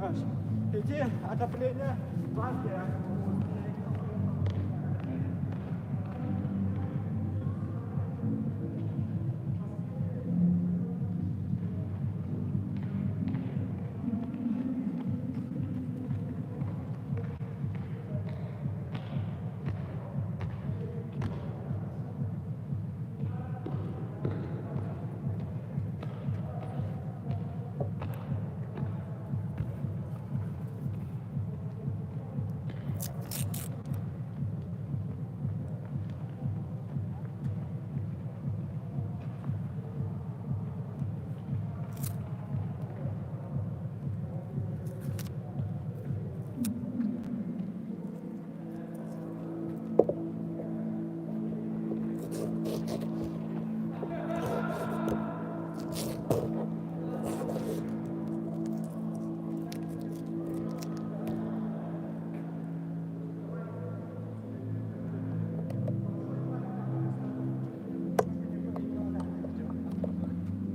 Понимаешь? Иди отопление базы.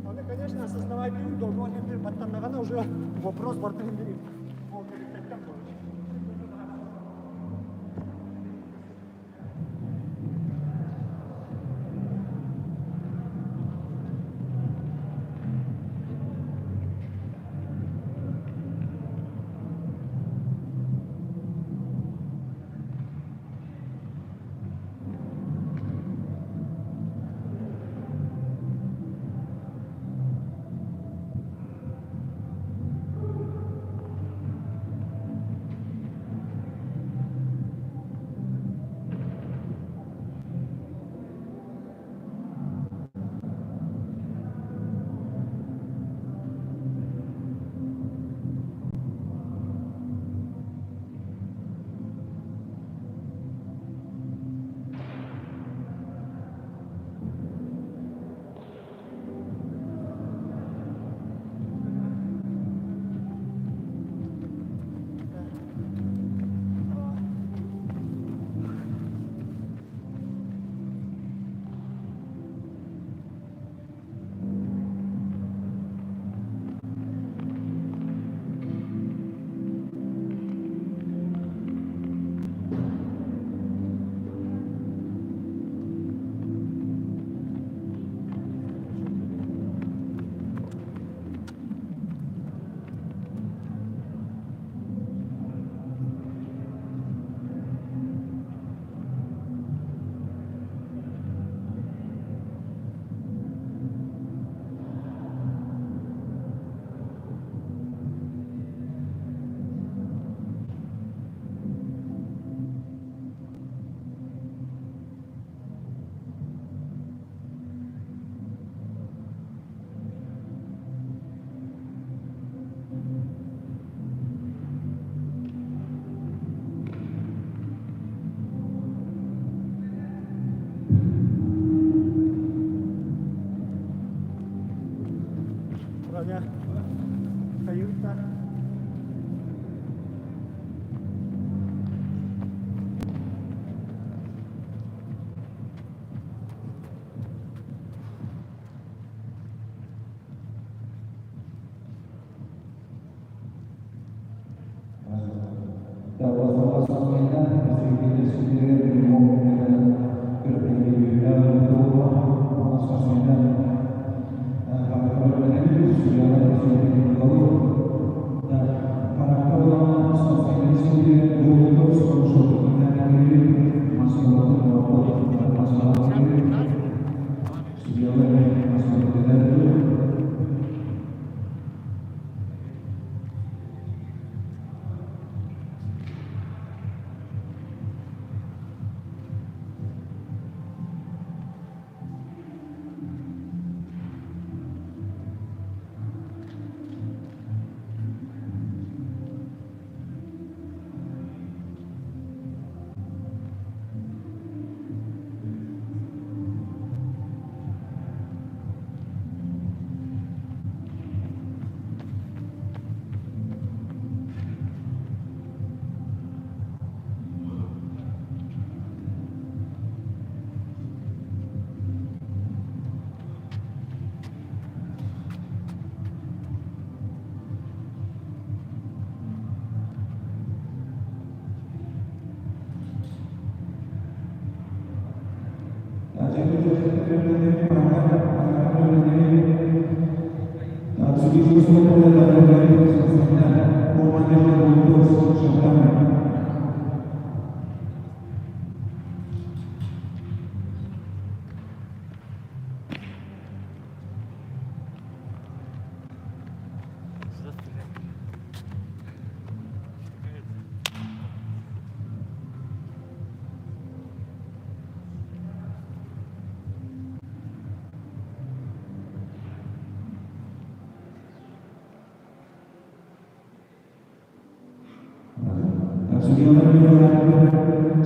Аны, конечно, осознавать неудобно, баттаннаҕына уже вопрос бартын бир Броня. Каюта.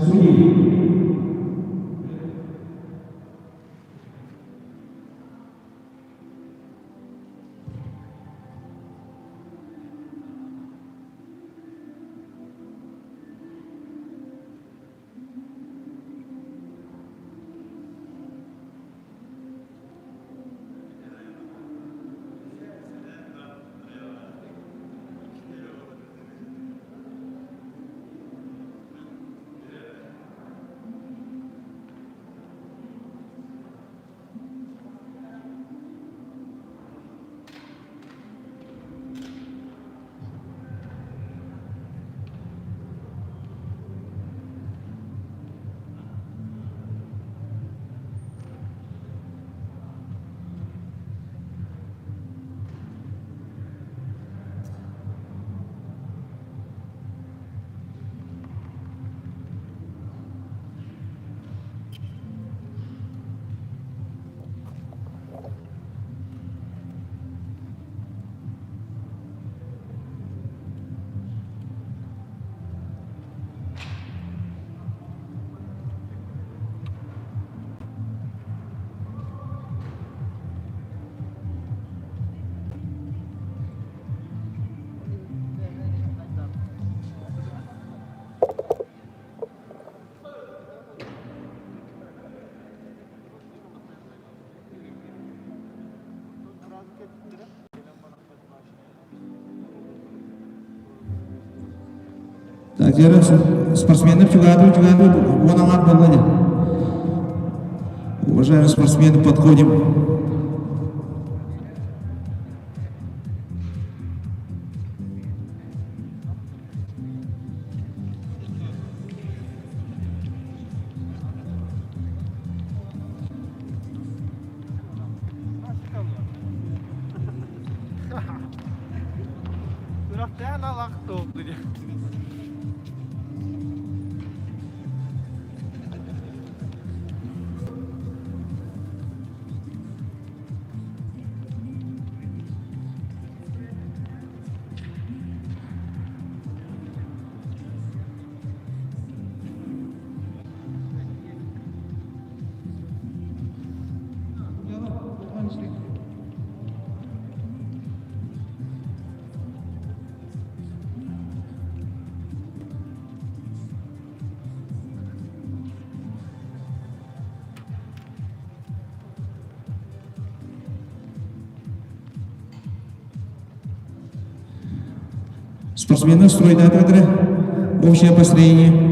Судьи. Так, дьэ, спортсмены чугаһатыы чугаһатыы уон аҥаар буолла дии. Уважаемые спортсмены, подходим. Спортсмены стройдаатыгытыра общее построение.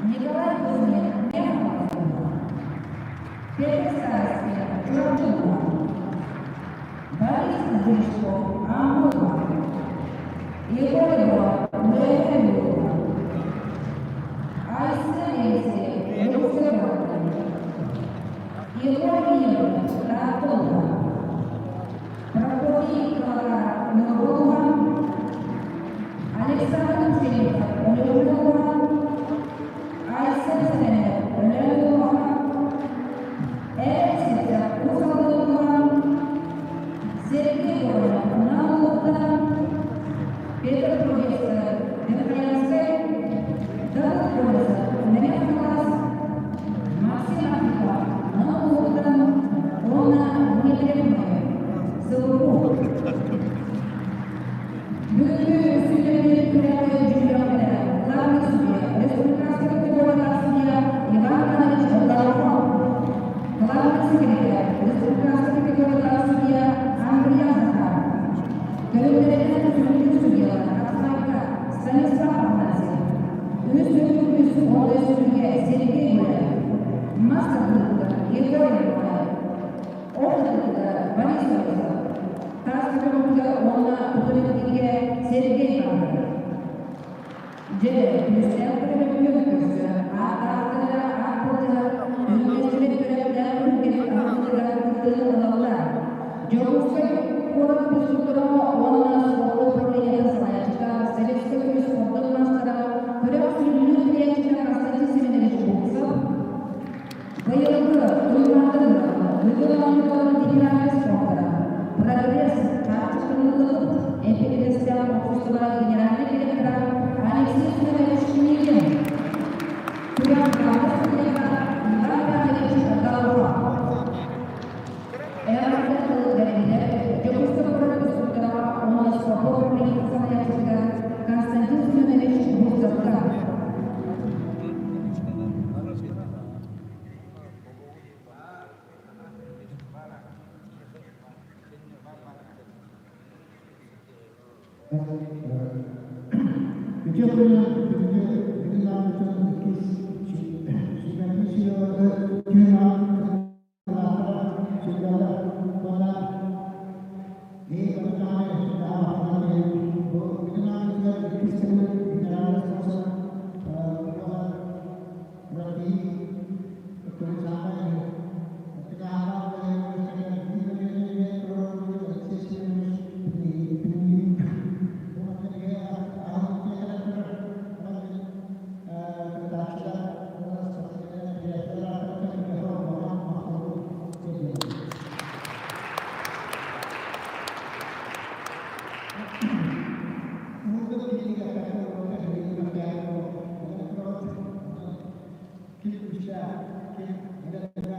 Николай Кузьмин, Петр Старостин, Чурапчыга, Борис Гришков, Амурга, Егор Егоров, Үөһээ Бүлүүгэ, Айсен Елисеев, Дьокуускайга, Егор Кириллов, Таатталга, Прокопий Николаев, Ньургуга, Александр Филиппов, Өлөөнөҕө, Айсен Сэмэнов, Өлөөнөҕө, Эр Ситэ, Уус Алданга, Сергей Воронов, Нам Петр Трубецкой, Верхоянскай, Давыд Колесов, Мэҥэ Хаҥалас, Максим Архипов, Нам уонна Дмитрий Ноев, Сылгы. Бүгүҥҥү сүллэммит күрэҕи дьүүллэхтэрэ главный судья республиканскай категориялаах судья Иван Иванович Долгоруков, главный секретарь республиканскай категориялаах судья Андрей Захаров, Көрүҥнэринэн сүрүннүүр судьялар Хапсаҕайга Станислав Афанасьев, үһүс үс уон сүрүнгэ Сергей Гуляев, мас тардыытыгар Егор Николаев, Ох тардыытыгар Борис Борисов, таас көтөҕүүтүгэр уонна туту Сергей Павлов. Дьэ, күүстээх көрөбүлүн көрсө, ааттаахтара аат былдьаһар, түһүлгэстэри көрөктээх түһүлгэни аһыллыгар кыттыыны ылаллар. Дьокуускай куорат инструктора уонна спорт управлениетын салайааччыта, Советскай Союз спордун маастара, күрэх сүрүннүүр тэрийээччитэ Константин Семенович Бурцев, Быйылгы Туймаада Ыһыаҕын оонньууларын федеральнай спонсора, Прогресс чахчы эппиэтинэстээх уопсастыба генеральнай директора Алексей Семенович Книгин, күрэх главнай судьята Иван Иванович Голова. Эҕэрдэ тыл бэриллэр Дьокуускай куорат инструктора уонна спорт управлениетын салайааччыта Константин Семенович Бурцевка. Үтүө күнү бүгүҥҥү бүгүн ааммытын иккис сүүмэрдии сыаллары түүн аан уонна иккис төгүл федеральнай спонсор Thank you.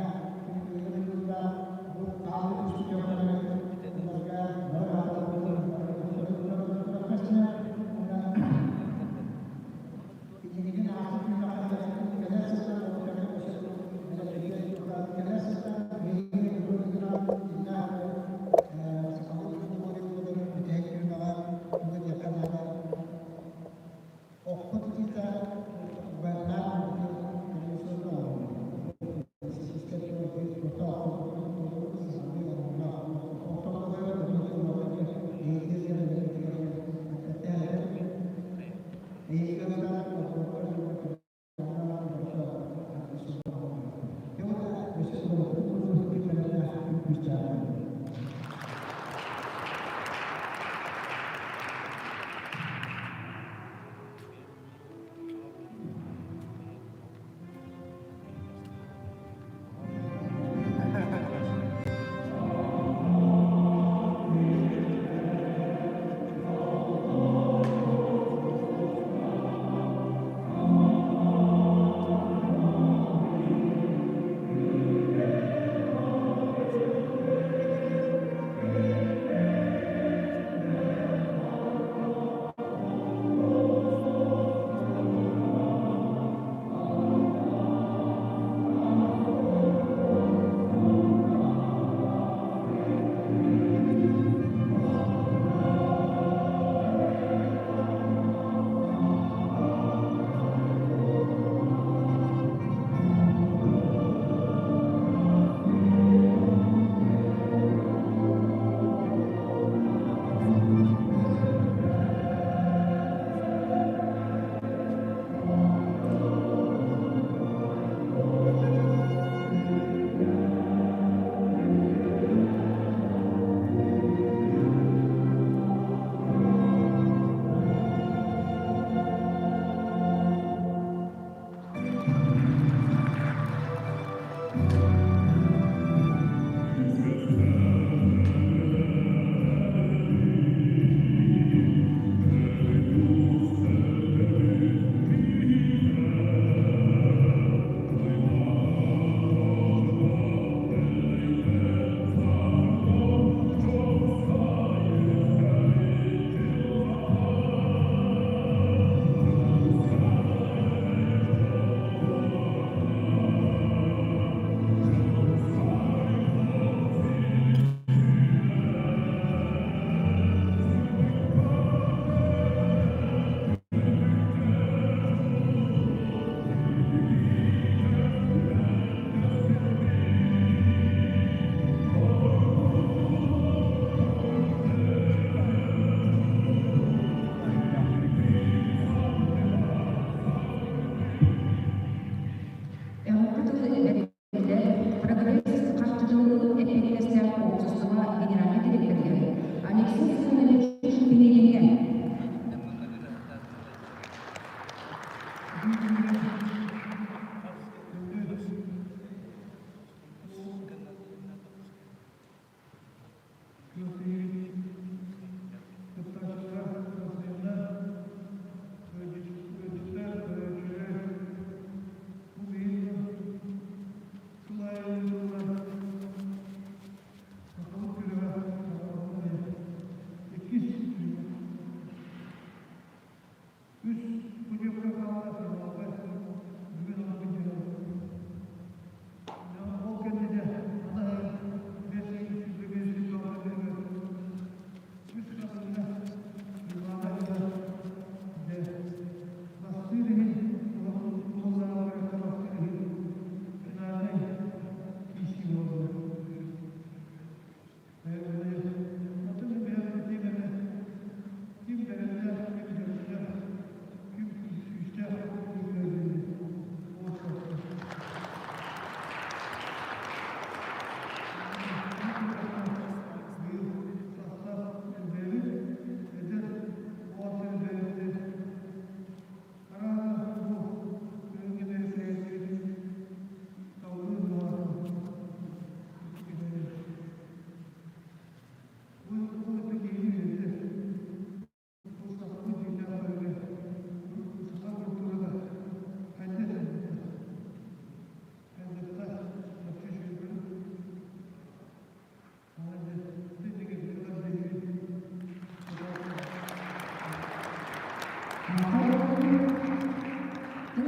Тыл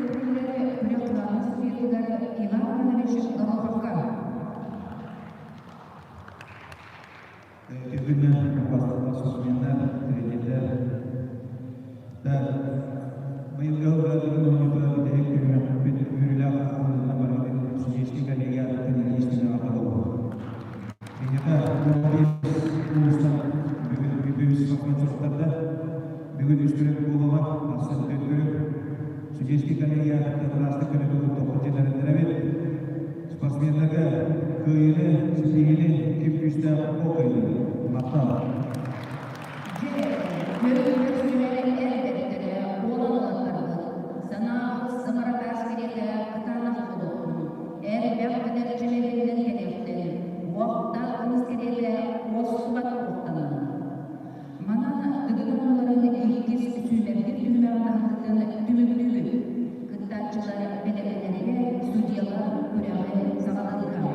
этиилэрэ күрэх кылаабынай судьуйатыгар Иван Иванович Гороховка. Бүгүн спортсменнар, тренердэр быйылгы сылга оонньуута бүтэһик түһүмэхпит үөрүүлээх аһыллыытынан барыбытын судейскай коллегия аатыттан итии-истиҥ эҕэрдэ Биһиэхэ 15 улуустан бүгүн үгүс спонсордарда бүгүн үс күрэх буолуоҕа, ахсын төрт күрэх. Судейский коллегия аатыттан ыраастык көмө тоххут дьиэлэриннэрэбит. Спортсменнарга кыайыыны, ситиһиини ким күүстээх ол кыайдын. Махтал! Дьэ, көрүҥ-көрсүһэр эр бэртэрэ буолан ылаттарбыт, санаабыт сымара таас кэриэтэ кытаанах буолуохтун, элбэх эдэрчими биллэн кэлиэхтин, уохтаах көмүс кэриэтэ уостубат уохтанан. Манан Дыгын оҕолорун иккис сүүмэрдик түһүмэҕин аһыллыытын түмүктүүбүт. Кыттааччылар бэлэмнэнэригэр судьуйалар күрэҕи саҕалыыллар.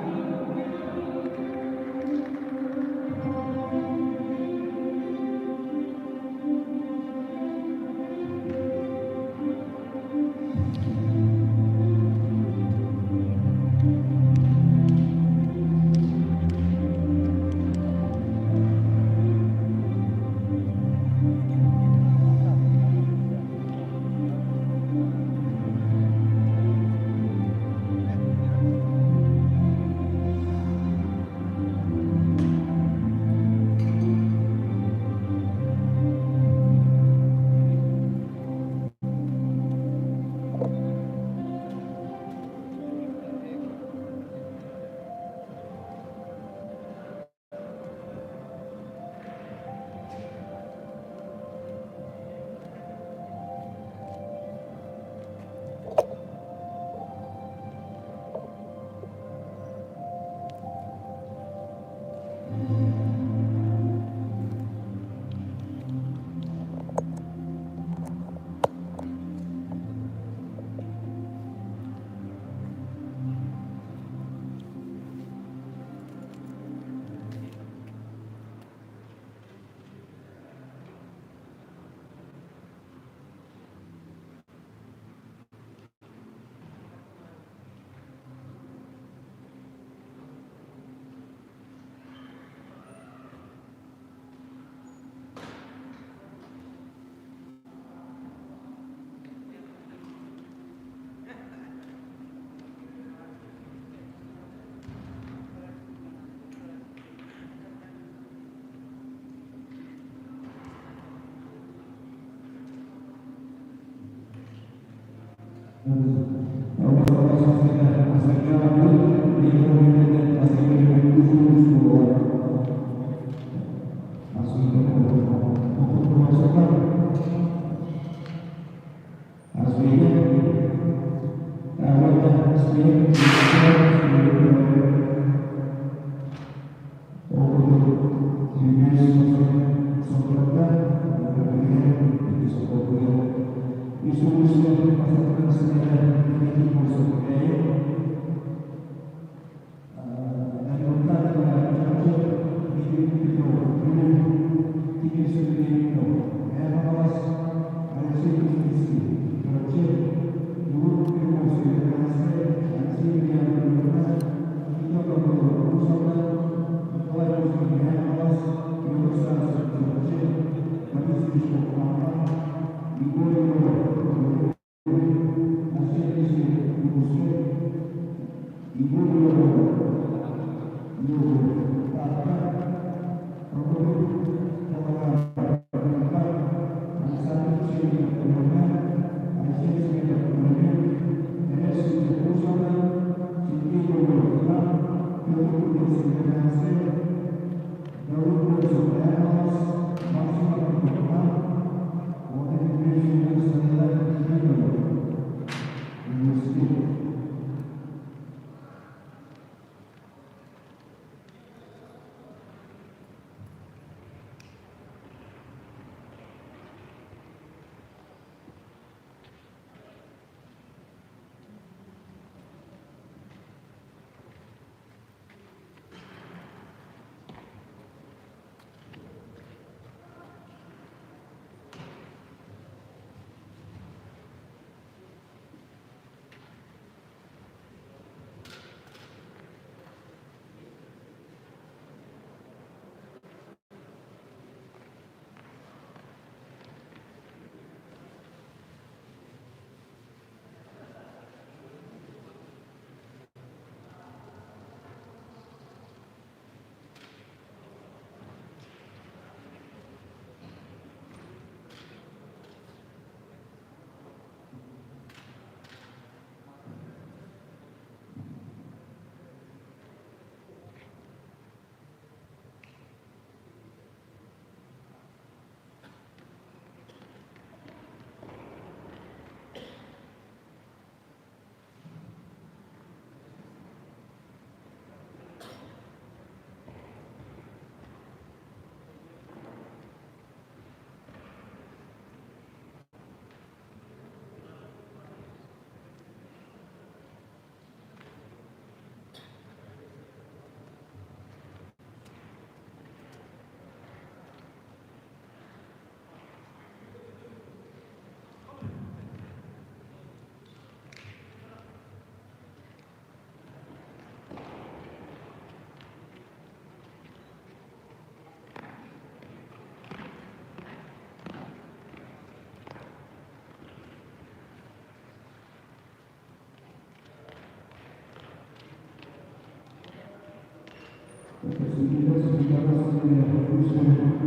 Тахсан турар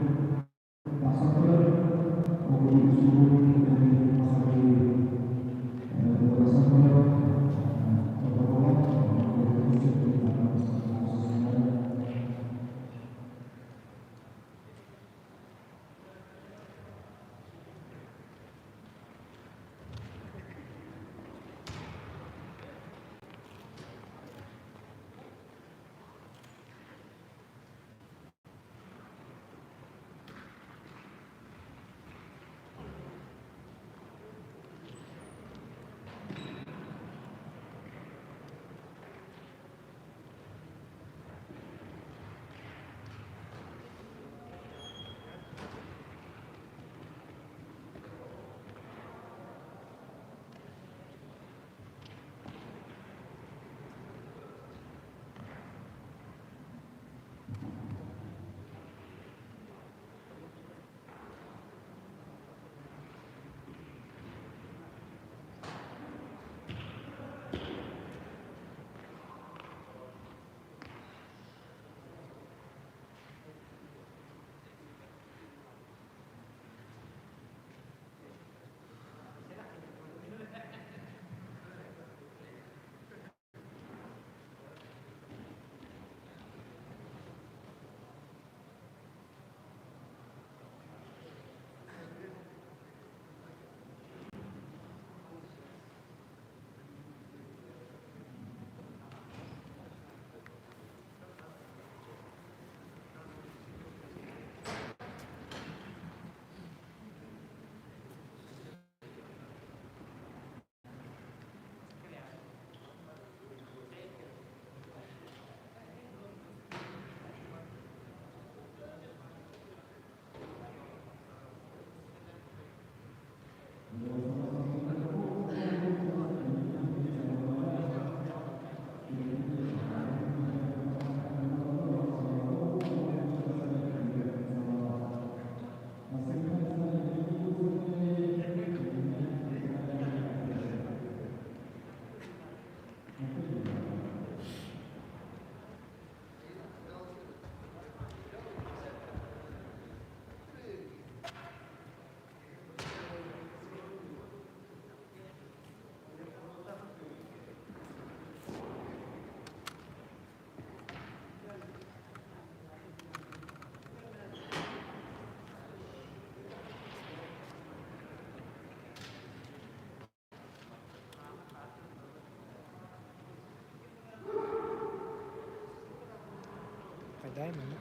Дай мені.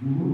Алексей.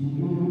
Ikinci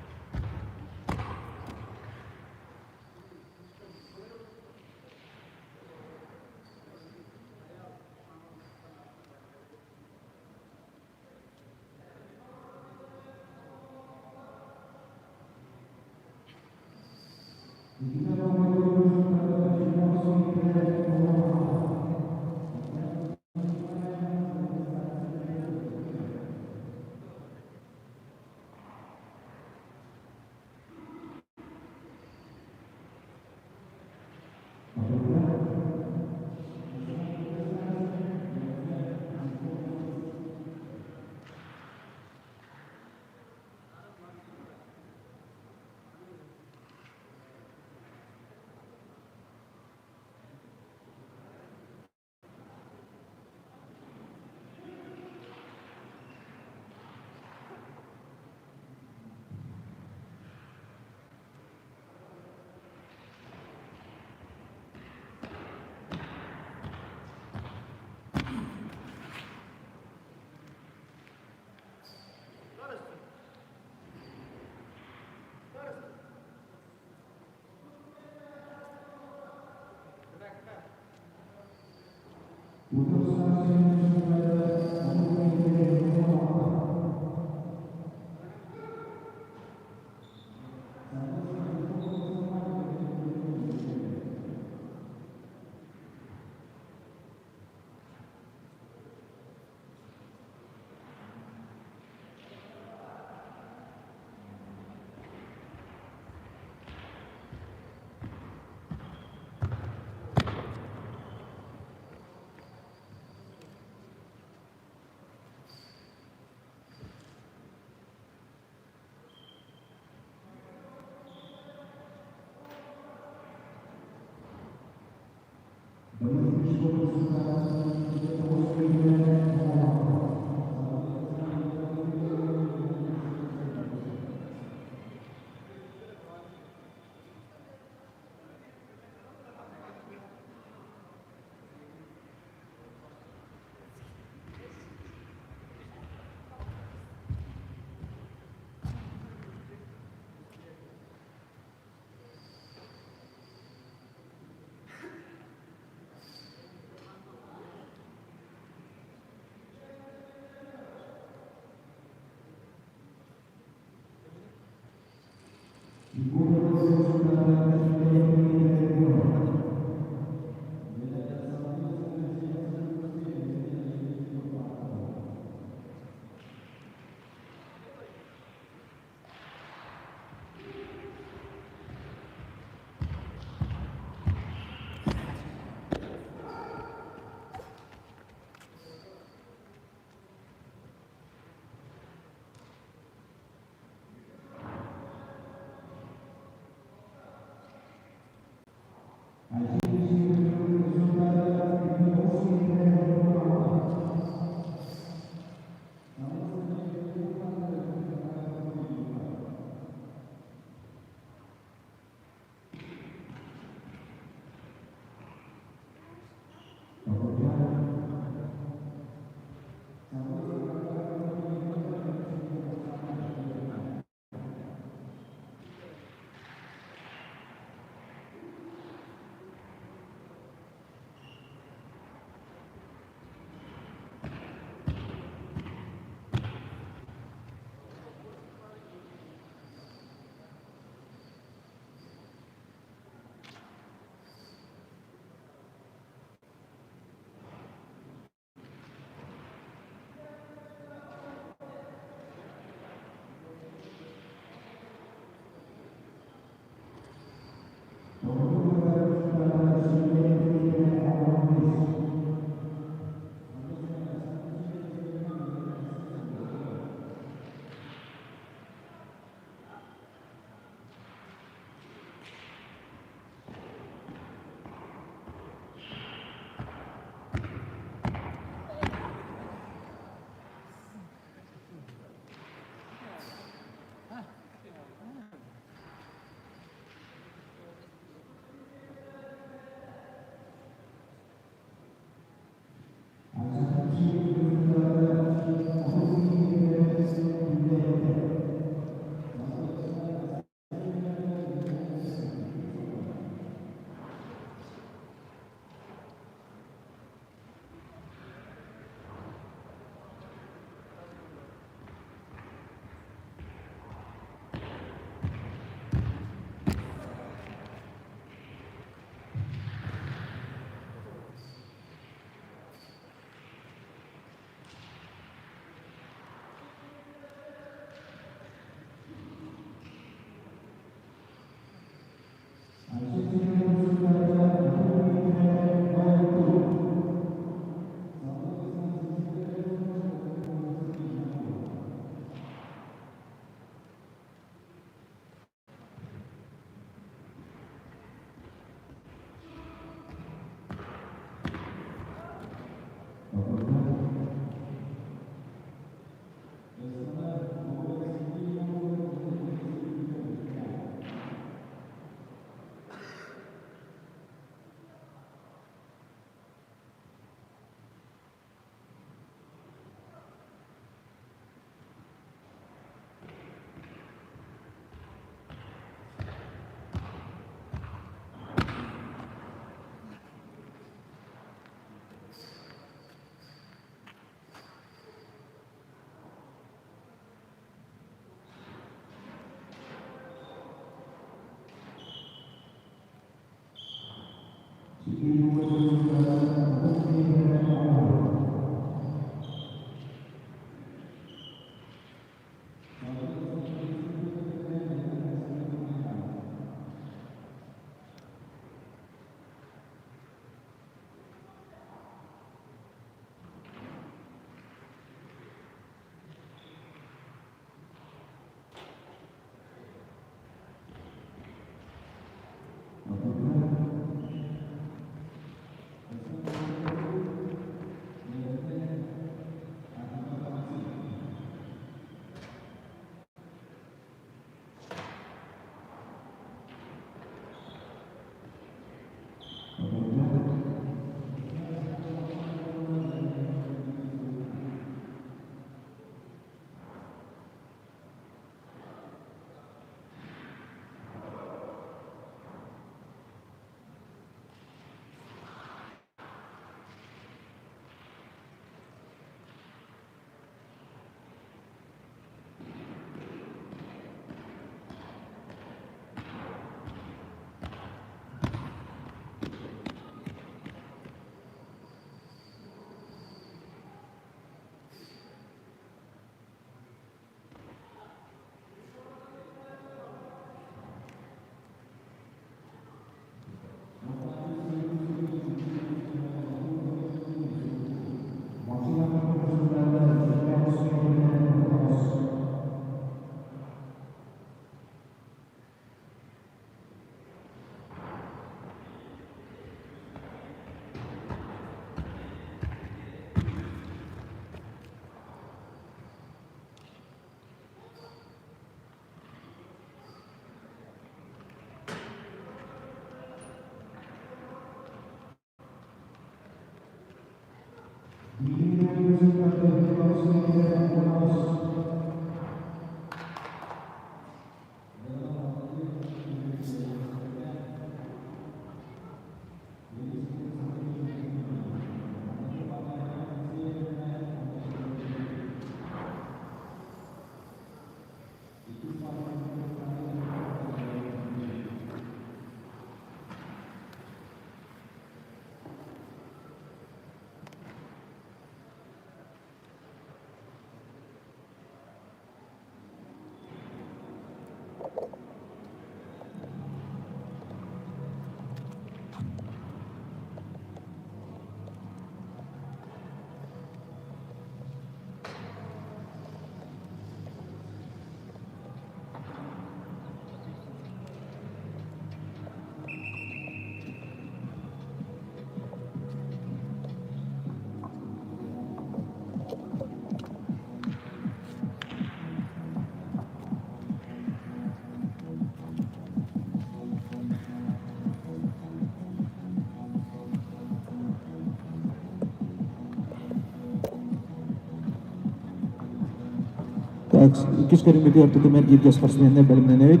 Так, иккис көрүҥмүтүгэр тутум эргииргэ спортсменнар бэлэмнэнэбит.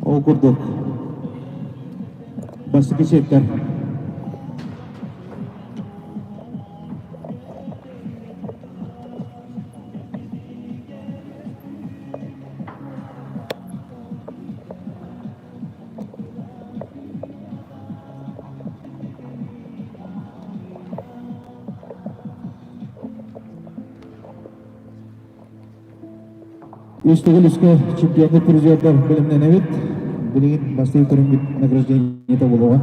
Ол курдук бастакы сектор Үс төгүл үскэ чемпионнар призердар бэлэмнэнэбит. Билигин бастыыр көрүҥмүт награждениета буолуоҕа.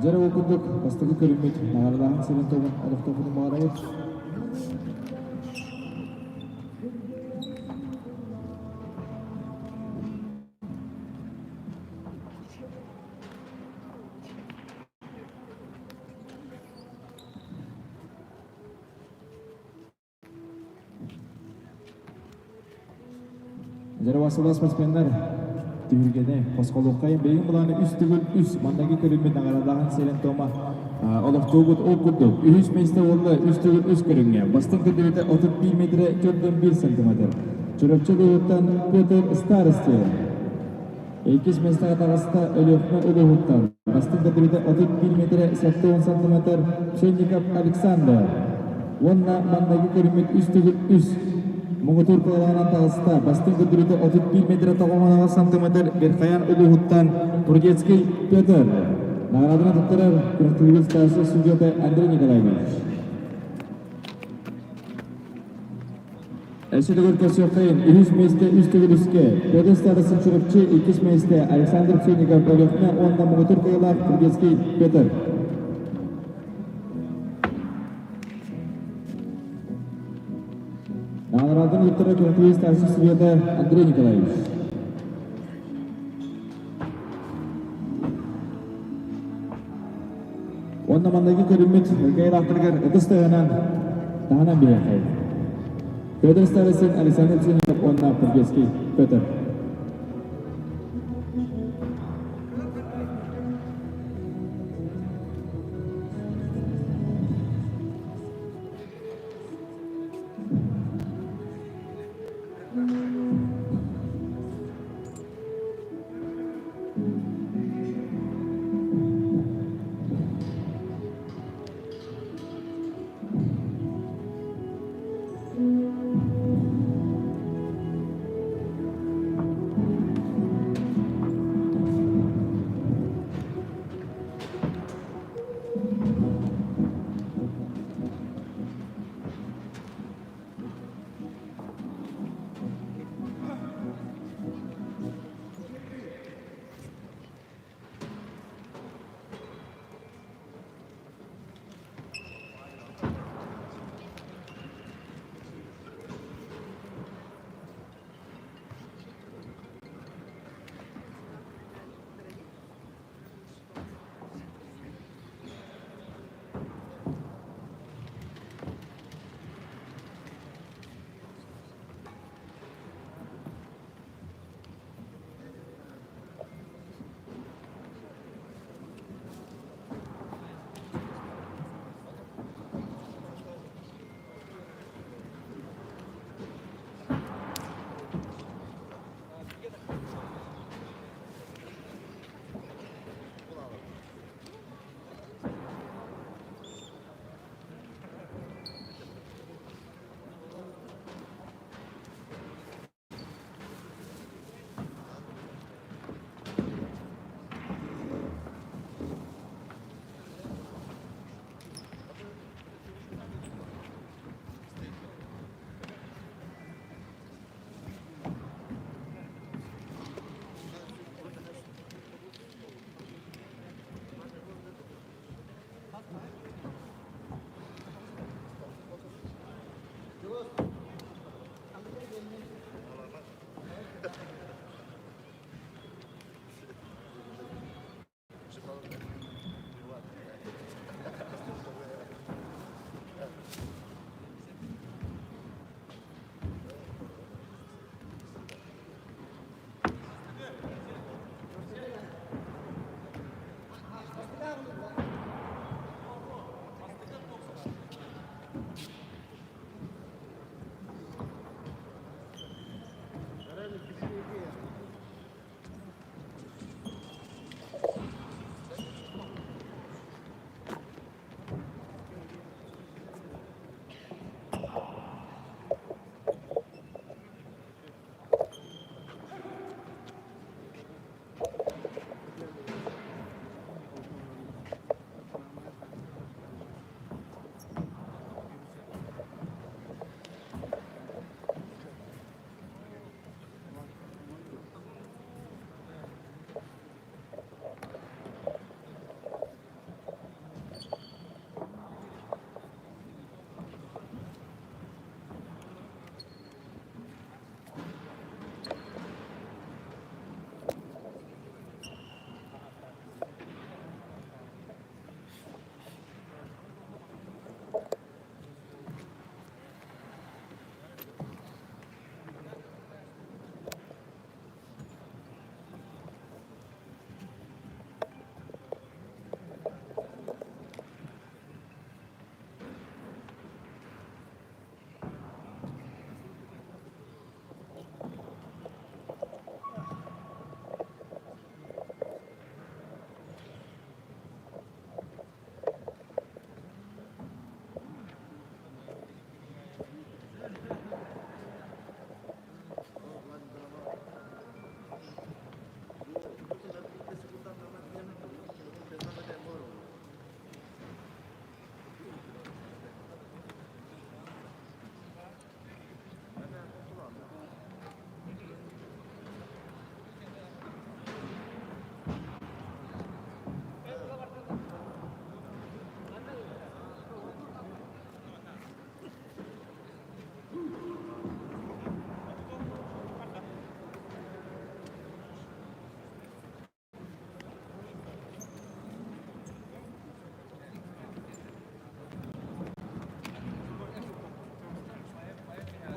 Дьэ ол курдук бастакы көрүммүт наҕараалааһын сирин тобун олохтоохпутун баҕарабыт. Дьарыбасылар спортсменнар түһүлгэни босхолуоххайын бэйин былааны үс төгүл үс манныгы көрүммүт наҕараадалаһан сиэрин тома олохтуубут ол курдук үһүс миэстэ уолла үс төгүл үс көрүҥҥэ бастыҥ көрдөрүүтэ 31 метрэ төрдөн 1 сантиметр Чурапчы улууһуттан Петр Старостин иккис миэстэҕэ таҕыста Өлүөхүмэ улууһуттан бастыҥ көрдөрүүтэ 31 метрэ 70 сантиметр Пшенников Александр уонна манныгы көрүммүт үс төгүл үс муҥутуур кылалаанан таҕыста бастыҥ көрдөрүүтэ 31 метрэ 98 сантиметр Верхоян улууһуттан Прудецкий Петр наҕарааданы туттарар күрэхтэһиибит старшай судьята Андрей Николаевич. Өссө төгүл көрсүөххэйин үһүс миэстэ үс төгүл үскэ Петр Старостин Чурапчы, иккис миэстэ Александр Пшенников Өлүөхүмэ уонна муҥутуур кыайыылаах Прудецкий Петр. Наҕарааданы туттарар күрэхтэһии старшай судьята Андрей Николаевич. Онно манныгы көрүммүт кыайыылаахтарыгар ытыс тыаһынан таһынан биһиэхэй. Петр Старостин, Александр Ценников уонна Пургецкий Петр.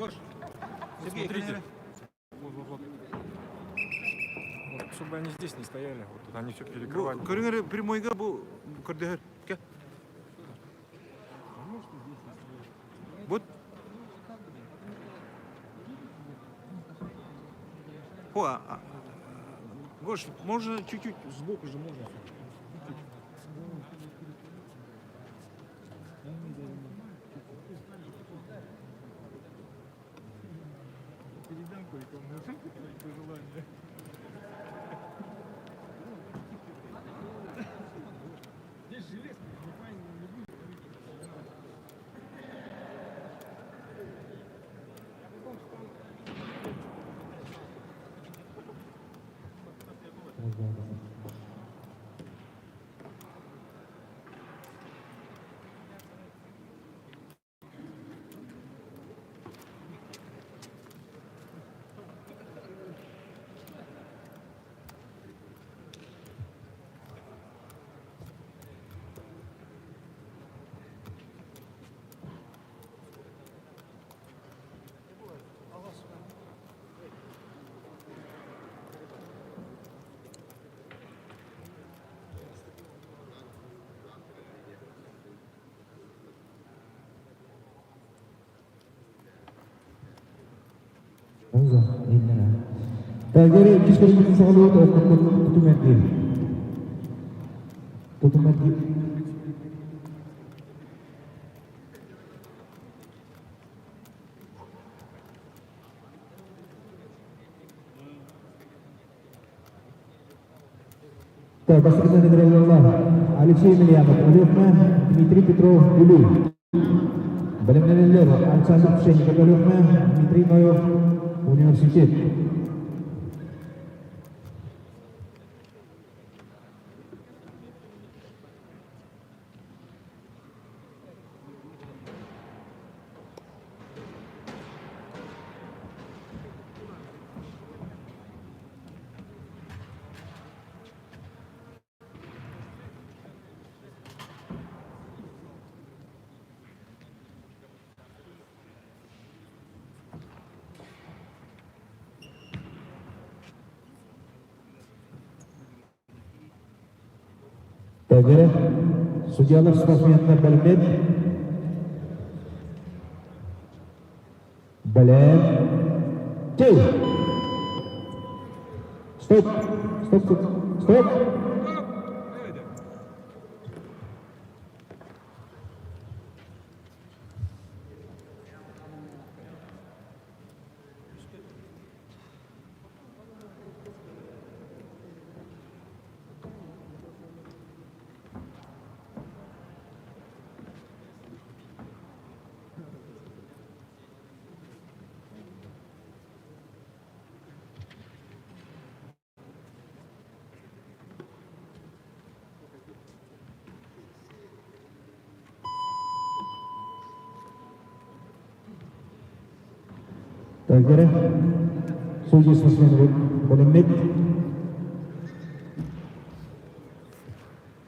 Гош, Сергей, смотрите. кэлин. Вот, вот, вот. Вот, чтобы они здесь не стояли, вот тут они все Бу перекрывали. көрүҥэр прямойга бу көрдөһөр. Кэ. Вот. О, Гош, можно чуть-чуть сбоку же можно. Передам кое-кому пожелания. Здесь железка, не будет. Онза, иннера. Тагери иккис көрүҥмүтүн саҕалыыбыт тутум эргиир. Тутум эргиир. Так, бастакы ыҥырыллаллар Алексей Емельянов, Өлүөхүмэ, Дмитрий Петров, Бүлүү. Бэлэмнэнэллэр Александр Пшенников, Өлүөхүмэ, Дмитрий Ноев, Университет. Тагера, судьялар спортсменнар бэлэмнэр. Бэлэм. Кей. Стоп. Стоп, стоп. Стоп. Тагера, судья спортсмен бэлэммит.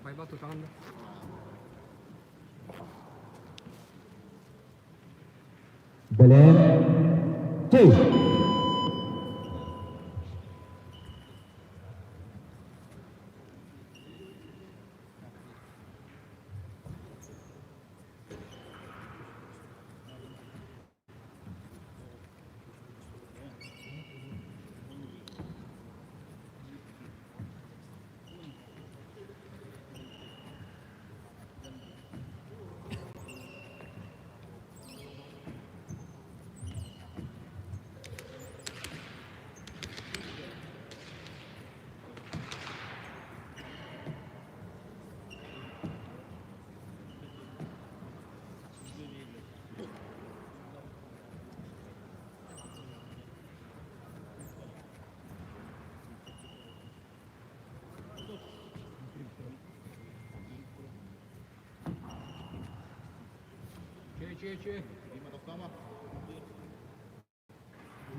Байбал тутаҕын да? Бэлэм. Кей.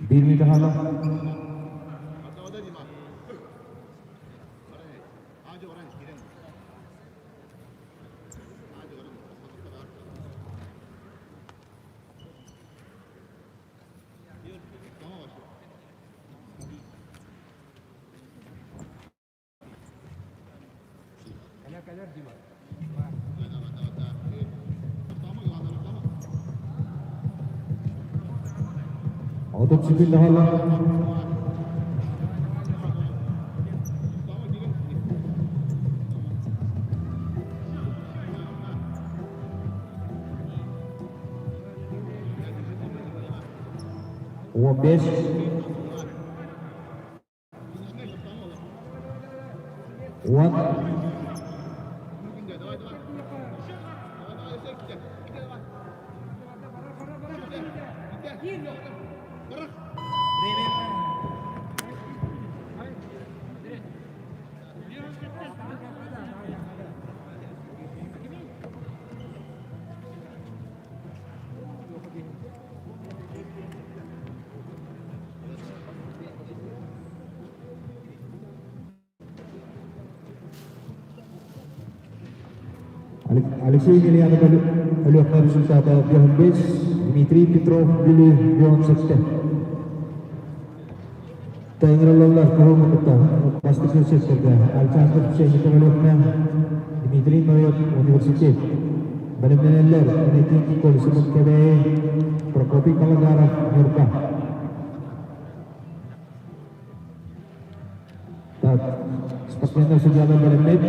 Биир мүнүүтэ хаалла. 30 секунд хаалла. 15. 10. Алексей Емельянов Өлүөхүмэ результата 55, Дмитрий Петров Бүлүү 57. Тайныраллар кыһыл кытта бастакы секторга Александр Пшенников Өлүөхүмэ, Дмитрий Ноев Университет. Бэлэмнэнэллэр Иннокентий Колесов Кэбээйи, Прокопий Калагаров Ньурба. Так, спортсменнар судьялар бэлэмнэт.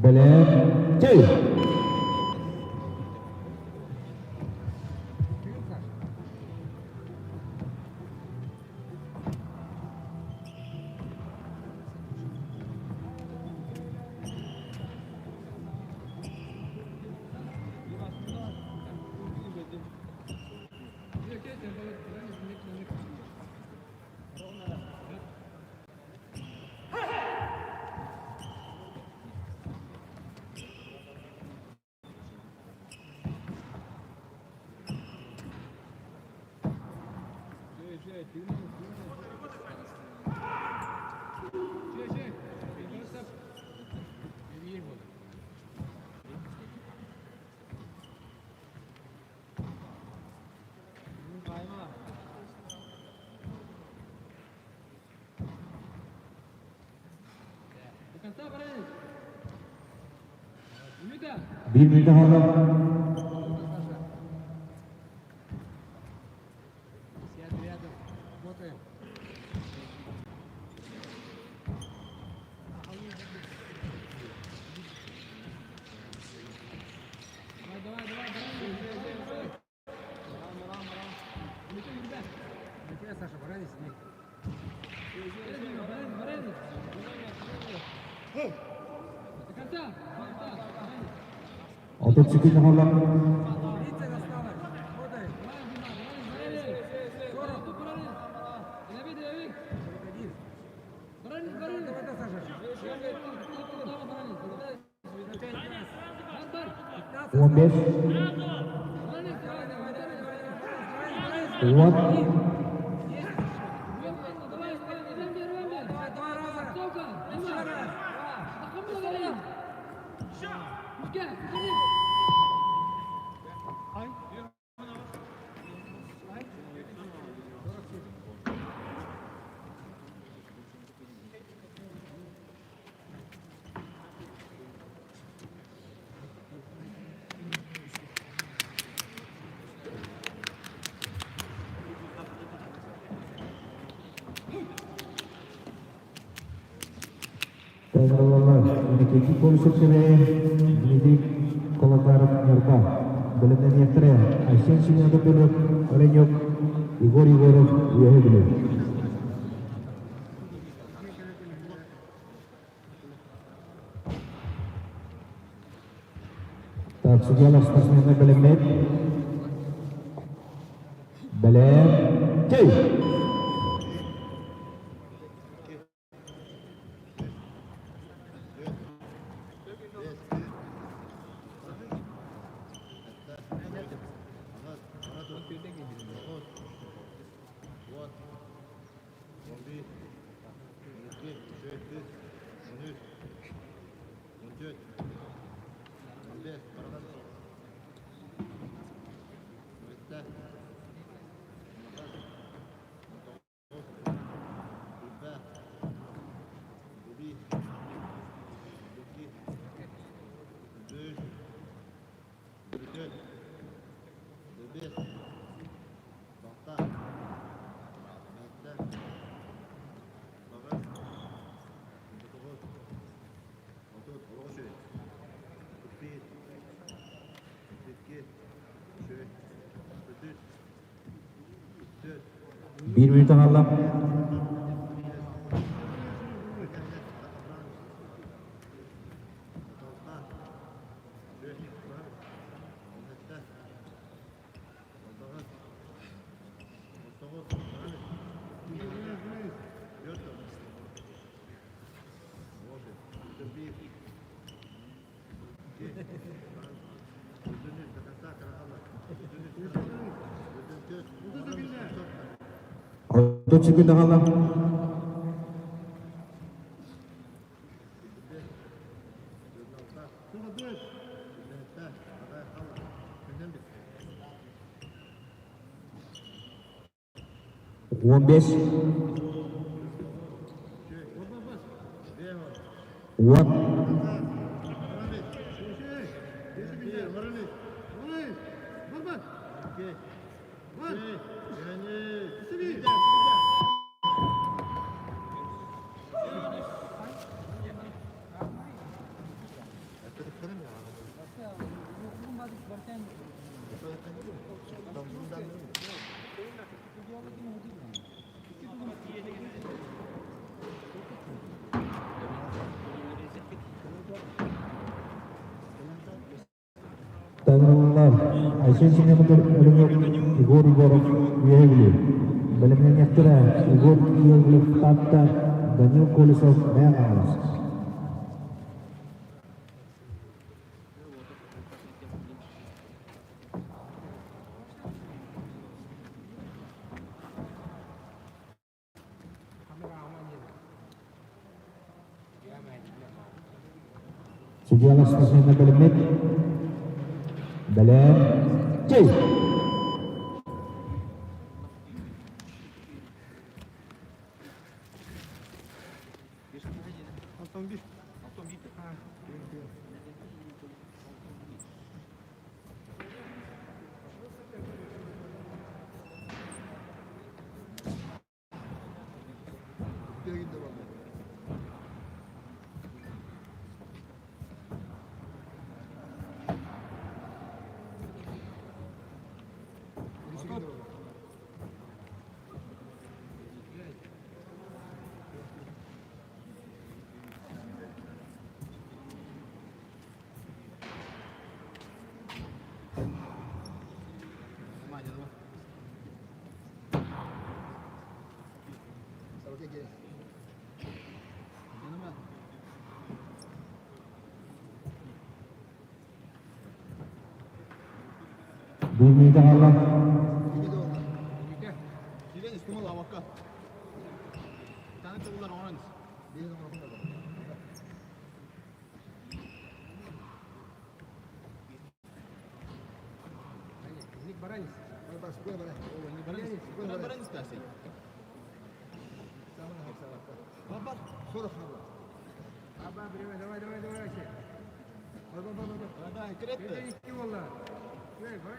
Бэлэм. Чэй! Биир мүнүүтэ хаалла. 30 секунд хаалла. 15. 10. Тайналалар Иннокентий Колесов Кэбээйи, Дмитрий Колокаров Ньурба. Бэлэмнэниэхтэрэ Айсен Семенов Бөлөх Оленек, Егор Егоров Үөһэ Бүлүү. Так, судьялар спортсменнар бэлэмнэт. Бэлэм. Чэй! Биир мүнүүтэ хаалла. 30 секунда хаалла. 15 10 Тайваннар Айсен Семенов Өлөҥөк Егор Егоров Үөһээ Бүлүү. Бэлэмнэниэхтэрэ Егор Иевлев Таатта, Данил Колесов Мэҥэ Хаҥалас. Судьялар спортсменна бэлэммит. Бэлэм. Чэй! Биир хаалла.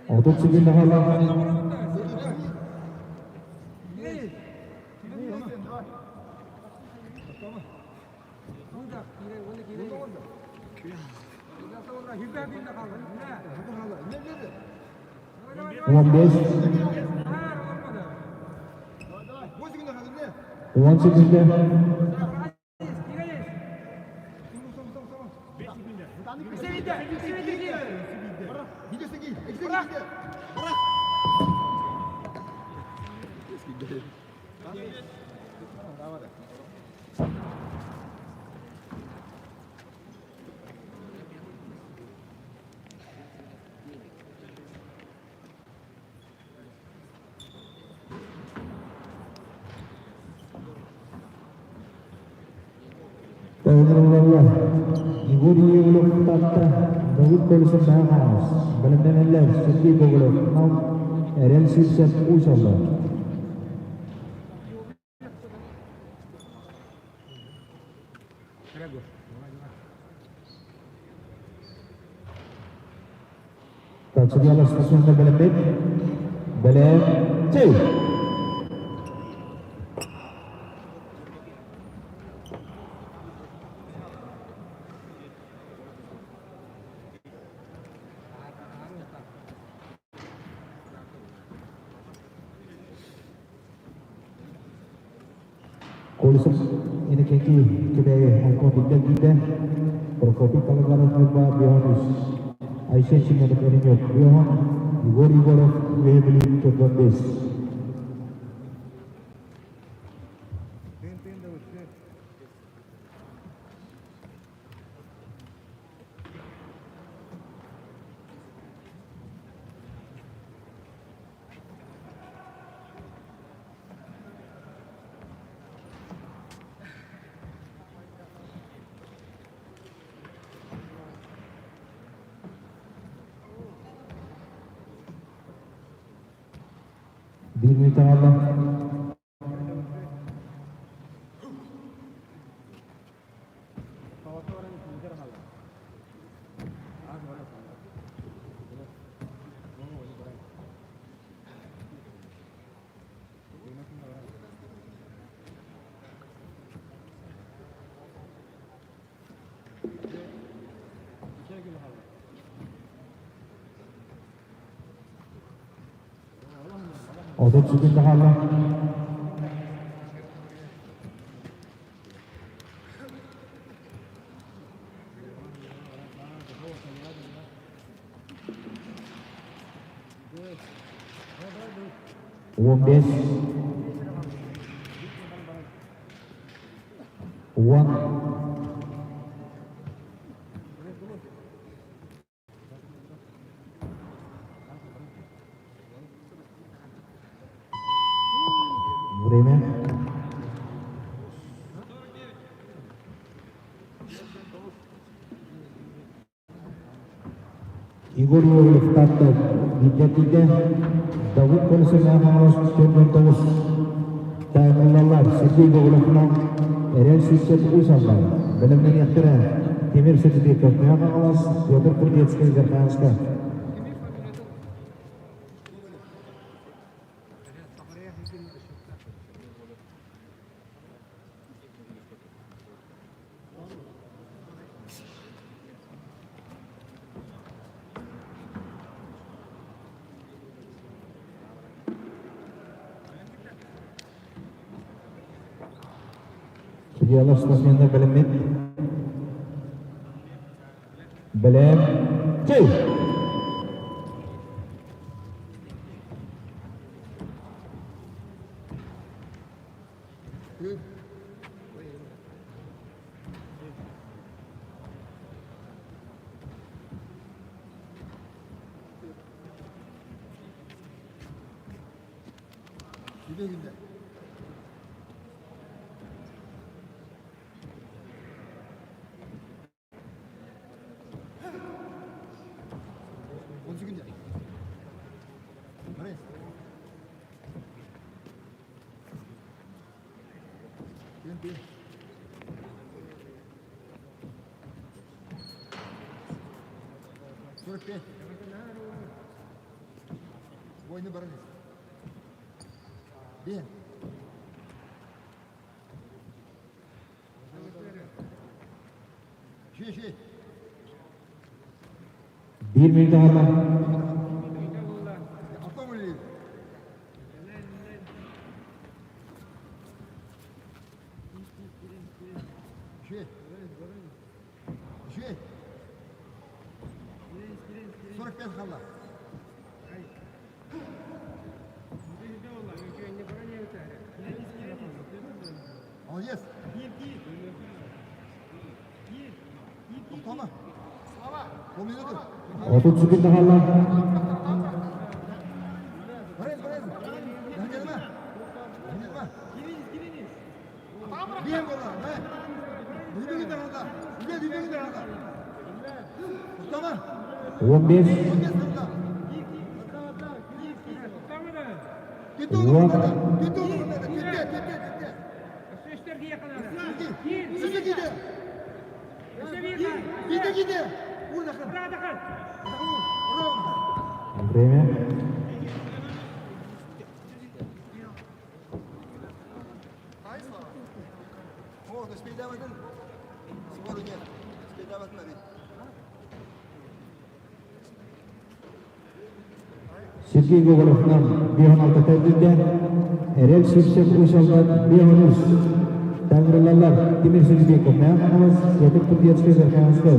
30 секунда хаалла. 15 10 секунда. Тайнарыллар Егор Иевлев Таатта, Давыд Колесов Мэҥэ Хаҥалас, бэлэмнэнэллэр Сергей Гоголев Нам, Эрэл Сивцев Уус Алдан. Так, судьялар спортсменнар бэлэммит. Бэлэм. Чэй! Колесов Иннокентий Кэбээйи Алкон Билдэ Прокопий Калыгаров Ньурба Биоһон Айсен Семенов Өрүнүк Биоһон Егор Егоров Үөһэ Бүлүү Төрдөн Бэс. Биир мүнүүтэ хаалла. 30 секунда хаалла. 15 10 Время. Егор Иовлев Таатта биирдэ Давыд Колесов Хаҥалас 49 Таймыллаллар Сергей Гоголевынан Эрэл Сүүсчэт Уус Алдан бэлэмнэниэхтэрэ Тимир Сэтибеков Мэҥэ Хаҥалас Петр Курдецкай Верхоянска. Судьялар спортсменнар бэлэммит. Бэлэм. Чэй! Биир мүнүүтэ хаалла. 30 секунда хаалла. 15 10 Время. Сергей Гоголевнан 5-6 тәрдүндә, Эрел Сивцев Уйсалдан 5-3. Таҥырылалар Тимир Сергейков Мэҥэ Хаҥалас, Петр Тургенскай Верхоянскай.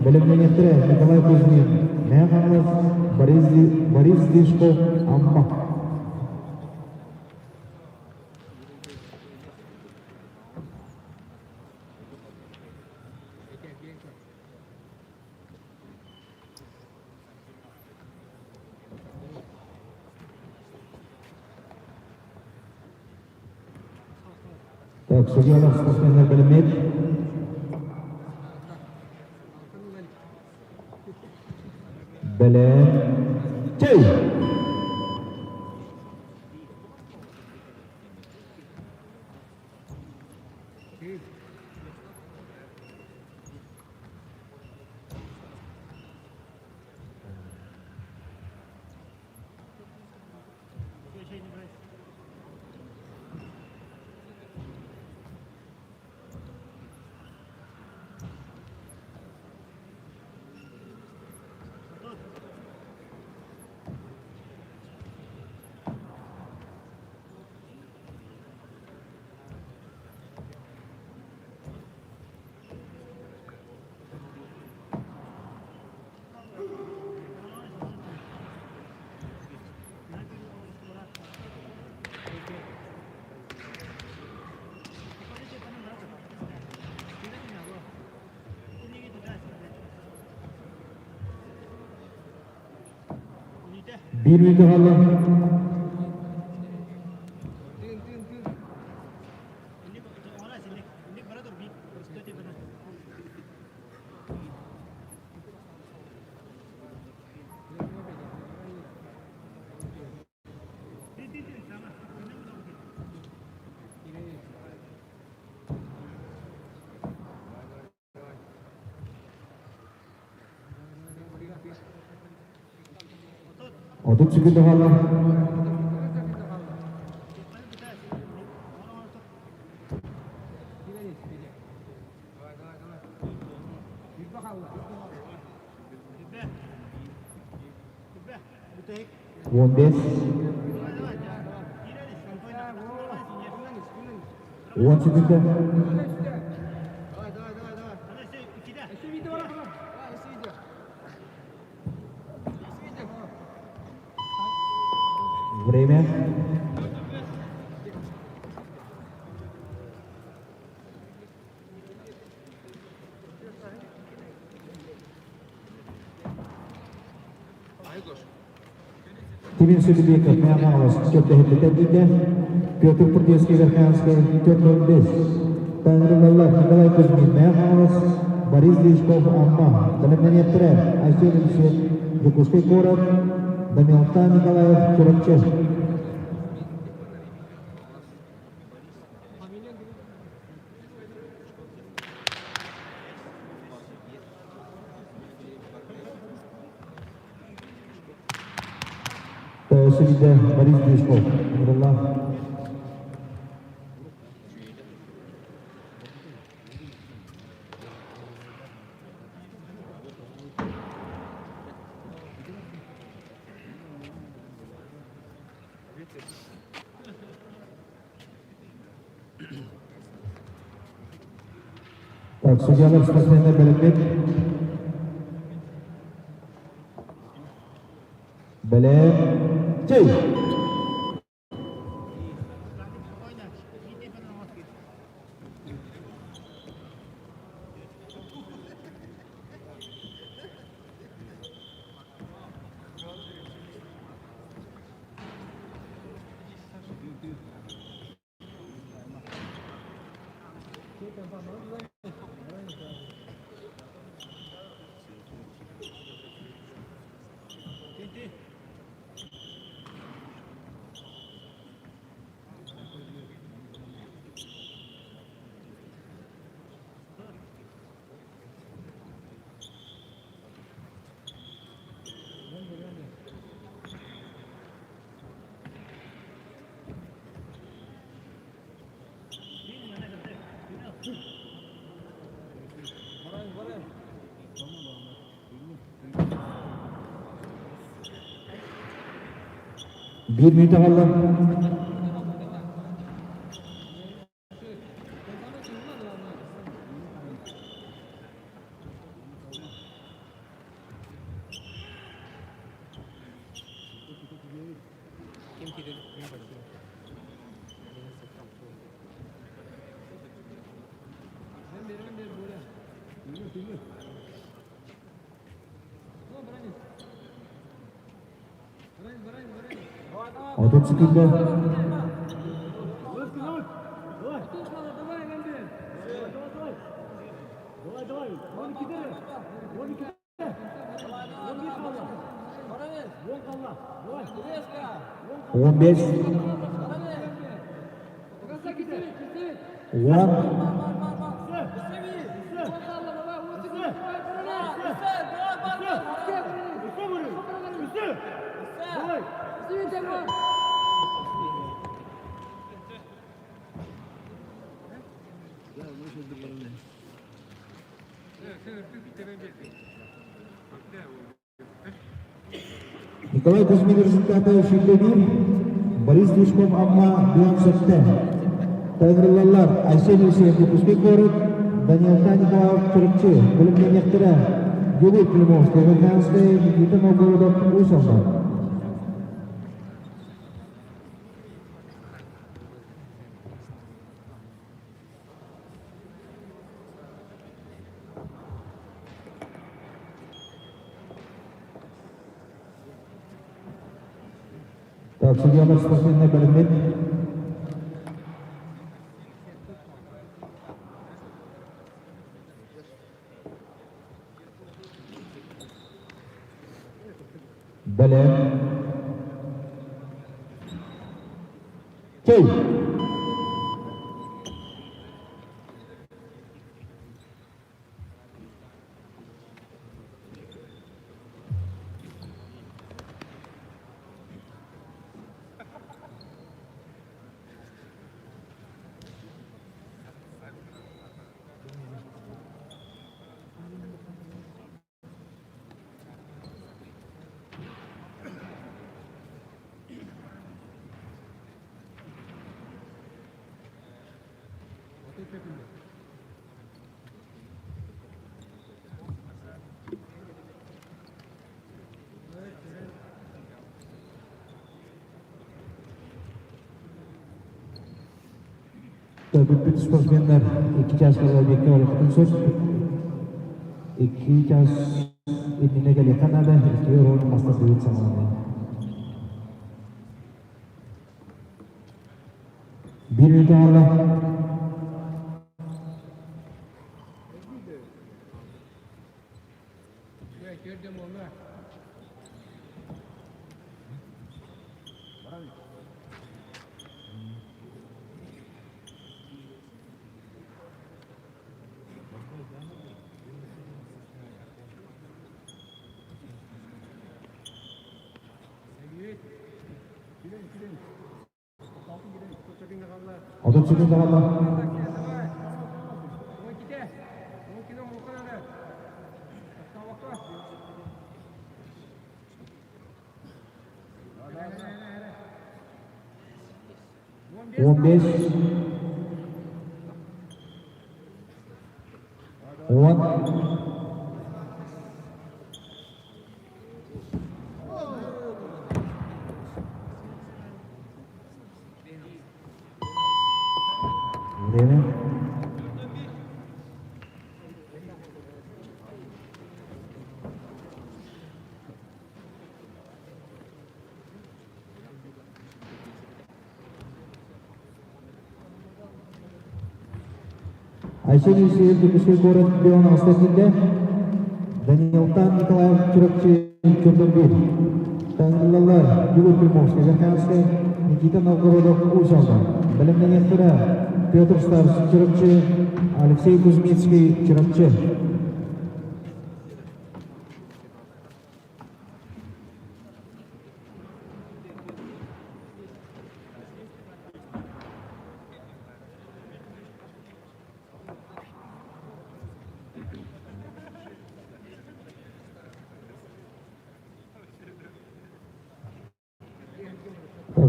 Бэлэмнэниэхтэрэ Николай Кузьмин Мэҥэ Хаҥалас, Борис, Борис Дишков Амма. Так, судьялар спортсменнар бэлэмнэт. Бэлэм. Чэй! Биир мүнүүтэ хаалла. 30 секунда хаалла. 15. 10 секунда. Время. Тимир Сүлүбеков Мэҥэ Чөптөһүттэ тиийдэ. Петр Турдецкий Верхоянскай 405. Таҥырылаллар Николай Кузьмин Мэҥэ Хаҥалас, Борис Лешков Амма. Бэлэмнэниэхтэрэ Айсен Елисеев Дьокуускай куорат, Дамилтан Николаев Чурапчы. Сирде Борис Дюшков. Нурулла. Так, судьялар спортсменнар бэлэммит. Бэлэм. Чэй! Биир мүнүүтэ хаалла. 30 секунда. 15. 10. Николай Кузьмин результата 21, Борис Душков Амма 17. Тайгырлалар Айсен Елисеев Дьокуускай куорат, Даниэлтан Николаев Чурапчы, бэлэмнэниэхтэрэ Юрий Климовскай, Верхоянскай, Никита Новгородов, Уус Алдан. Так, судьялар спортивный бэлэммит. Бэлэм. Кей. Бүппүт спортсменнар икки чаас объекка барыахтарын сөп. Икки чаас иннинэ кэлиэххэ наада, икки оруолун мастардыыбыт саҕаланар. Биир мүнүүтэ хаалла. 38 хаалла. 15. 10. Время. Айсен Елисеев Дьокуускай куорат Бион Астатинде, Даниэлтан Николаев Чурапчы Чурдамбир, Таҥылалар Юрий Климовский, Верхоянскай, Никита Новгородов Уус Алдан, бэлэмнэниэхтэрэ Петр Старс Чурапчы, Алексей Кузьминский Чурапчы.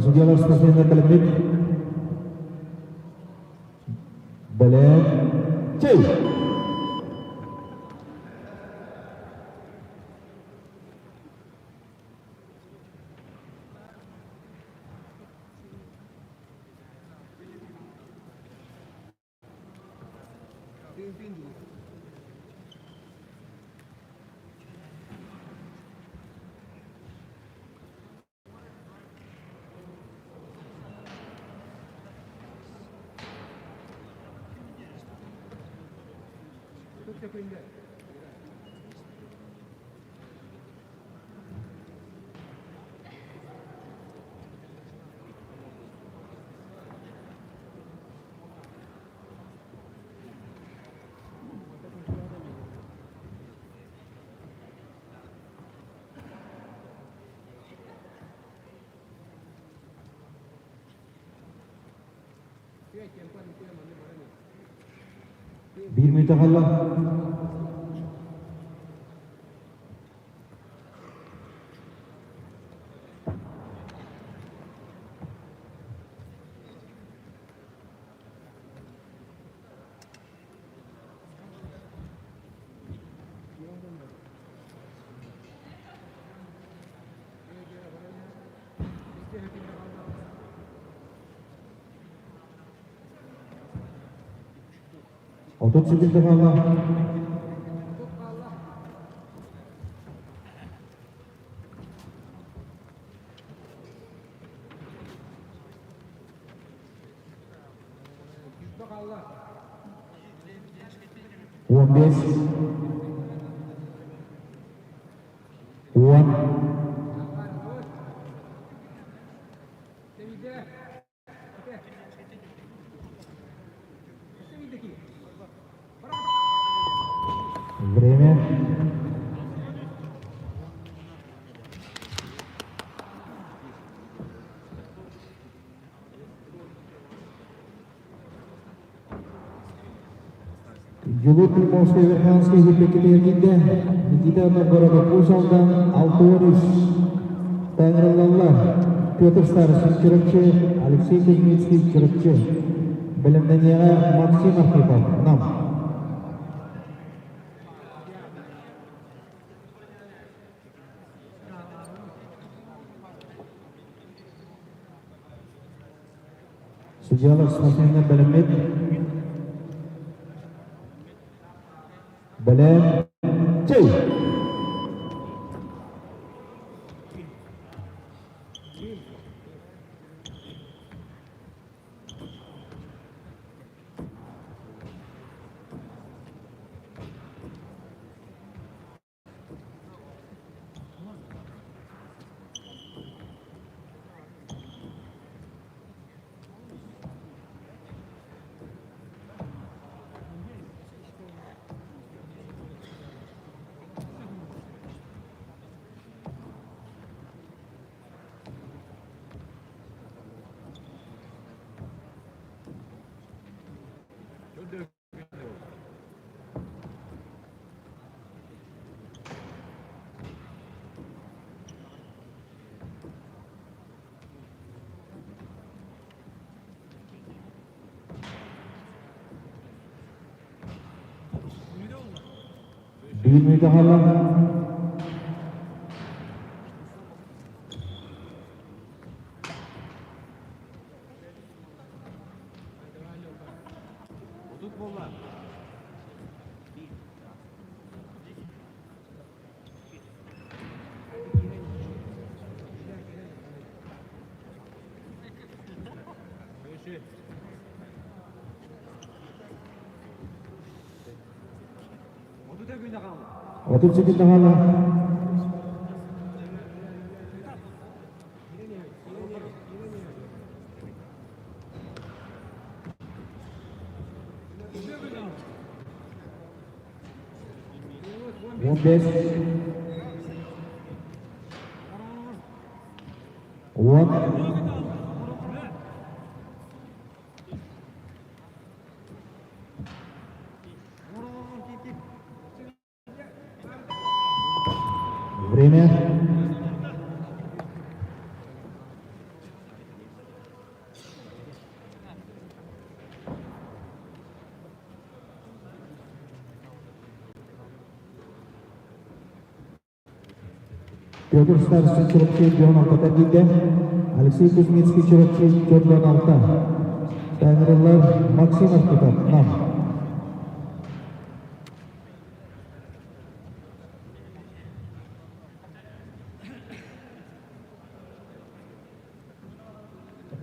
Судьялар спортсменнар бэлэммит. Бэлэм. Чэй! Биир мүнүүтэ хаалла. 38 хаалла. 15 10. Время. Дьулуур Приморскай Верхоянскай Иһирбэккитэ эргийдэ. Никита Новгородов Уус Алдан 63 Таҥырыллаллар. Петр Старостин Чурапчы, Алексей Кузьминский Чурапчы. Бэлэмнэниэҕэ Максим Архипов Нам. Судьялар спортсменнар бэлэммит. Бэлэм. Чэй! Биир мүнүүтэ хаалла. 38 хаалла. 15 10. Время. Петр Старостин Чурапчы Дьон алтата киирдэ. Алексей Кузьминский Чурапчы Дьон алта. Тайнырыллар Максим Архипов Нам.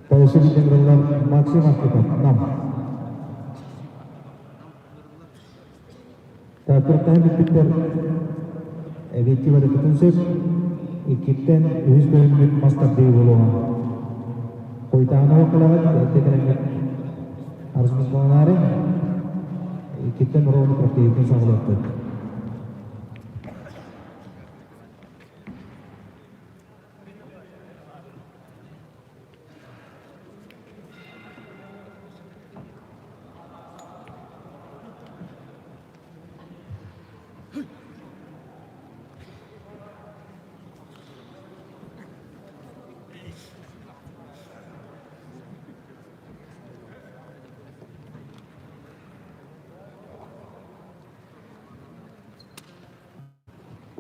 Полосы бүтүн Максим Архипов Нам. Тааттаттан бүппүттэр эбиэкки барытын сөп. Иккиттэн үһүс бөлүммүт мас тардыы буолуоҕа. Хойутааны уоккалаҕыт, эрдэ кэлэҥҥит арзмызбаланаары иккиттэн ровно практикатын саҕалыахпыт.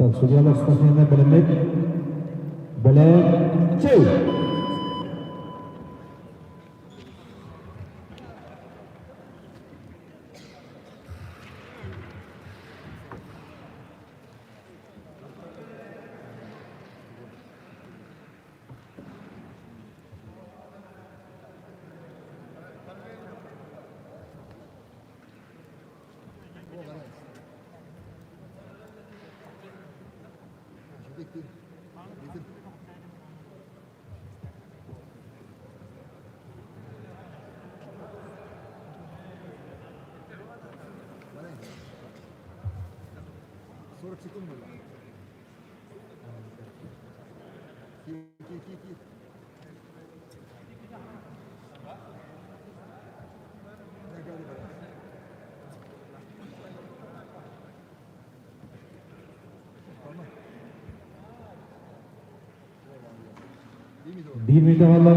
Так, судьялар спортсменнар бэлэммит. Бэлэм, чэй! Биир мүнүүтэ хаалла.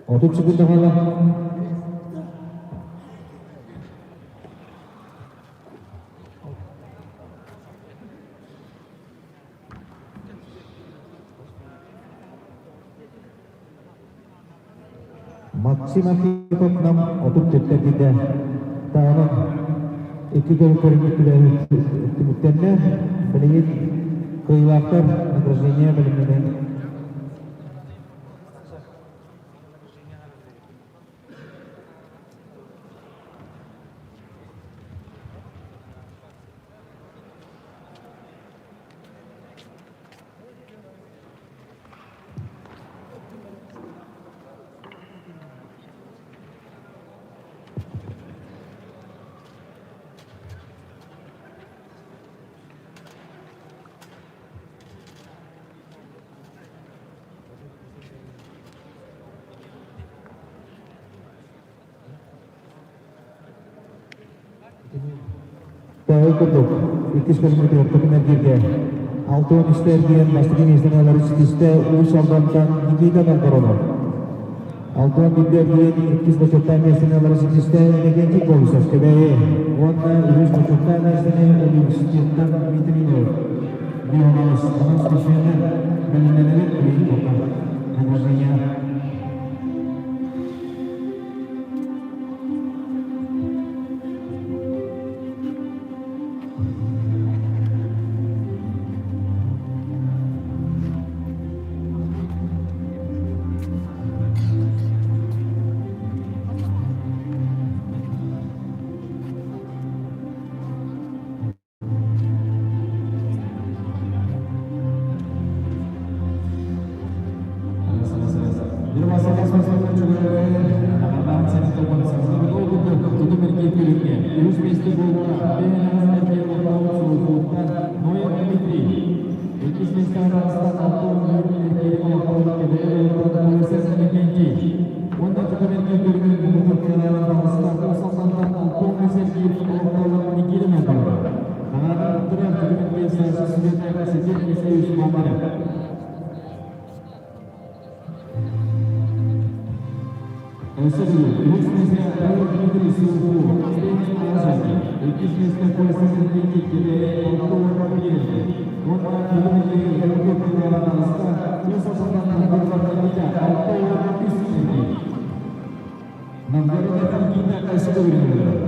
30 секунда хаалла. Максим Архипов нам 34 киирдэ. Таанан икки көр көрүҥҥүт түмүктэннэ. Билигин кыайыылаахтар награждение бэлэмнэнэн Ол курдук, иккис көрүҥмүтүгэр Токун эргииргэ 63 эргиэн бастакы миэстэни ылары ситистэ Уус Алдантан Никита Новгородов. 61 эргиэн иккис бочуоттаах миэстэни ылары ситистэ Иннокентий Колесов Кэбээйи уонна үһүс бочуоттаах миэстэни университеттан Дмитрий Ноев. Леонидович, онон спортсменнар бэлэмнэнэлэр билигин тоқта. Награждение. Ноев Дмитрий, иккис миэстэҕэ таҕыста Антон Юрий Кириллов. Кэбээйи олохтооҕо Айсен Иннокентий уонна Түгэнэргэ көрүҥүн муҥутуур кыайыылааҕын таҕыста Уус Алдантан Алтон Сергеев олохтооҕо Никита Михайлов. Наҕараадаланыктара Түгэнэргэ старший студент Сергей Алексеевич Бондарев. Өссө үһүс миэстэ Павел Дмитрий Силков, Средний Азия, иккис миэстэ Костя Сергеевич Кэбээйи 61 уонна бүгүн эһиги муҥутуур кыайыылааҕын таҕыста Уус Алдантан Ньурба 63 Сергей. Новгородов Никита өссө төгүрүнүллэр.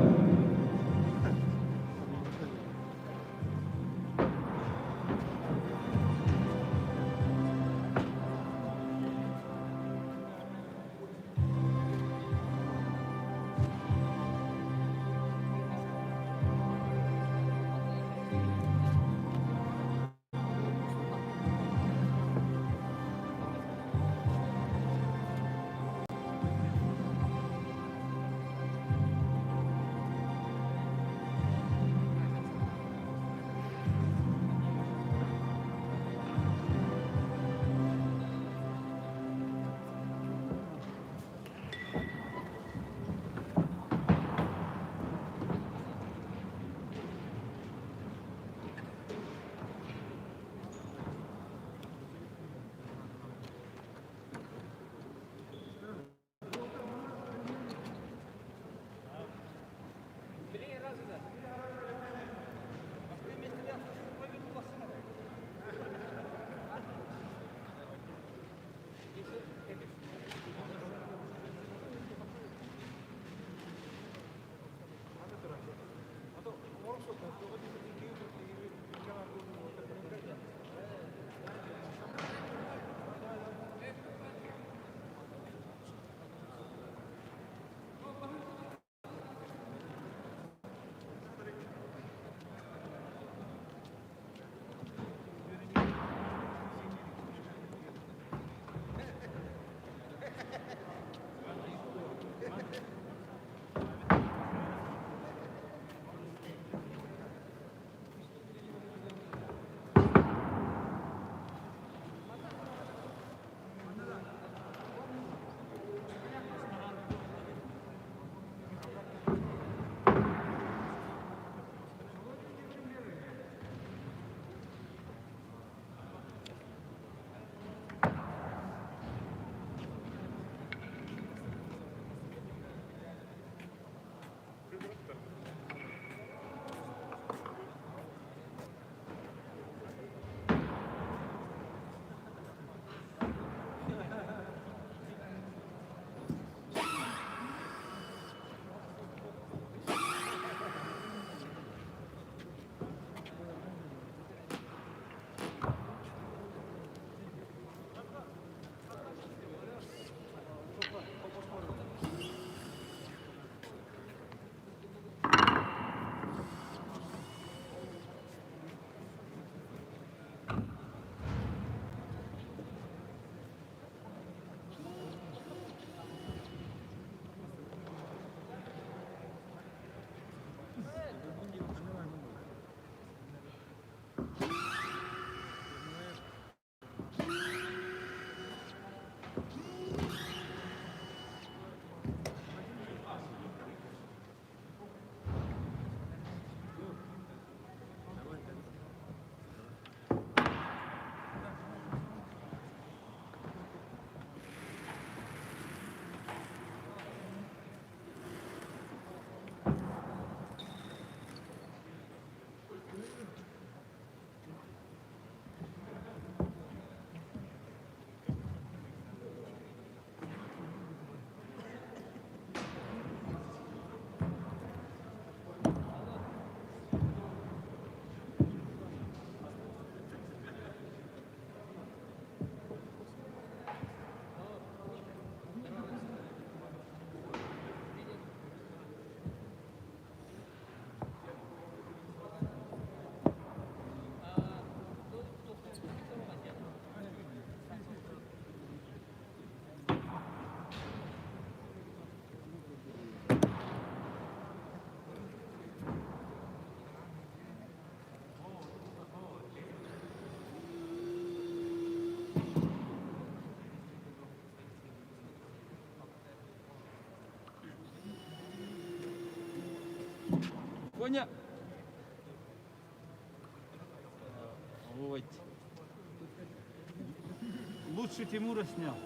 Коня. Вот. Лучше Тимура снял.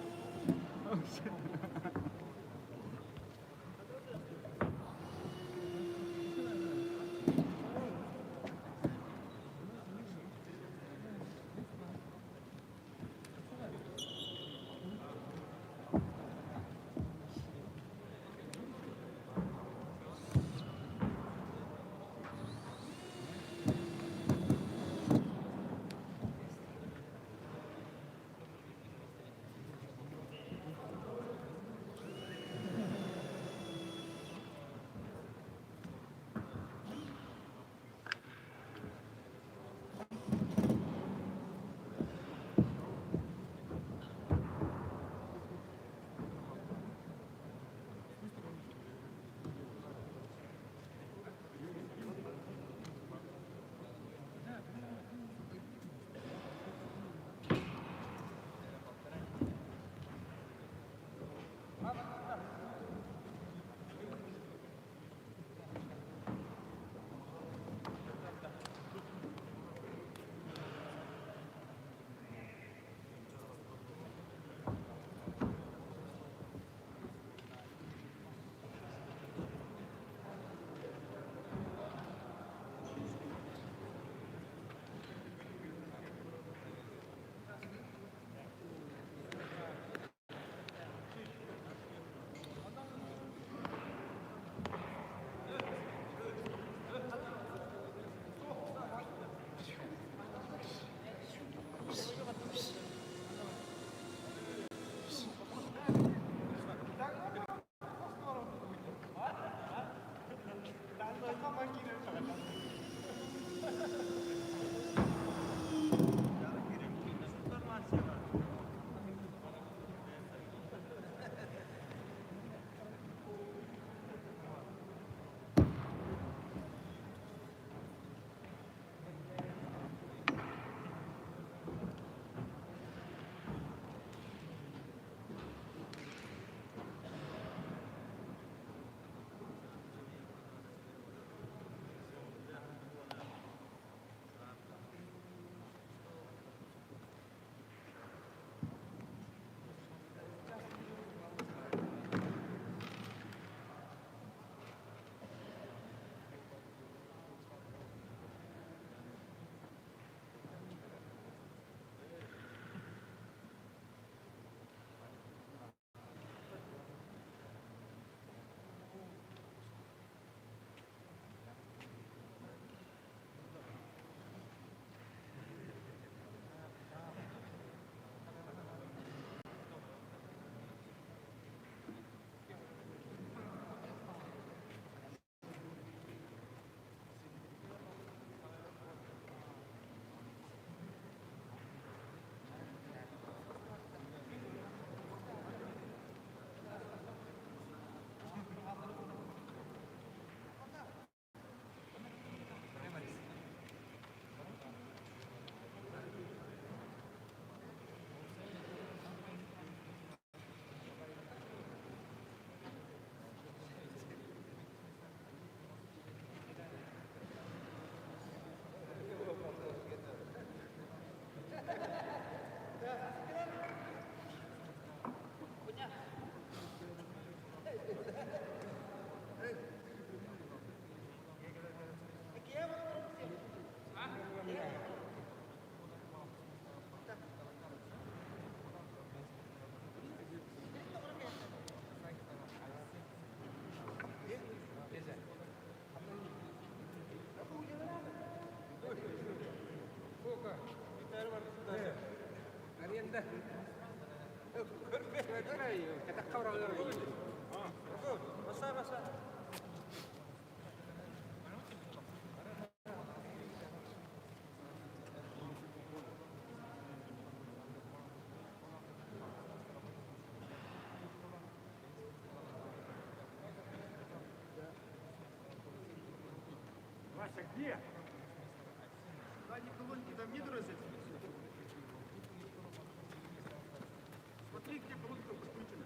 Вася, где? Сзади колонки там не друзья? Смотри, где колонка подключена.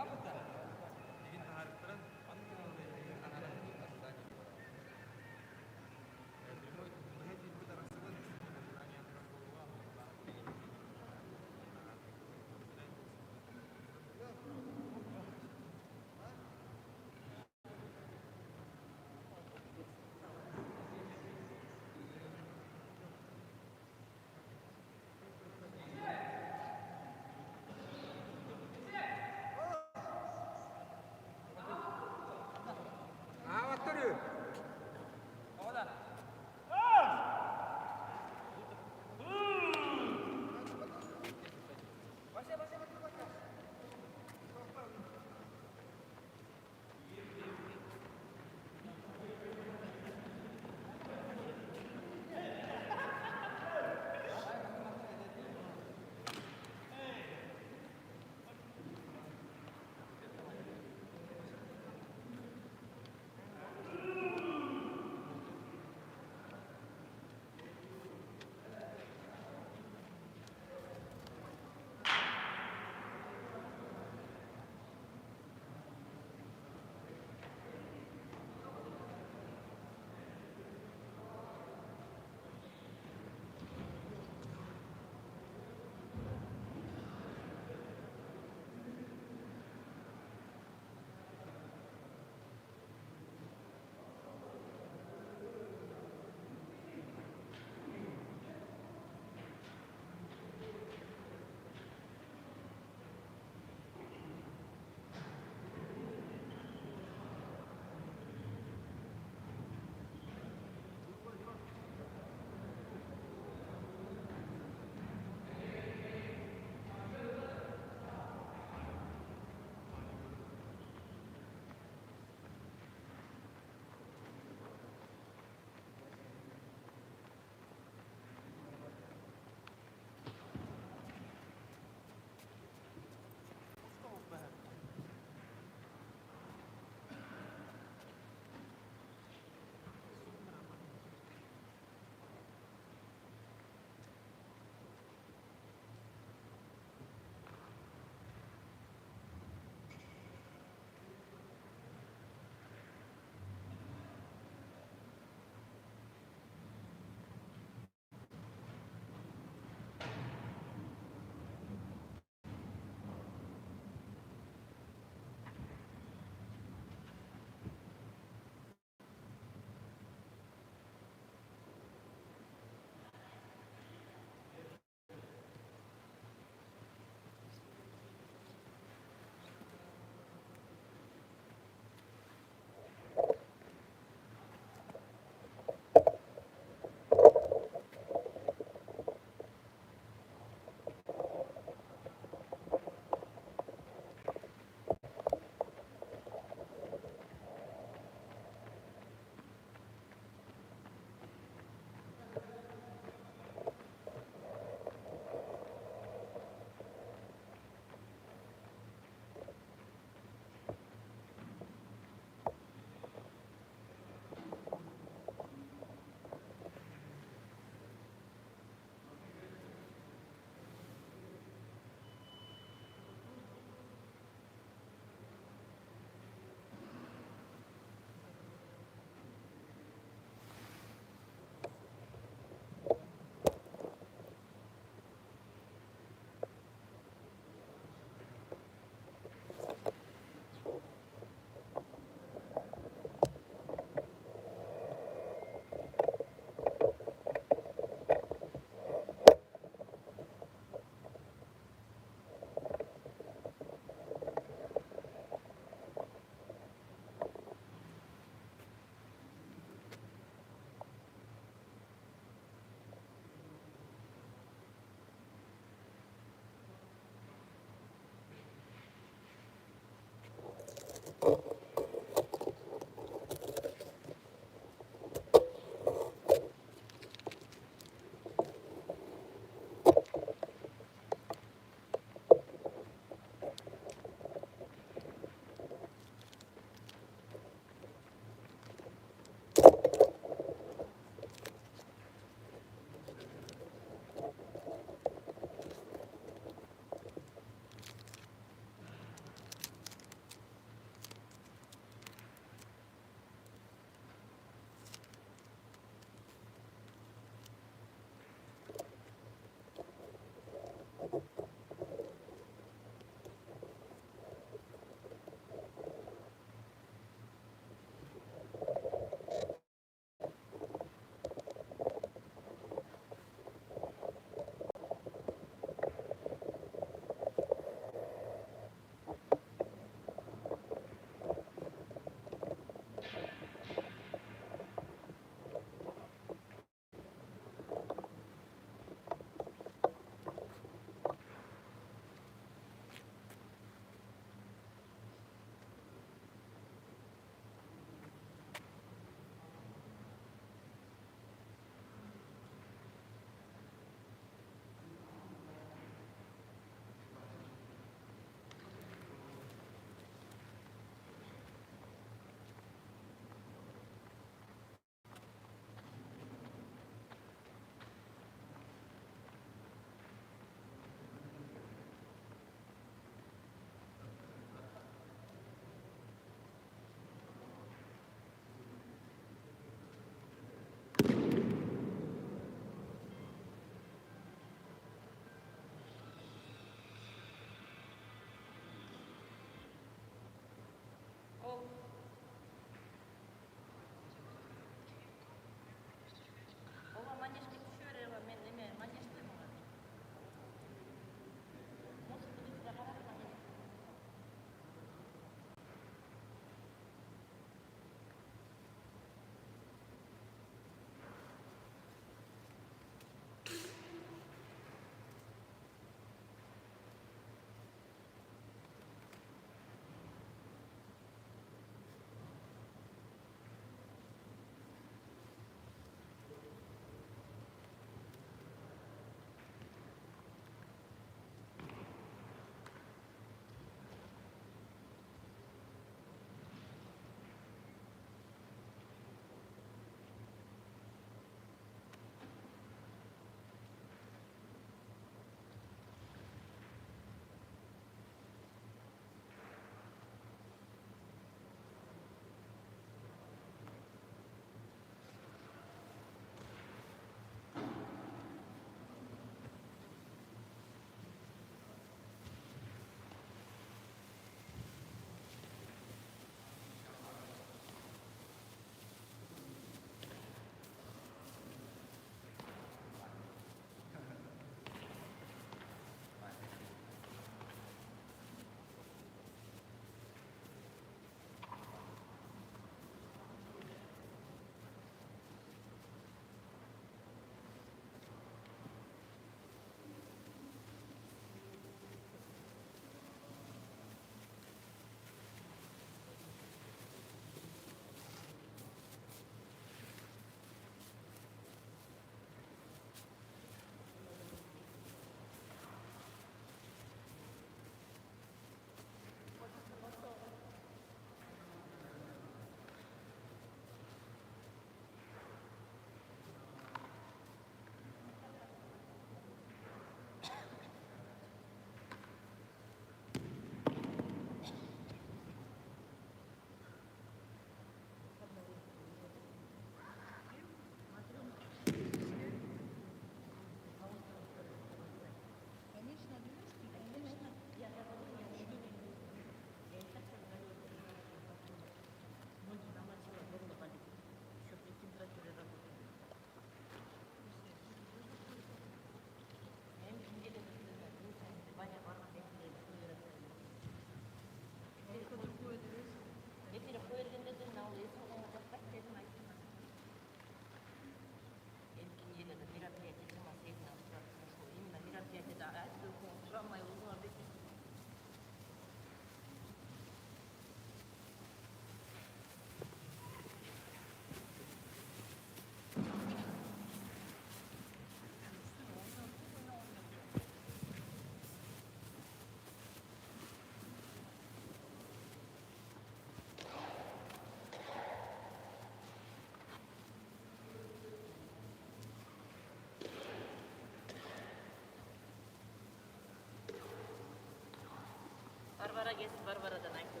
Молодец, Варварадан айтып.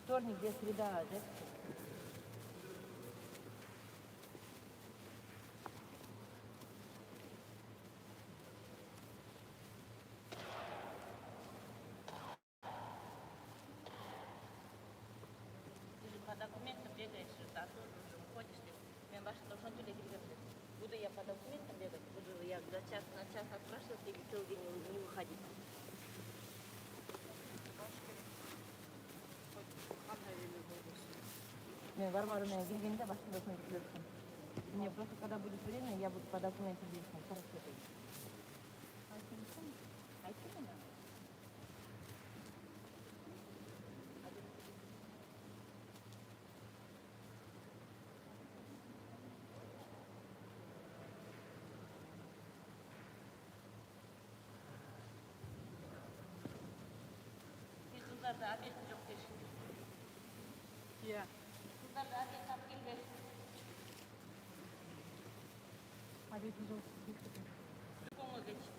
Вторник, где среда, да? Ты же по документам бегаешь, а тоже уже уходишь. Ты. Мен башында ошентип эле киргенмин. Буду я по документам бегать, буду я за час на час отпрашиваться и целый день не выходить. Кандай эме болбосун. Мен Варвара менен киргенде башында ошентип киресиң. Мне просто когда будет время, я буду по документам бегать. Хорошо. Айттым да. Кыздарда обед жок дешти. Иә. Кыздарда обед алып келбе. Обед жок. Көңүл кетишти.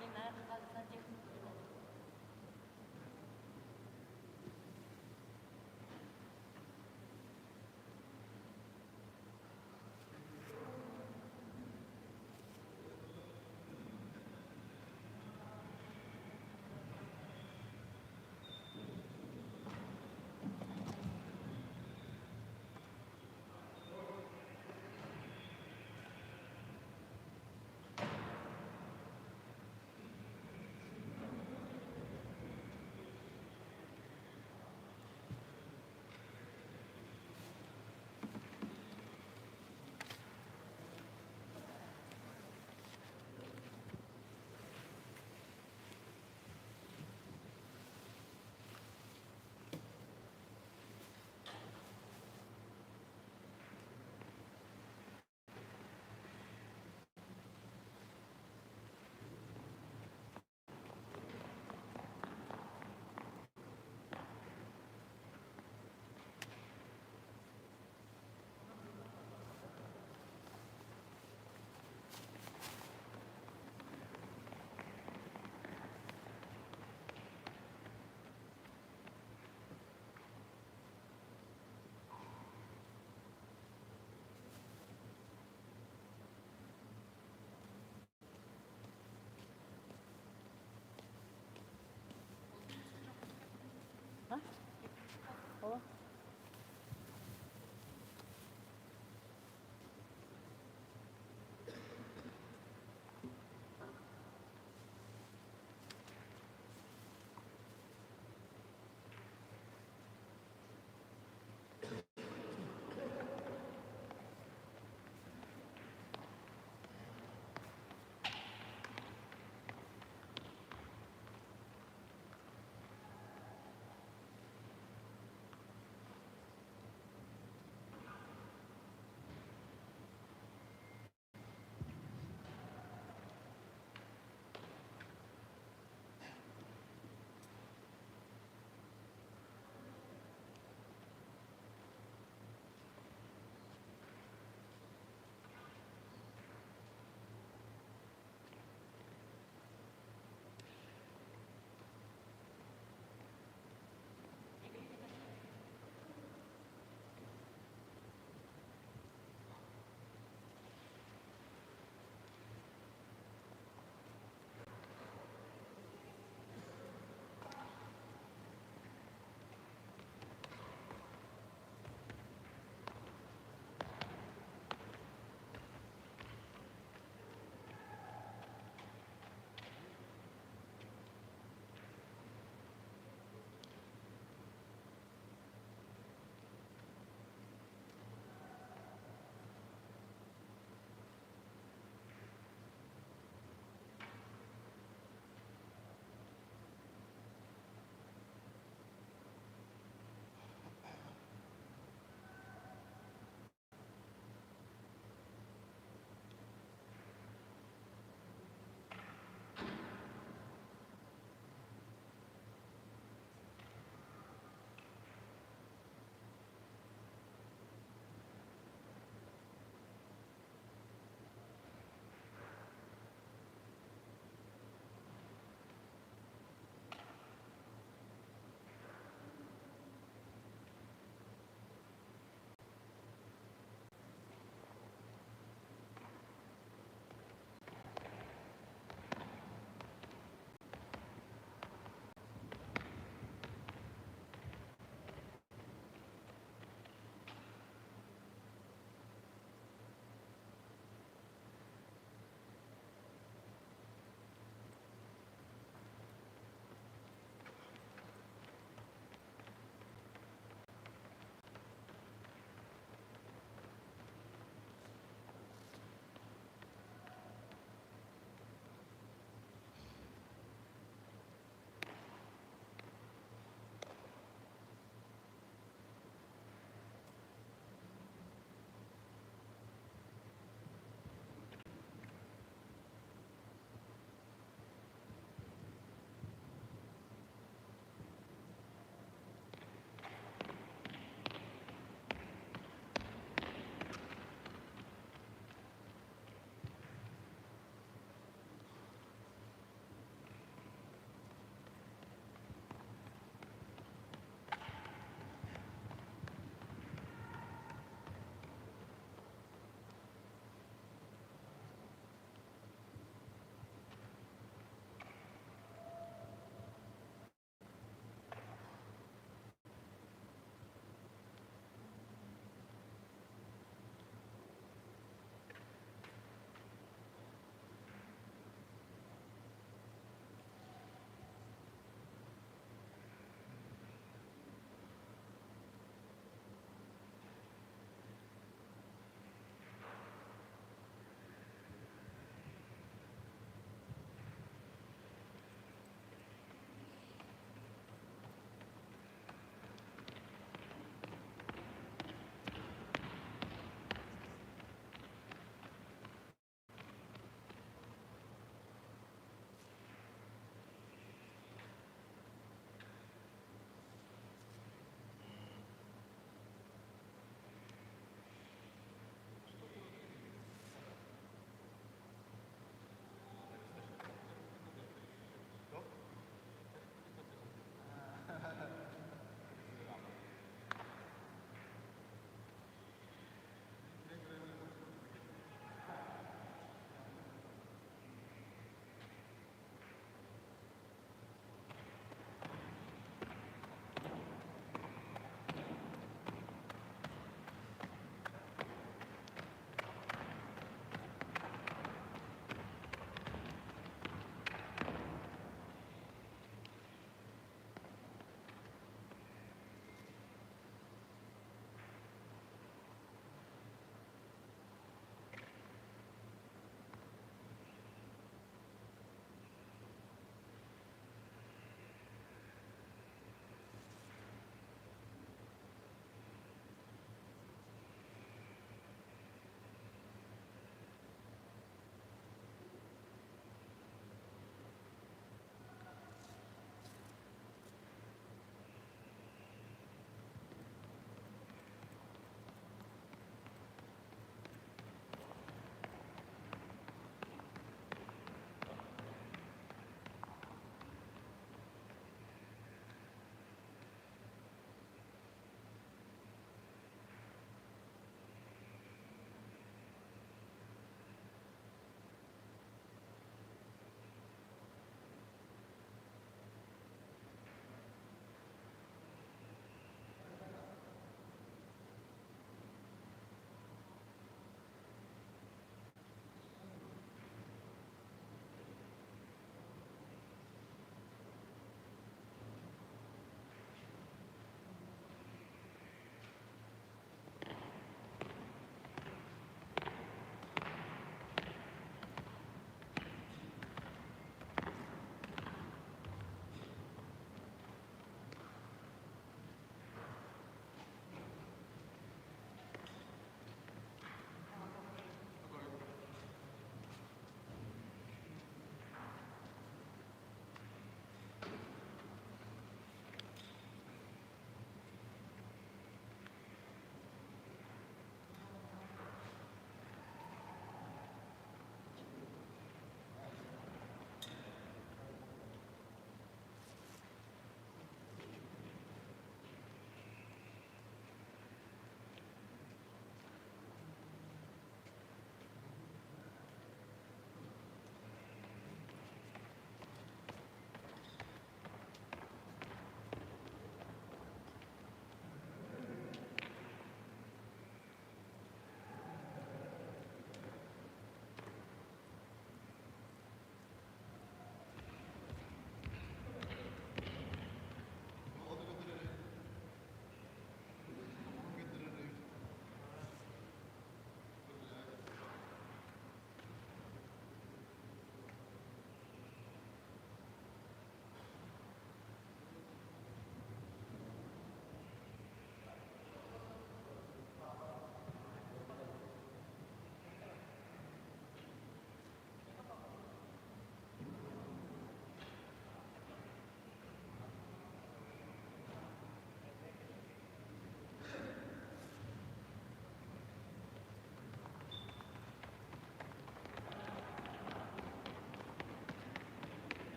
Мен аяққа сантехник. А? О.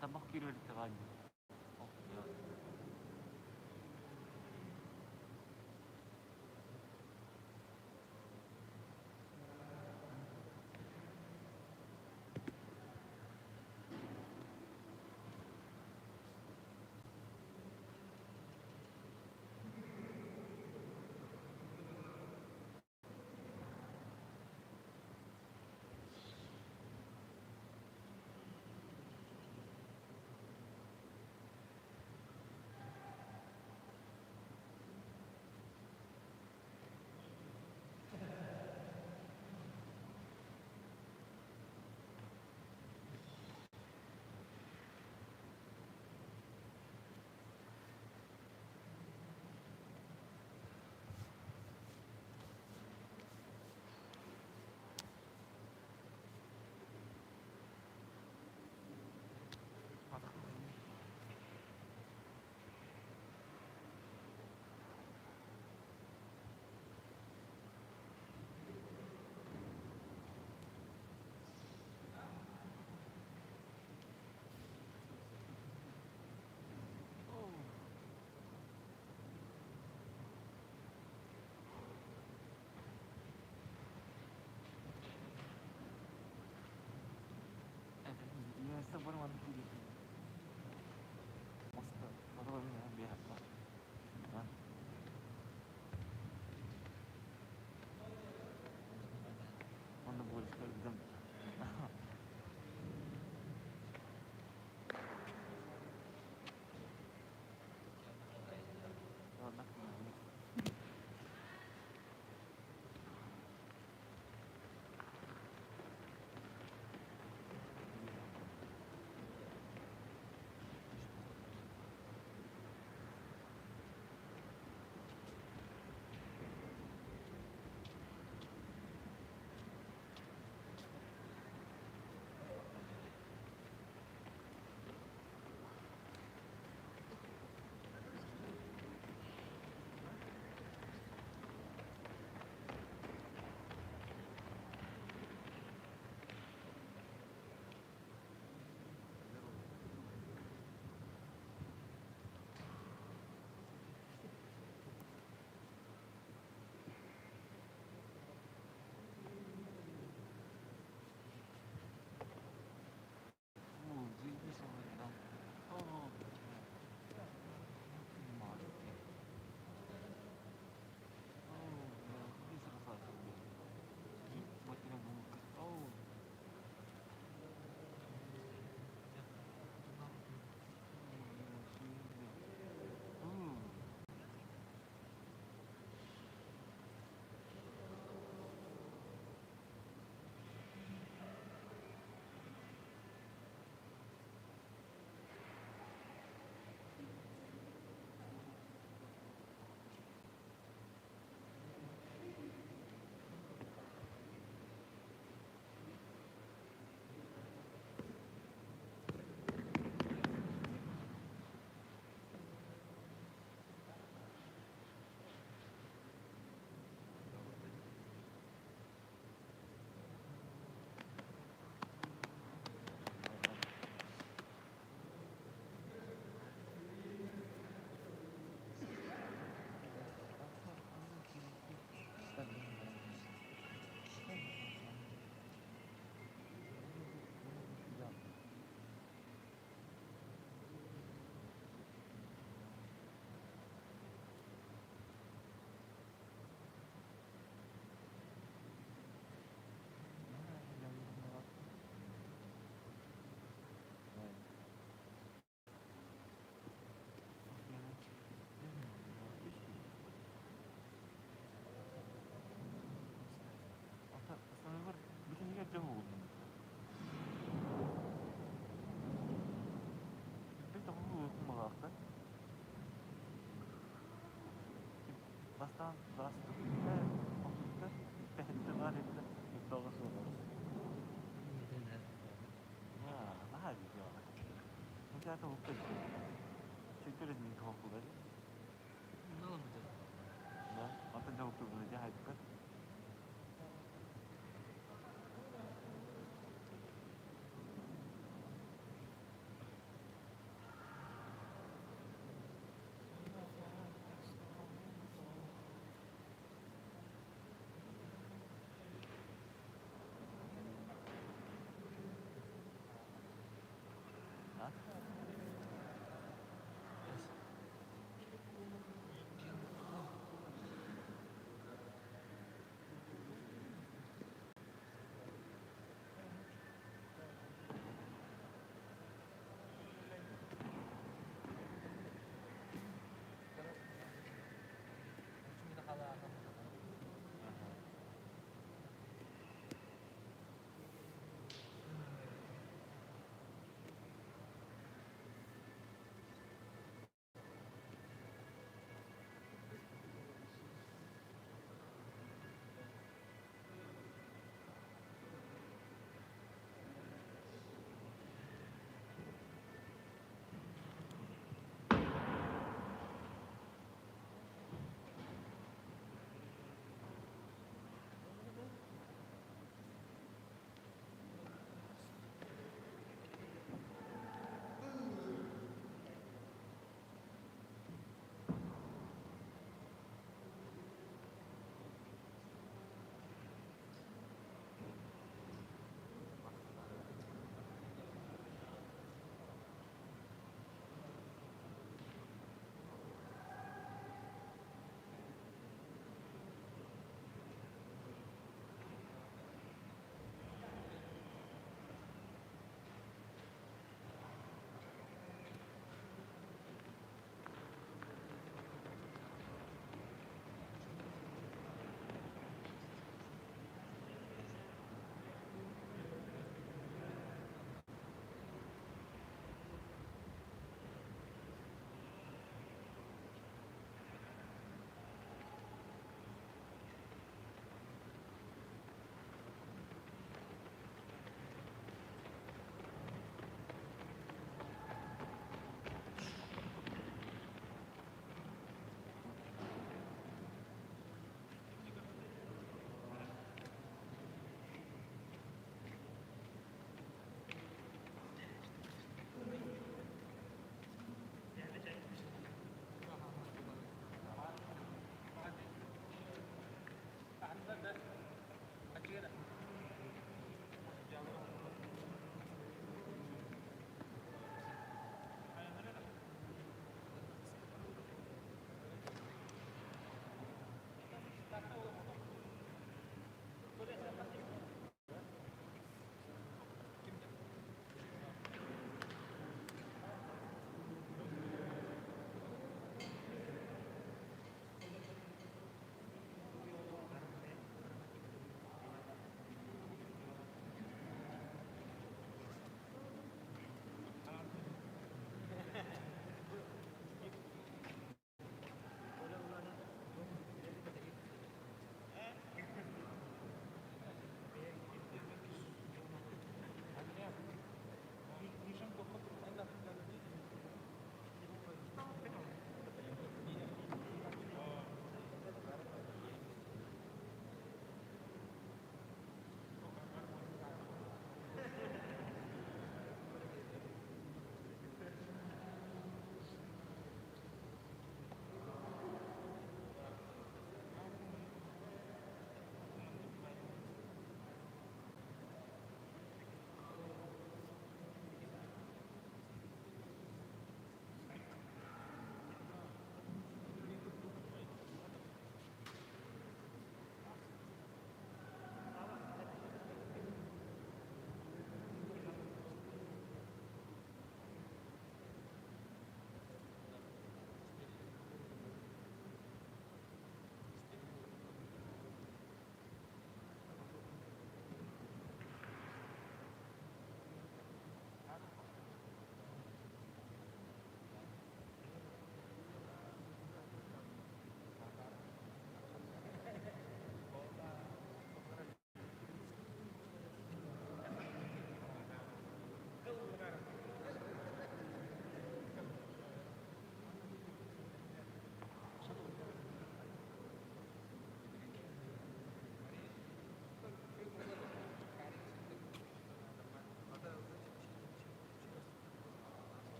Табах киирэр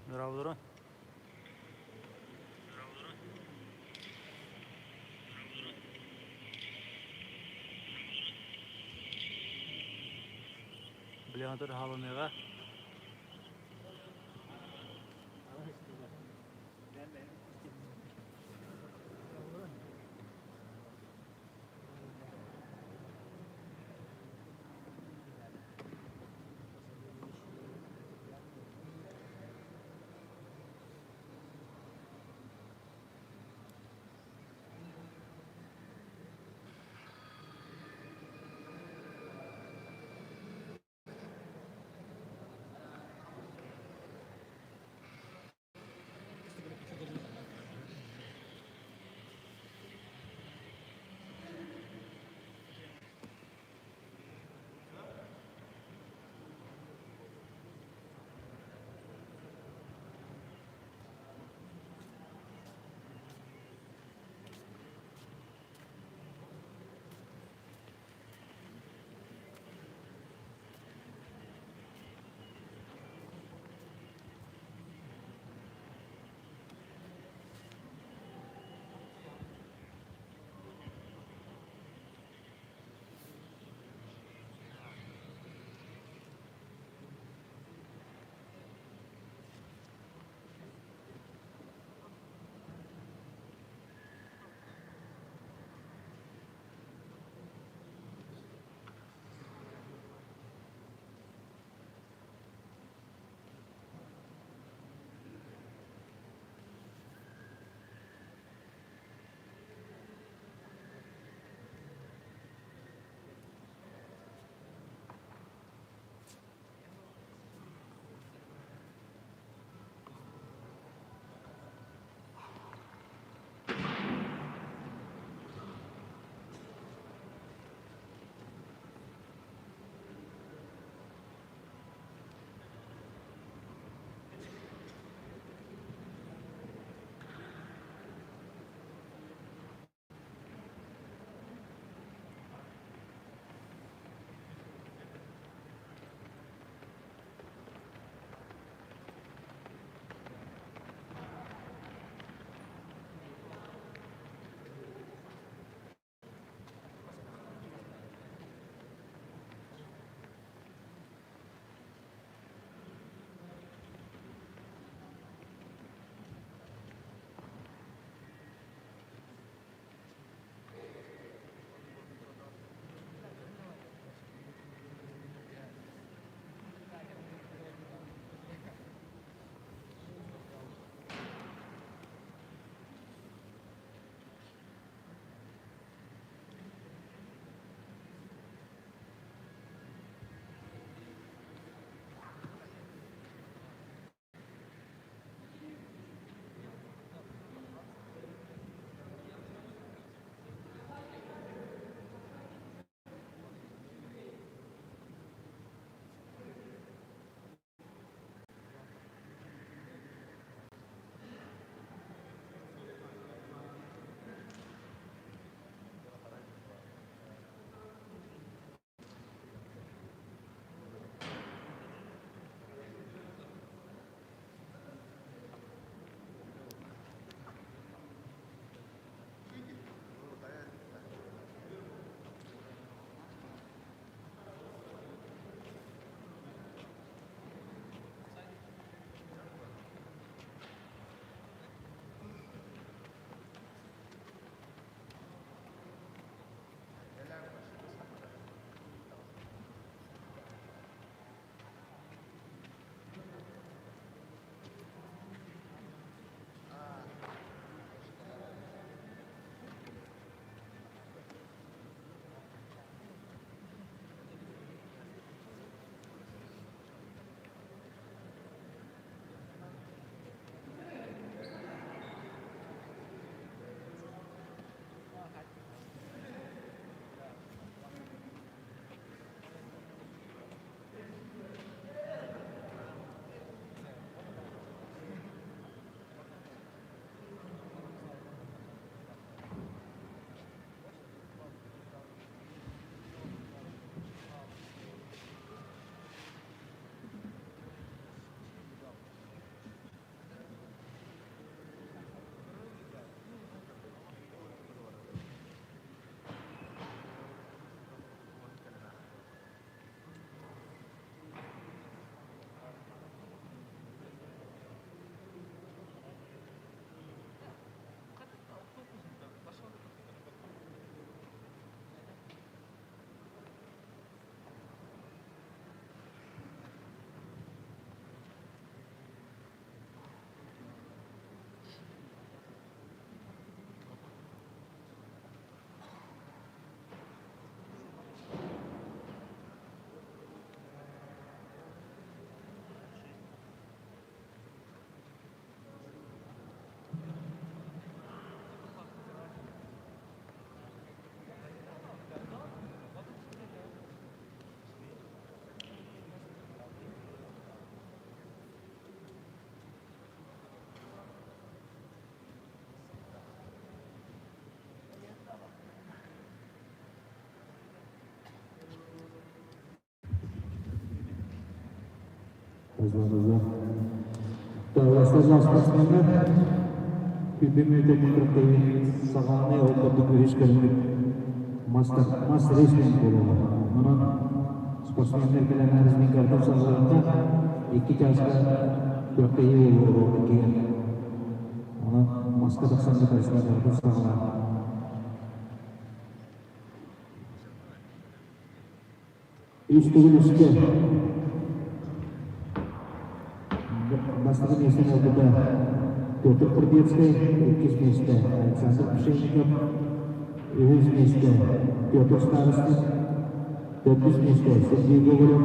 Дорооболоруҥ. Билигин хаалыныаҕа. Название. Таҕыстаах спортсменнар сүүрбэ мүнүүтэ күрэхтэһии саҕаланыы ол курдук үһүс көрүҥмүт мас рестлинг буолуоҕа. Онон спортсменнар кэлэн разминкаттан саҕалыахха икки чааска күрэхтэһии буолуоҕа иккигэ. Онон маска тахсан разминкаттан саҕалаан. Үс төгүл үскэ бастакы миэстэни ылбыта Петр Трубецкай, иккис миэстэ Александр Пшенников, үһүс миэстэ Петр Старостин, төрдүс миэстэ Сергей Гоголев,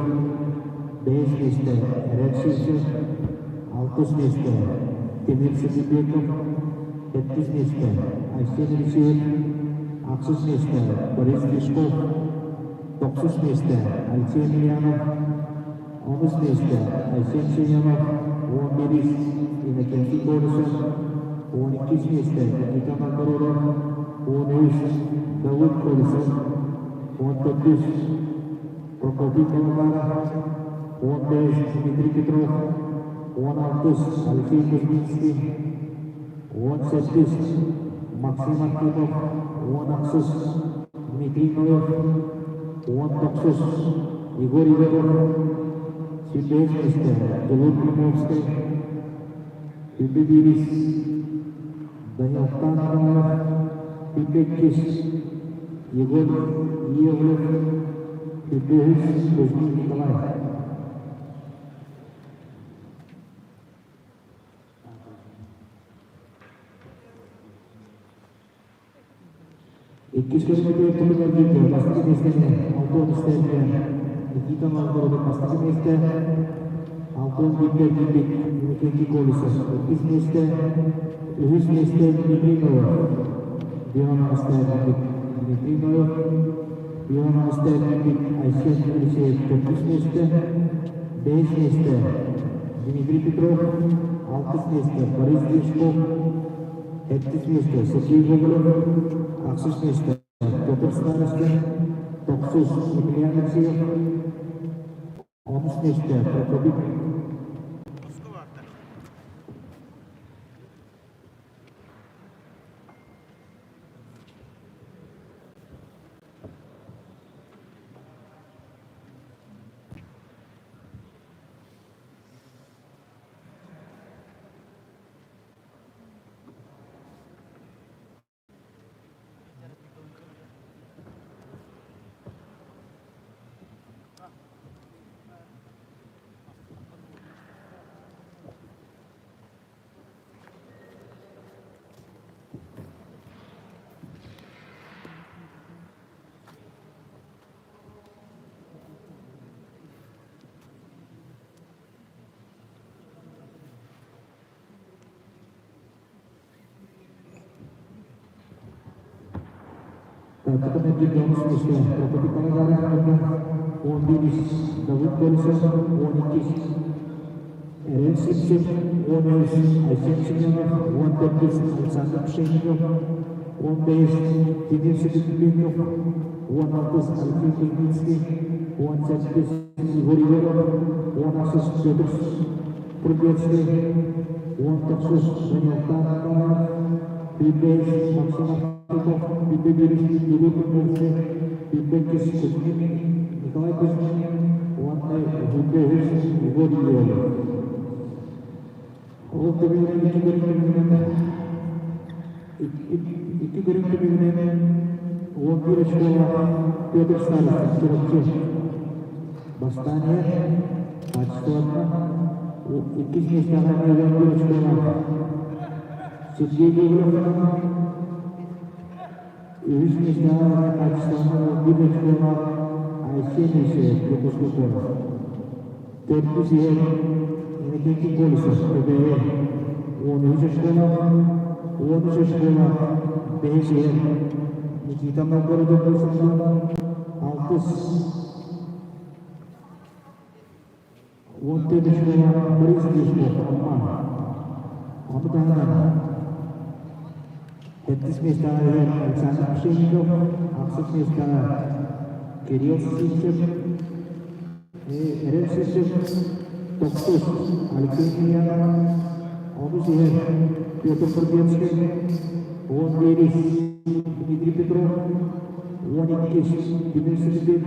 бэһис миэстэ Эрэл Сивцев, алтыс миэстэ Тимир Сидибеков, сэттис миэстэ Айсен Алексеев, ахсыс миэстэ Борис Дишков, Тохсус миэстэ Алексей Емельянов, онус миэстэ Айсен Семенов, уон биирис Иннокентий Колесов, уон иккис миэстэ Никита Новгородов, уон үһүс Давыд Колесов, уон төрдүс Прокопий Колобаров, уон бэһис Дмитрий Петров, уон алтыс Алексей Кузьминский, уон сэттис Максим Архипов, уон ахсыс Дмитрий Ноев, уон тохсус Егор Егоров, сүүрбэһис миэстэ Дьулуур Климовскай, сүүрбэ биирис Данилтан Ноев, сүүрбэ иккис Егор Иевлев, сүүрбэ үһүс Кузьмин Николай. Иккис көрүҥүтүгэр тылын эргийдэ бастакы миэстэни Алтон истэргэ Никита Новгородов бастакы миэстэ, Алтон бииргэ эргийбит Иннокентий Колесов иккис миэстэ, үһүс миэстэ Дмитрий Ноев, Дион аҕыста эргийбит Дмитрий Ноев, Дион аҕыста эргийбит Айсен Елисеев төрдүс миэстэ, бэһис миэстэ Дмитрий Петров, алтыс миэстэ Борис Дьячков, Сэттис миэстэ Сергей Гоголев, ахсыс миэстэ Петр Старостин, тохсус Емельян Алексеев, онус миэстэ Прокопий Тааттаттан эргийбит онус миэстэ Прокопий Тарагаров уон биирис Давыд Колесов, уон иккис Эрэл Сивцев, уон үһүс Айсен Семенов, уон төрдүс Александр Пшенников, уон бэһис Тимир Сидоренков, уон алтыс Алексей Кузьминский, уон сэттис Егор Егоров, уон ахсыс Петр Трубецкий, уон тохсус Данилтан Николаев, сүүрбэһис Максим Архипов, сүүрбэ биирис Юрий Кузнецов, сүүрбэ иккис Кузьмин Николай Кузьмин уонна сүүрбэ үһүс Егор Егоров. Ол түмүгүнэн икки көрүҥ түмүгүнэн икки көрүҥ түмүгүнэн уон биир очколаах Петр Старостин Чурапчы бастаан иһэр. Качествоттан иккис миэстэҕэ эмиэ уон биир очколаах Сергей Гоголев үһүс миэстэҕэ качествоттан уон биир очколаах Айсен Елисеев Дьокуускай куорат. Төрдүс иһэр Иннокентий Колесов КБЭ уон үһүс очколаах, уон үс очколаах бэһис иһэр Никита Новгородов алтыс уон төрт очколаах Борис Дьячков Амма. Ону таһынан сэттис миэстэҕэ иһэр Александр Пшенников, ахсыс миэстэҕэ Кирилл Сивцев, Эрэл Сивцев. Тохсус Алексей Емельянов, онус иһэр Петр Турбецкий, 11-ис Дмитрий Петров, 12-ис Тимир Сергеев,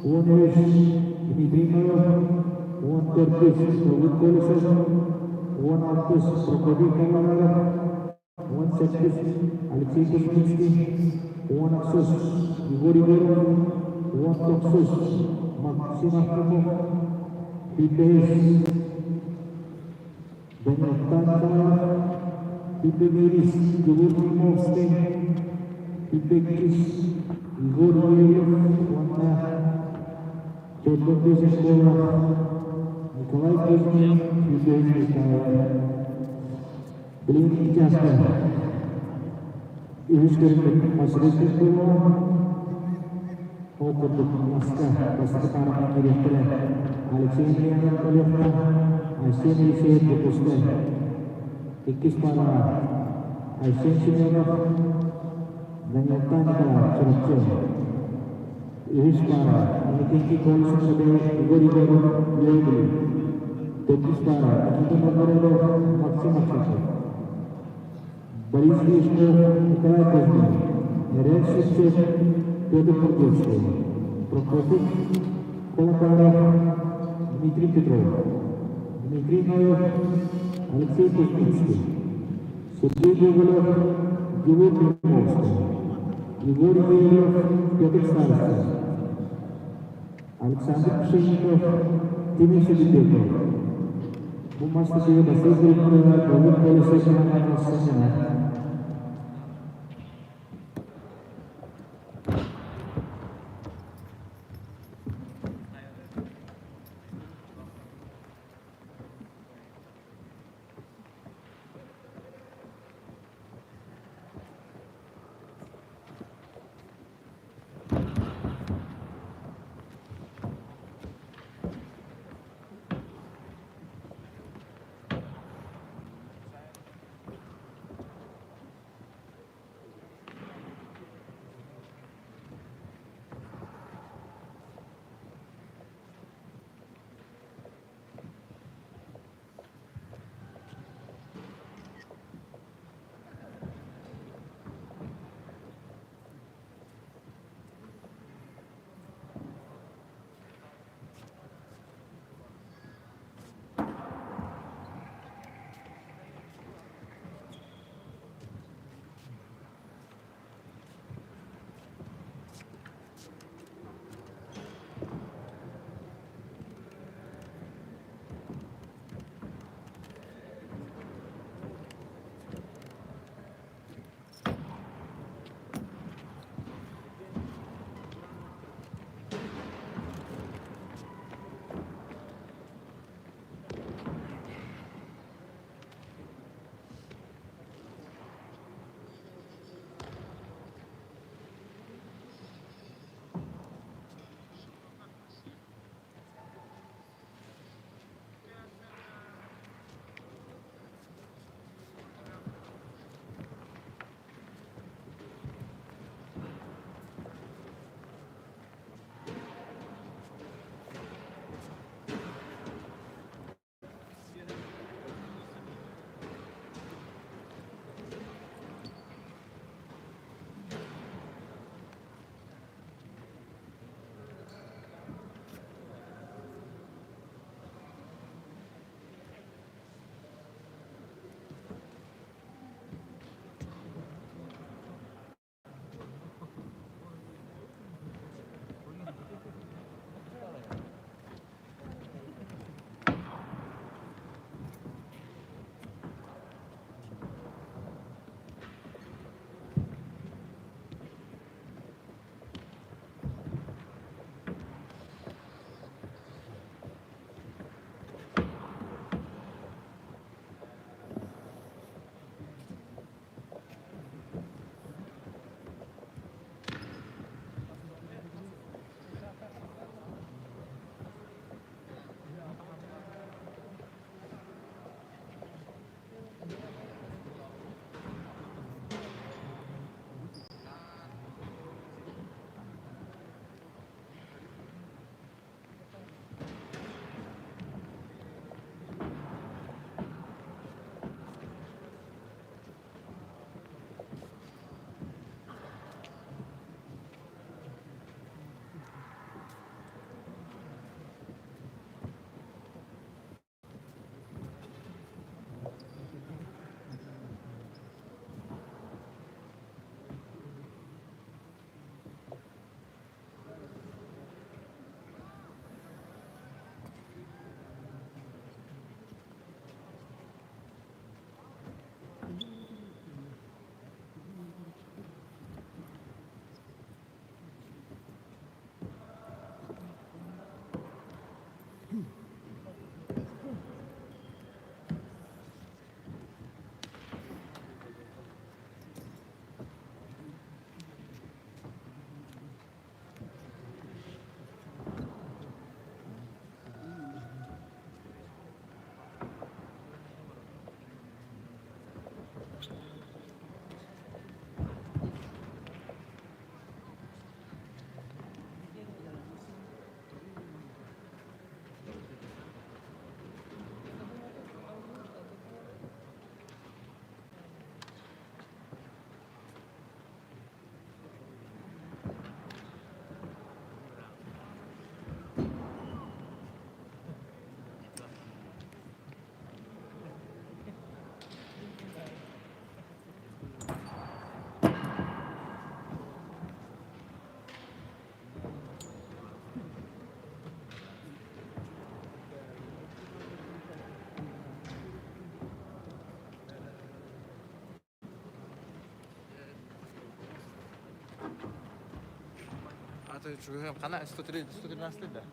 13 Дмитрий Ноев, 14-үс Давыд Колесов, 16-ыс Прокопий Павлов, 18-ис Алексей Кузьминский, 18-ыс Егор Егоров, 19-ус Максим Архипов, 25-ис Данил Танкаев, 21-ис Егор Климовский, 22-ис Егор Юрьев уонна 45 школа Николай Кузьмин, 25 Михайлов. Билигин чааска үһүс көрүҥмүт Мас-рестлинг буолуоҕа. Ол курдук маска бастакы пааранан киириэхтэрэ Алексей Андреянов Өлүөхүмэ, Айсен Елисеев Дьокуускай. Иккис паараҕа Айсен Семенов, Данилтан Николаев Чурапчы. Үһүс паара Иннокентий Колесов Садеев, Егор Егоров Үөһээ Төрдүс паара Никита Новгородов, Максим Максимов. Борис Вишнев, Николай Кузьмин, Эрэл Сивцев, Петр Курдевский, Прокопий Колокаров, Дмитрий Петров, Дмитрий Ноев, Алексей Кузьминский, Сергей Гоголев, Георгий Климовский, Егор Юрьев, Петр Старостин, Александр Пшенников, Тимир Шебеков. Бу мастакыга бассейн группалара Давыд Колесов сынньанар. Аты чугуһум хана 103 113 да.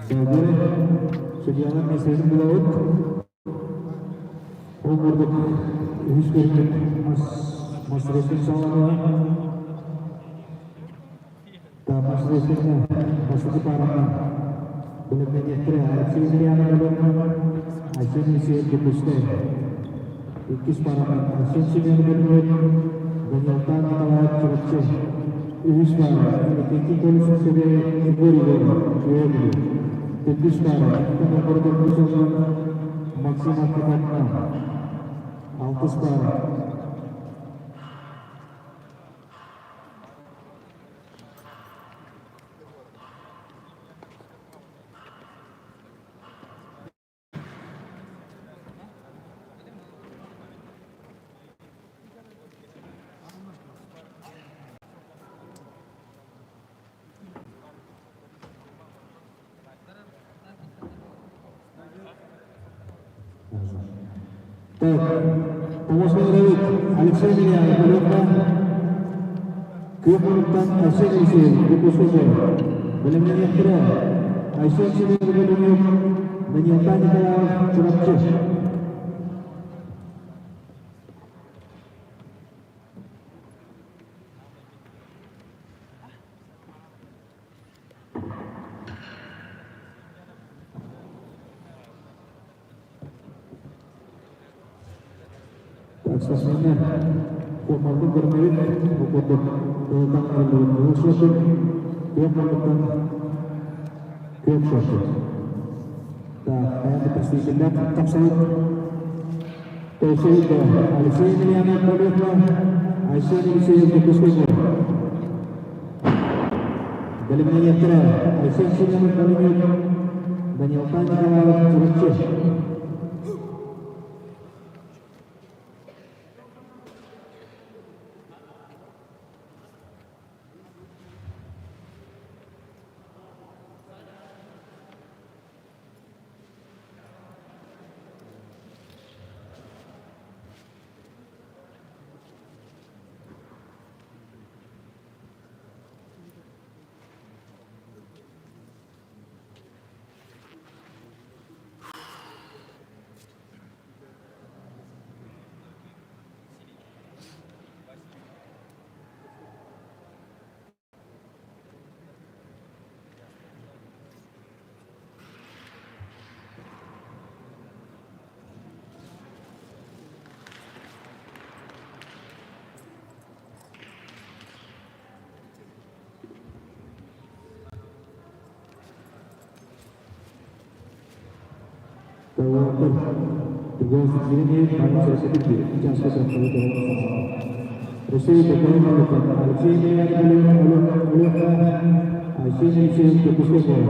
Салгыы судьуйалар миэстэлэрин булабыт. Ол курдук үһүс көрүҥмүт мас мас рестлинг саҕаланыаҕа. Мас рестлиҥҥэ бастакы пааранан бэлэмнэниэхтэрэ Алексей Емельянов Өлөөнө, Айсен Елисеев Дьокуускай. Иккис пааранан Айсен Семенов Өлөөн, Данилтан Николаев Чурапчы. Үһүс паара Иннокентий Колесов Егор Егоров Үөһээ Бүлүү. Төрдүс паара Никита Новгородов Уус Максим Архипов Алтыс паара Так, Помощник Алексей Миляев, Өлүөхүмэ Күөх муннуктан Айсен Елисеев, Дьокуускайга бэлэмнэниэхтэрэ. Айсен Семенов Өлүнүк, Данилтан Николаев, Чурапчы. Спортсменнар куоппарбыт көрүҥнэрин бу курдук тылтан арыллыбыт кыһыл шортик, күөх муннуктан күөх шортик. Так, хайа да представителлэр тапсабыт. Тойсойда Алексей Емельянов Полехова, Айсен Елисеев Дьокуускайга. Бэлэмнэниэхтэрэ Айсен Семенов Пулемет, Данилтан Николаев Чурапчы. Алексей Алексеевич Дьокуускай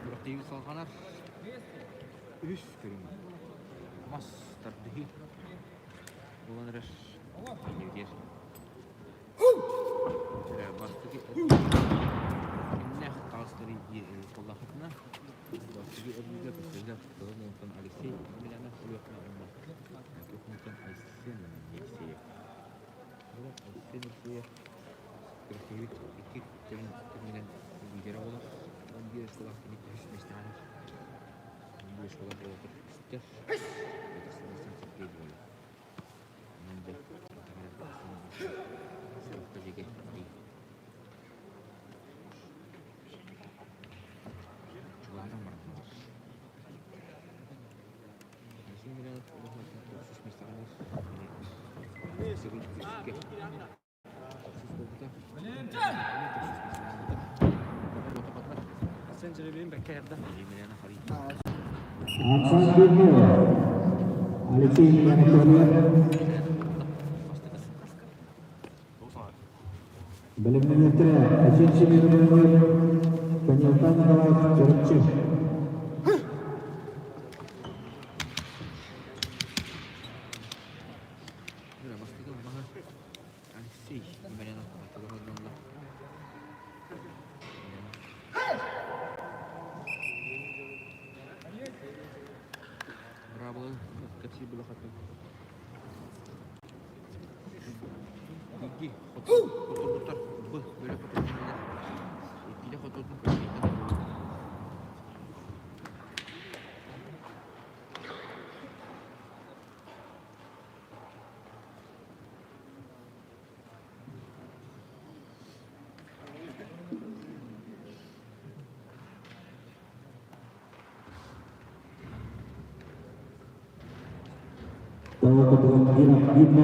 Күрэхтэһии салҕанар. Үһүс көрүҥ. Мас тардыһыы. Буолан эрэр. Иннибитигэр. Бастакы кимнээх таҕыстары буоллаххытына, бастакы өрүүгэ көстөллөр Кыһыл Муҥтан Алексей Емельянов Өлүөхүмэ уонна Күөх Муҥтан Айсен Елисеев. Айсен Елисеев күрэхтэһиибит икки кэминэн лидера буолар. 11 оскуолаах кини үһүс миэстэҕэ 11 оскуолаах уолаттар үстэр. Сергей буолар. Арсан Дурнев. Алексей Емельянов Бэлэмнэниэхтэрэ Айсен Семенович, Данилтан Николаев Чурапчы. Алексей Емельянов бастакы Быраабыланы кэпсиир былахатын. Икки хотурбуттар Б бөлөх хотурбуттар. Иккилэ хотурдун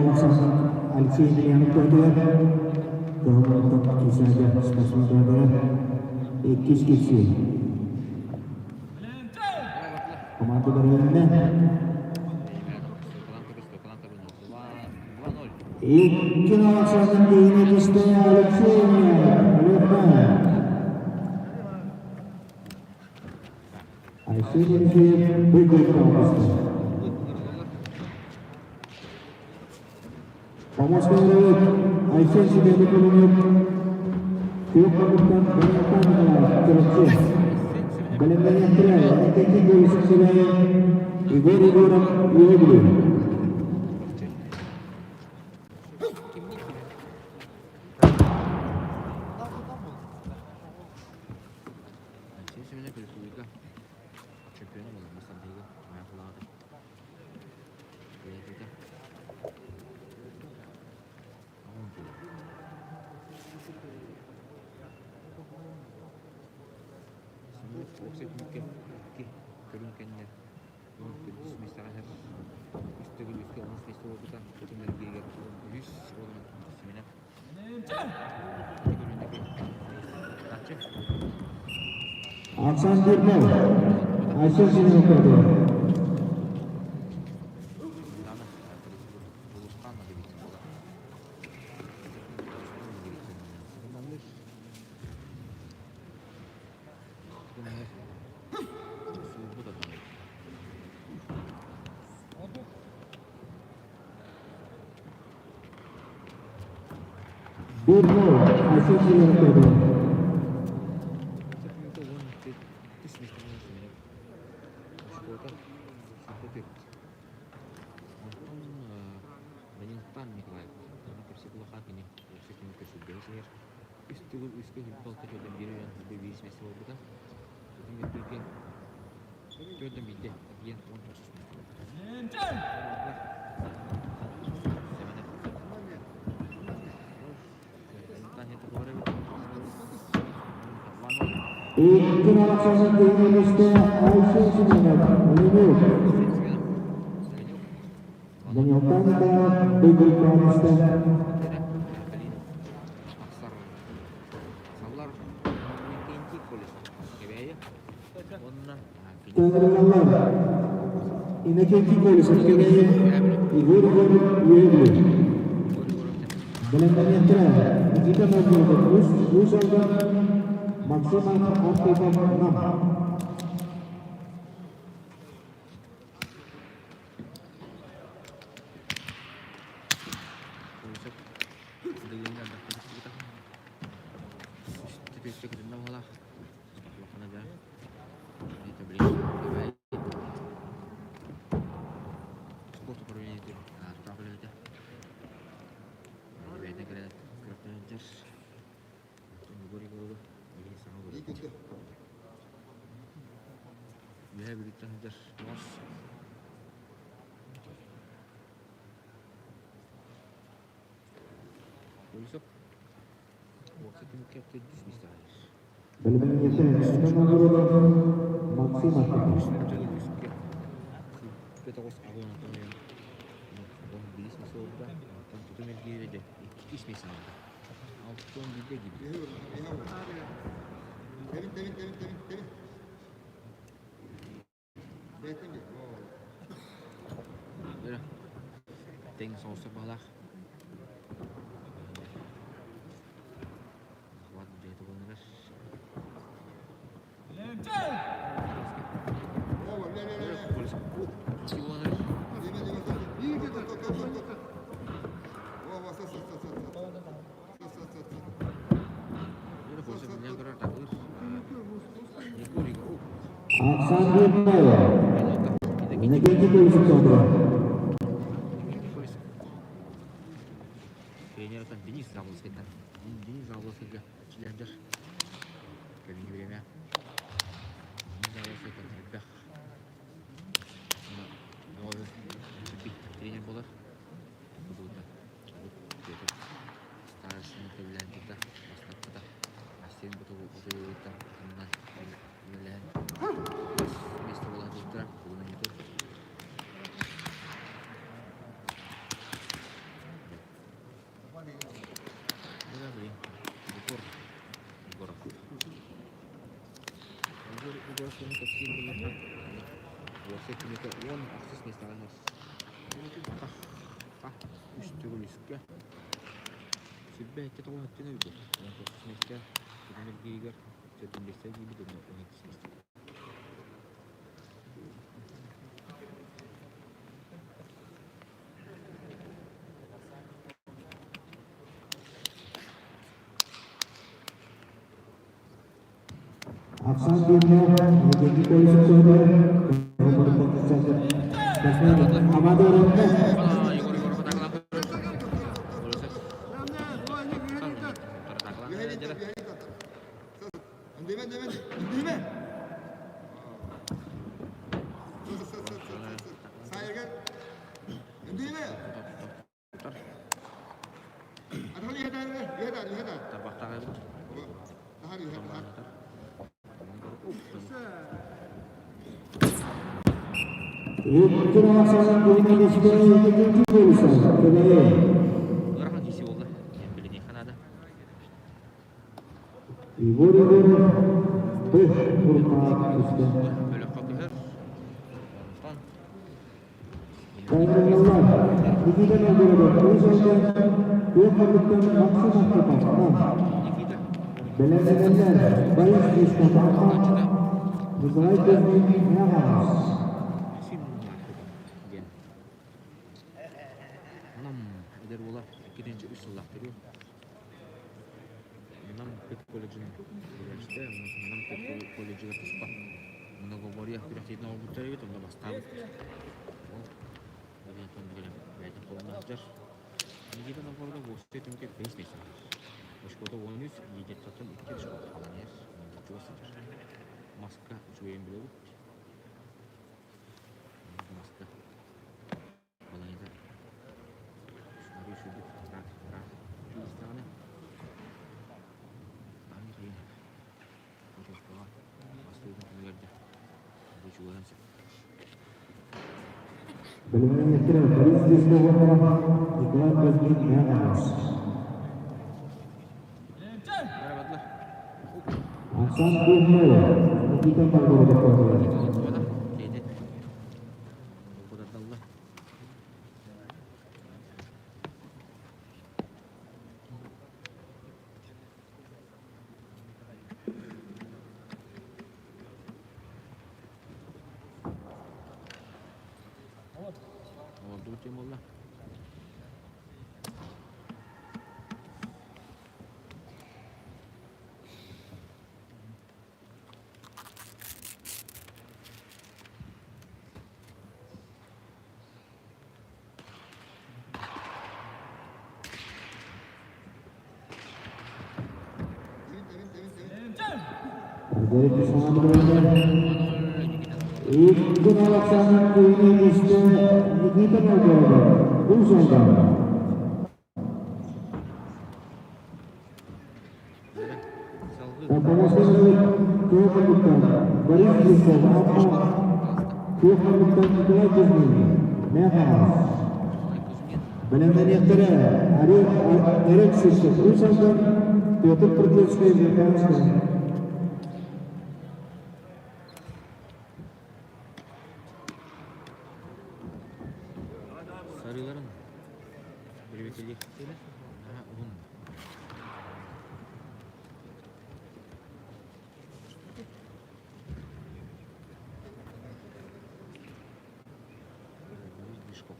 көрсүөхтэн Алексей Емельянов көрдүлэр. Кыһыл киисээгэ спортсмендара иккис киирсии. Команда бэрилиннэ. Икки ахсаанын киһини түстэ Алексей Емельянов. Айсен Елисеев выиграет августа. Помощник Айсен Семенов Күөх көмүстэн Чурапчы. Бэлэмнэниэхтэрэ Никитин Борисов Егор Егоров Үөһэ Бүлүү. Алексей Семенов республика чемпиона буолар Мастардыыга Майахулаҕа Бэйэтэ Семенов уопсай түмүккэ икки көрүҥ кэннэ 14 миэстэҕэ иһэр. Үс төгүл үскэ онус миэстэ буолбута. Тутум эргииригэр үһүс уонна Семенов Оксан Дурнов, Айсен Семенов көрдүлэр. Дурнов, Айсен Семенов көрдүлэр. Үс төгүл үскэ балта төрдөн биир үйэн биир миэстэ буолбута. Түмүктүүргэ төрдөн биирдэ диэн 19 миэстэ буолбута. Икки ахсаанын киһини миэстэ Айсен Семенов, Лемюк. Данилтан Николаев выиграет августа. Тәңірғалар Иннокентий Колесов Кэбээйи Егор Егоров Үөһэ Бүлүү. Бэлэмнэниэхтэрэ Никита Новгородов Уус Уус Алдан Максим Архипов Нам. Спорт управлениетын тутаах үлэһитэ бэйэтэ кэлэн күрэхтэн сылдьар. Егор Егоровы билигин саҥа көрөбүт. Үөһээ Бүлүүттэн сылдьар Мос Колесов уопсай түмүккэ төрдүс миэстэҕэ иһэр. Бэлэмнэниэхтэрэ Никита Новгородов Максим Архипов. Тоҕус аҕыс уон биис миэстэ буолбута. Онтон тутум эргиирэ дьэ иккис миэстэ ылбыта. 61-де киирбит. Тэҥ соҕустар баһылаах. Захват бэйэтэ буолан Оксана Дмитриева. Иннокентий Колесов Содоров. Тренер Денис Заболоцкайтан. Денис Заболоцкайга чилэрдэр. Кэлиҥҥи бириэмэ Денис Заболоцкайтан элбэх тренер буолар. Бу старшины көбүлээн турда, бастаппыта. Арсен Ботугуйуттан аннан үлэлээн миэстэ буолан турдара, бүгүн ойутур. Егор Егоров. Егор Егоров туһунан кэпсиир буоллахха, уопсай түмүкэ 10 ахсыс миэстэҕэ үс төгүл үскэ сүрбэ икки тоҕус өттүн өлбүт. 19 миэстэ сүрүн эргииригэр 75 киирбит уонна 12 миэстэ. Оксана Дмитриева, Иннокентий Колесов Содоров. Амадор Егор Егоров атакалаан көрөр. Колесов атакалаан Тарбахтаах Виктор Оксана Дмитриевна, Иннокентий Колесов. КВЭ. Ыарахан киси буолла. Билиниэххэ наада. Егор Егоров, Т. Куркаат түсті. Бөлөххө көһөр. Онтон Тайгыналар, Никита Новгородов, Уус Алдан, Куохалыттан Максим Антонов, Никита. Бэлэмнэнэллэр, Борис Дисков, Амма, Николай Кузьмин, Мэҕэ Максим диэн. Нам эдэр уола 2-3 сыллаах төрүө. Нам педколледжын үөрэнээччитэ, Нам педколледжыгар туспа многоборье күрэхтэһиитин оҥорбуттар эбит, онно бастаабыт. Ол Антон кэлэн бэйэтин холонно сылдьар. Никита Новгородов уопсай түмүккэ бэһис миэстэҕэ. Очкота 13, лидертан 2 очко хаалан иһэр. Чугас сылдьар. Маска үчүгэйин билэбит. Маска балайда арыы үчүгэйдик ыраах ыраах тиийистэҕинэ аны хайын очкоҕа бастыырын түмүгэр да бу чугаһын сөп. Бэлэмнэнэллэр, Борис Дисков, Николай Кузьмин, Мэҕэ Барабадлар. Оксана Дмитриева, Никита Новгородов. Кейде. Кудардалла. Олордубут диэн буолла. Икки Оксана Кузьминична, Никита Новгородов, Уус Алдан. Куохалыттан Борис Дисков, Амма, Куохалыттан Николай Кузьмин, Мэҕэ. Бэлэмнэниэхтэрэ Эрик Сивцев, Уус Алдан, Петр Прудецкий, Верхоянскай. Сарыыларын Бөрүөкэлиэх наһаа уһун. Мешков.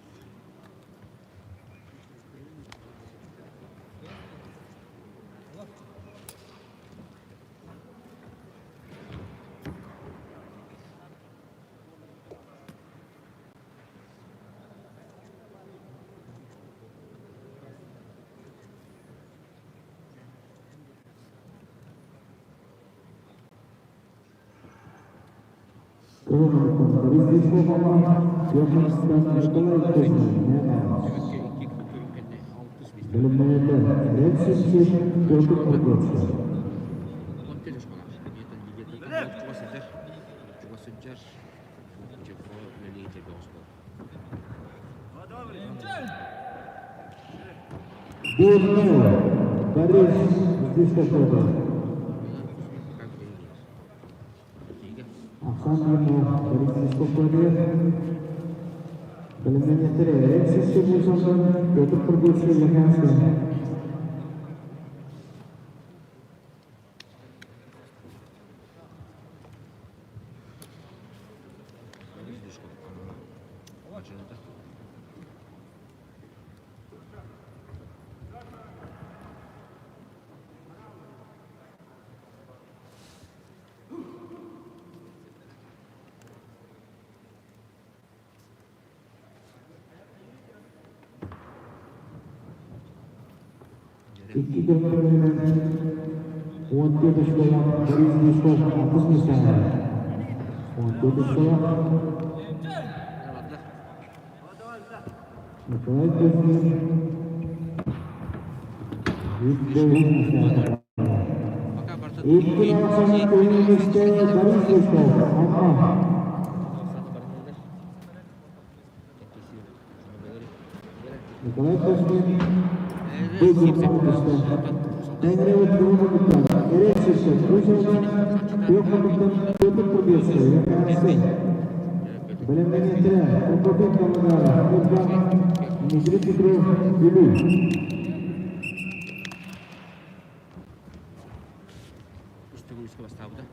Борис Дичков Амма, Петр Николай Кузьмин, Түмүккэ икки көрүҥ кэннэ алтыс миэстэ. Бэлэмнэнэллэр Эрэл Сивцев, Петр Курбецкий. Он теле школа. Чугас сылдьар. Чугас сылдьар. Чепо үлэлии чепе оскол. 1-0. Борис Дичков Пока билигин. Ахсаан 1-0. Борис Дичков Бэлэмнэнэллэр Эрэл Сивцев Уус Петр Курбецкий Лоханский. Борис Дичков. Мачыныта. Икки көрүҥүнэн 14 очколаах Борис Дичков алтыс миэстэҕэ. 14 очколаах Николай Кузьмин үс миэстэҕэ. Пока барыта Икки ахсаан көрүҥ миэстэ Борис Дичков Амма. Николай Кузьмин бэс алтыста. Тэҥҥэ Курумуттан Эрэл Сивцев Уус Алдан, Петр Курбецкий Верхоянскай. Бэлэмнэниэхтэрэ Прокопий Каллагаров, Ньурба, Дмитрий Петров, Бүлүү. Үстүгү бастаабыта.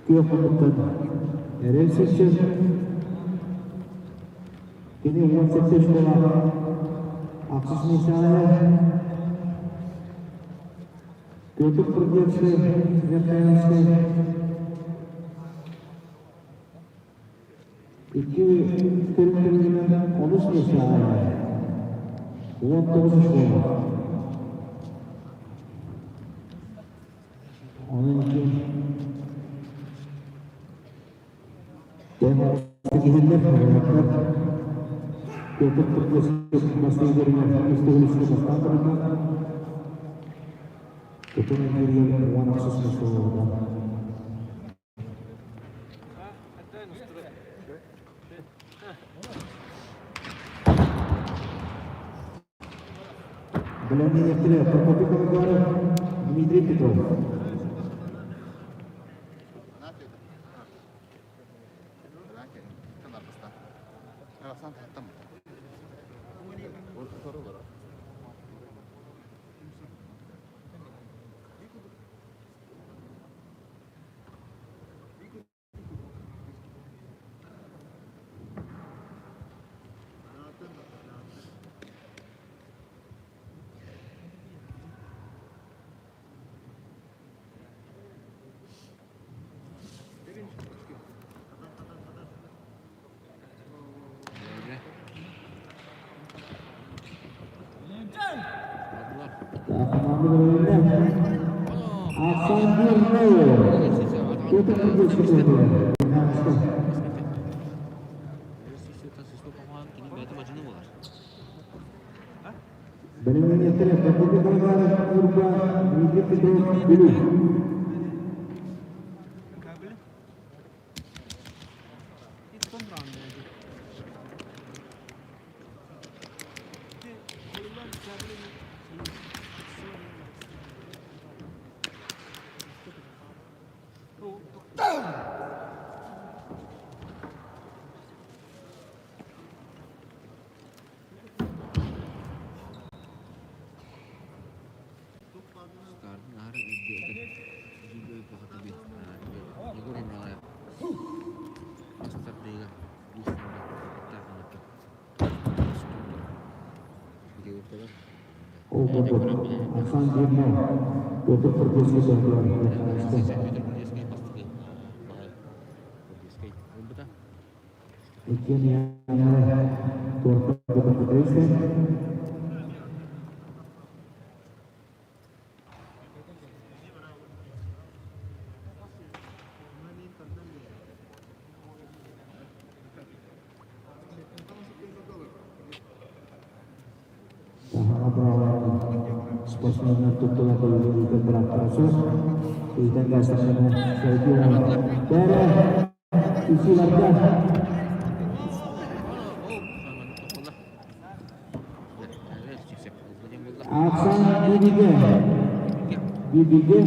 Күөх хонуктан Эрэл Сивцев кини 17 очколаах ахсыс миэстэҕэ Петр Прудецкий Верхоянскай икки көрүҥнэринэн онус миэстэҕэ 19 очколаах. Онон тэҥ киһилэр уолаттар Петр Прудецкий бастыҥ көрүҥэр үс төгүл үскэ бастаан турда. Тутун энергия 16 миэстэ Бэлэмнэниэхтэрэ Прокопий Калыгаров, Дмитрий Петров. Ахсаан 1-0. Петр Курбецкий Бэлэмнэниэхтэрэ Прокопий Калыгаров, Ньурба, Дмитрий Петров, Бүлүү. Ол курдук, Оксан Дивно, Петр Курдецкий туһатыгар Иккиэн туорта Таһаҕа быраҕыллан спортсменнар туттулар ыытар бырааптара суох. Ыытан гаастахтарына сайдыы оҥорор. Бээрэ, үсүүлэргэ Аксан Бибиге. Бибиге.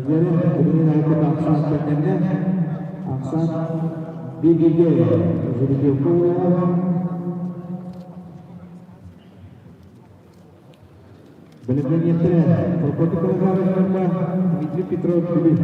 Диэри билигин айбыт ахсаан кэннинэ ахсаан бииргэ жеребьевка буолла. Бэлэмнэниэхтэрэ Прокопий Калагаровна Дмитрий Петров Бүлүү.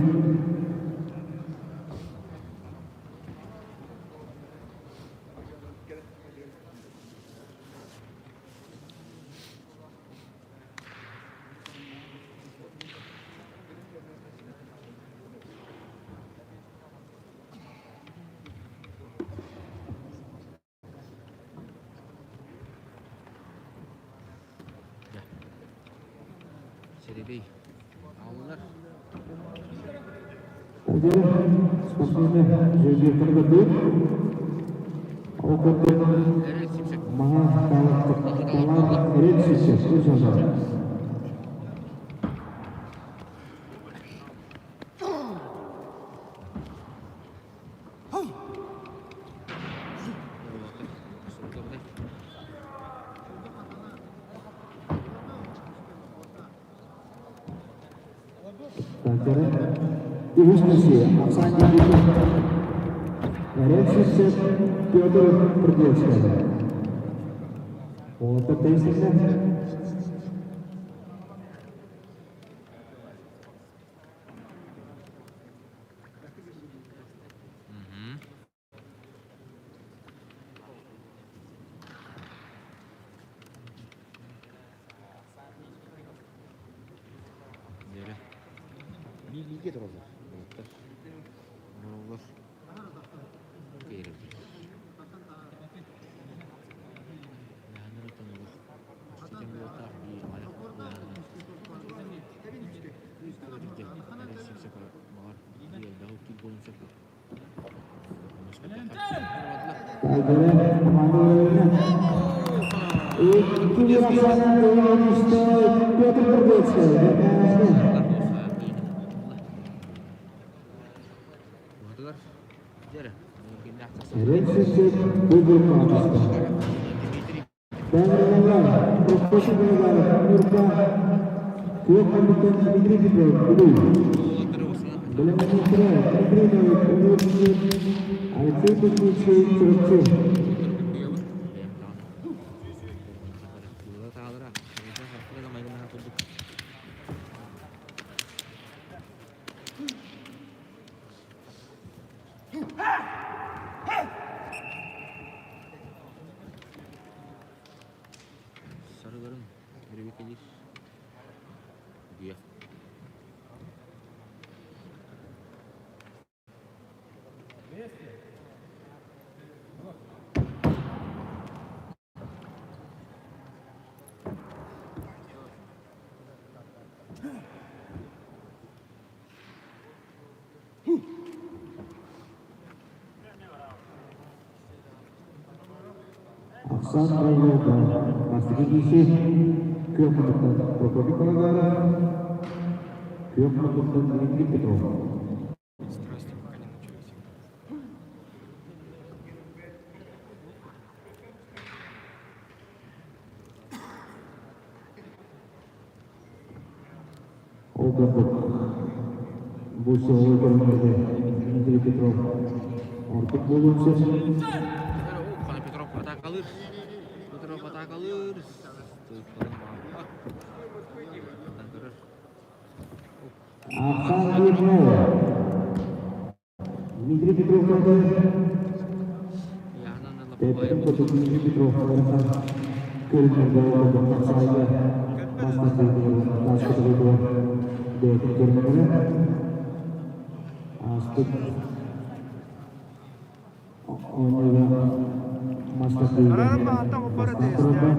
Сэрибэй ааллар. Спортсмены жеребьевканы көрдүбүт. Ол курдук маһа талан эрэл сиссэ үс азар. Үһүс миссия Оксана Эрэл Петр Прудецкий. Уолаттар тэйсэннэр. Бииргэ тураллар. Уолаттар. Олороллор. Киирэллэр. Тайгерэ командаларына икки Оксана Петр Прудецкий. Рецепт выбор команды. Бәңгілер, Прокопий Балагаров, Нюрба, Күөх Хандыктан Дмитрий Петров, Бүлүү. Бэлэмнэниэхтэрэ Дмитрий Новик, Университет, Алексей Кузнецкий, Чурапчы. Сарыларын өрүбүкэлиир үгүөх. Оксана Крылова, бастакы киһи күөх мутуктан Прокопий Калагаров, күөх мутуктан Дмитрий Петров. Страсти пока не начались. Ол курдук бу сылы көрүҥнэргэ Дмитрий Петров ордук буолуон сөп. Петров атакалыыр. Петров атакалыыр. Тылын баҕарбат. Көрөр. Ахсан Дмитриев. Дмитрий Петров Петр Дмитрий Петров көрүҥнэргэ тахсаайга бастакы бэйэтин көрүҥнэрэ ааспыт оонньууга мастакыга бастаан турарга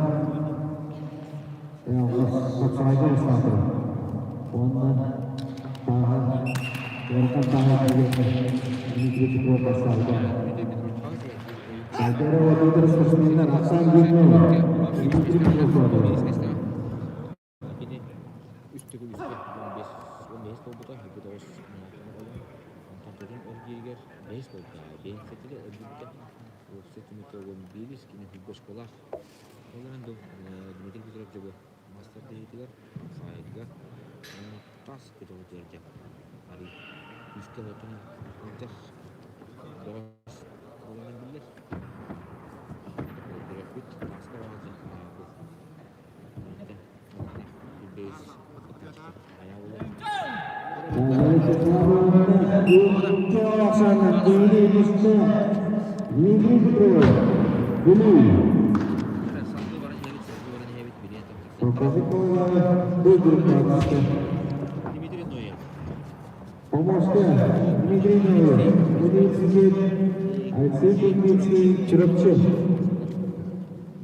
хапсаҕайга бастаан турар уонна тааһы ыарахан тааһы Дмитрий Петров бастаабыта. Сайдара Владимир спортсменнар Оксан Гурнова, Дмитрий Петров. Кини үс төгүл үскэ 15 15 буолбута, бу тоҕус онтон тутун эргииригэр бэһис буолбута, биэс сэтигэ өлбүттэ. Уопсай түмүккэ 11 кини хүргэ школаах. Ол эрэн Дмитрий Петров дьыбы мастер дэһиитигэр, саайыгар тас көтөҕүтүгэр дьэ арый күүскэ хотун сылдьар бөҕөс буолан биллэр. Көрөппүт тааска баҕа Дмитрий Петров, Бүлүү. Дмитрий Ноев. Помощник Дмитрий Ноев, Дмитрий Алексей Кузьминский, Чурапчы.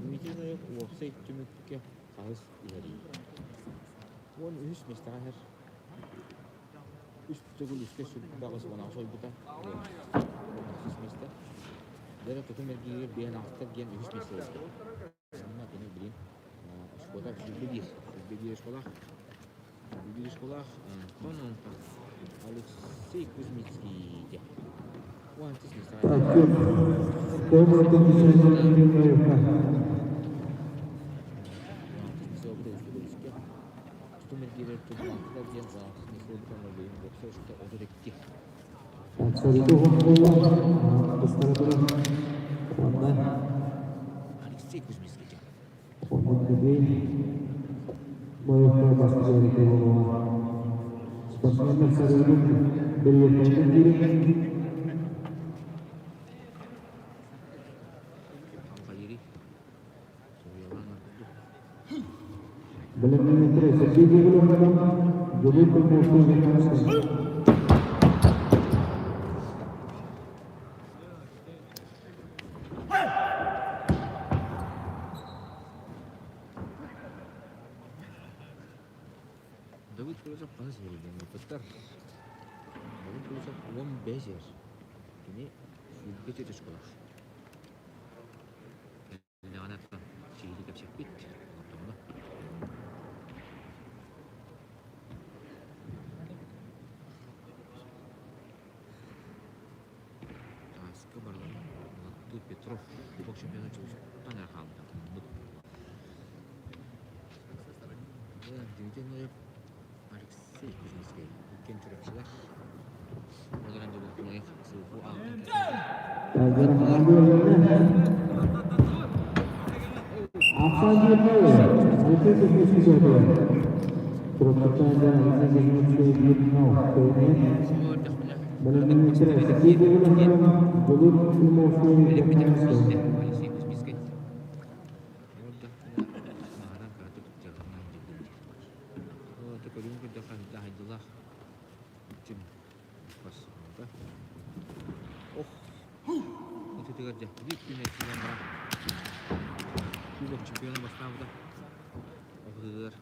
Дмитрий Ноев уопсай түмүккэ хаһыс иһэрий. 13 миэстэҕэ иһэр. Үс төгүл үскэ сүрбэ аҕыс уон аҕыс ойбута. Ахсыс миэстэ. Дэрэ тутум эргииригэр биэһэн аҕыстар диэн үһүс миэстэ ылбыта. Онно кини билин оскуола 21, 21 школах. 21 школах Антон Антон Алексей Кузьминский диэн. 16 миэстэҕэ. Алексей Кузьминский Спортсменнар сарыыбын бэлиэтээбит Валерий Бэлэмнэммиттэрэ Сергей Гоголевтан, Дьулуур Кулбовскай Давыд Кулусов хаһыс иһэригэр ыппыттар. Давыд Кулусов 15 иһэр. Кини сүүрбэ төрүт школах. Кэллэҕинэ сиһилии кэпсэппит, олордоҕуна. Тааска барыларын Латтыы Петров кубок чемпиона Дьулустан эрэ хаалбыта. Дмитрий Ноев, Алексей Кузьминскай иккиэн чурапчылар. Ол эрэн Ноев сылгы аатын Алексей Кузьминскай. Ох, ытытыгар дьэ биир күн эрчиллэн баран кубок чемпиона бастаабыта. Оҕытыгар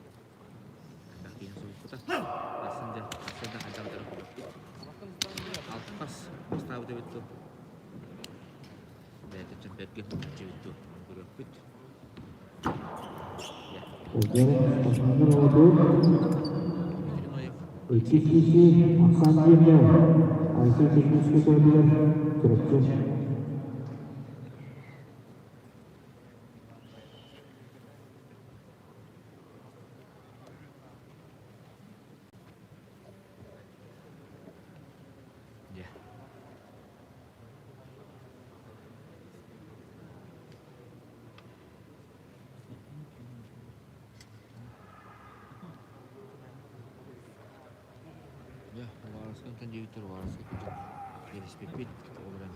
элбэх киһини соһуппута. Асан дьэ, асан да хайдах дара Алтас бастаабыт эбит дуо? Бэйэтэ чемпионга эбит дуо? Көрүөхпүт. Икки киһи ахсаан диэннэр Айсен Кузьминскай көрдүлэр Чурапчы. Дьэ. Уваровскай онтон диэбиттэр Уваровскай кырдьык кэбиспиппит ол эрэн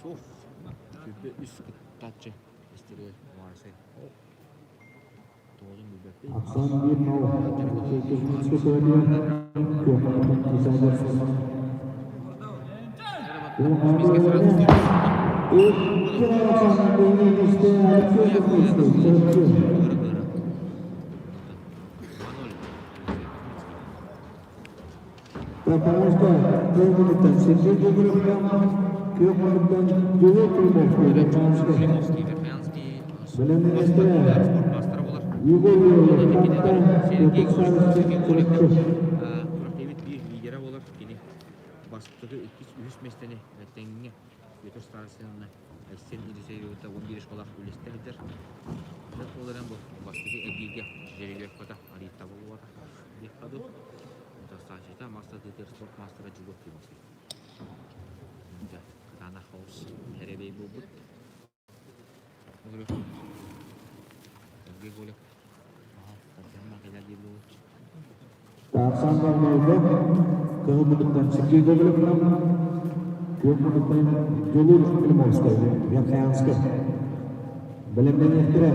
суох 23 кыттааччы истэригэр Уваровскай тоҕотун билбэппин. Ахсаан 1-0 Алексей Кузьминский көмөтүгэр Күөхмунуктан Исайдар Икки Александр Ильиничте Алексей Кузьминский Чурапчы. Потому Күөх Сергей Гоголевтан, Күөх Мунуктан Юрий Климовский, Верхоянский. Бэлэмнэнэстэрэ Егор Юрьев, Петр Савицкий, Чурапчы. Күрэхтэһиибит биир лидера буолар кини бастакы иккис үһүс миэстэни тэҥҥэ Петр Старостин Айсен Елисеевита 11 школах үлэстэ сылдьар. Ол эрэн бу бастакы эргииргэ Жеребьевката Арита буолуота диэххэ дуу. Достаточно мастер тытыр спорт мастера Дьулур Климовский. Дьэ, кытаанах хаус эребей буолбут. Сергей Голев. Тахсан барбайга Кыһыл муннуктан Сергей Гоголевна, Күөх муннуктан Дьулуур Климовскай, Верхоянскай. Бэлэмнэниэхтэрэ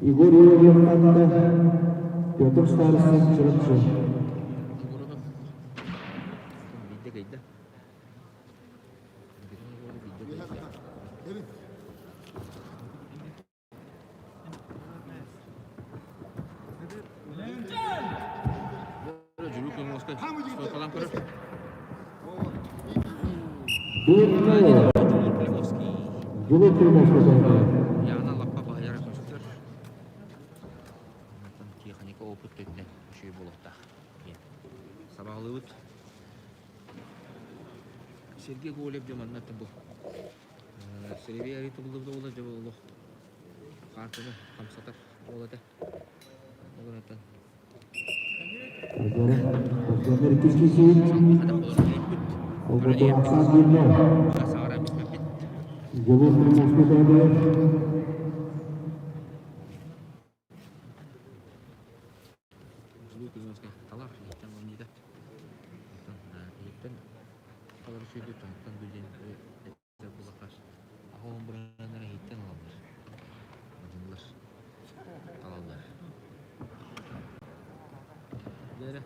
Егор Юрьев Петр Старостин Чурапчы. Биирдэ кыйда. Дьулуур Климовскай Яна лаппа баһыйара көстөр. Техника опыт өттүнэн үчүгэй буолуохтаах диэн сабаҕалыыбыт. Сергей Гоголев дьэ манна бу Сергей арыы тубуллубут уола дьэ олох хаартыны хамсатар уол этэ. Ол гынан Дьулуур Кузьминскай талар иһиттэн оонньуута. Оттон иһиттэн талар үчүгэйдик таһыттан билин этэр булахха аҕа бырааннара иһиттэн ылаллар. Одьуллар. Талаллар. Дэрэ.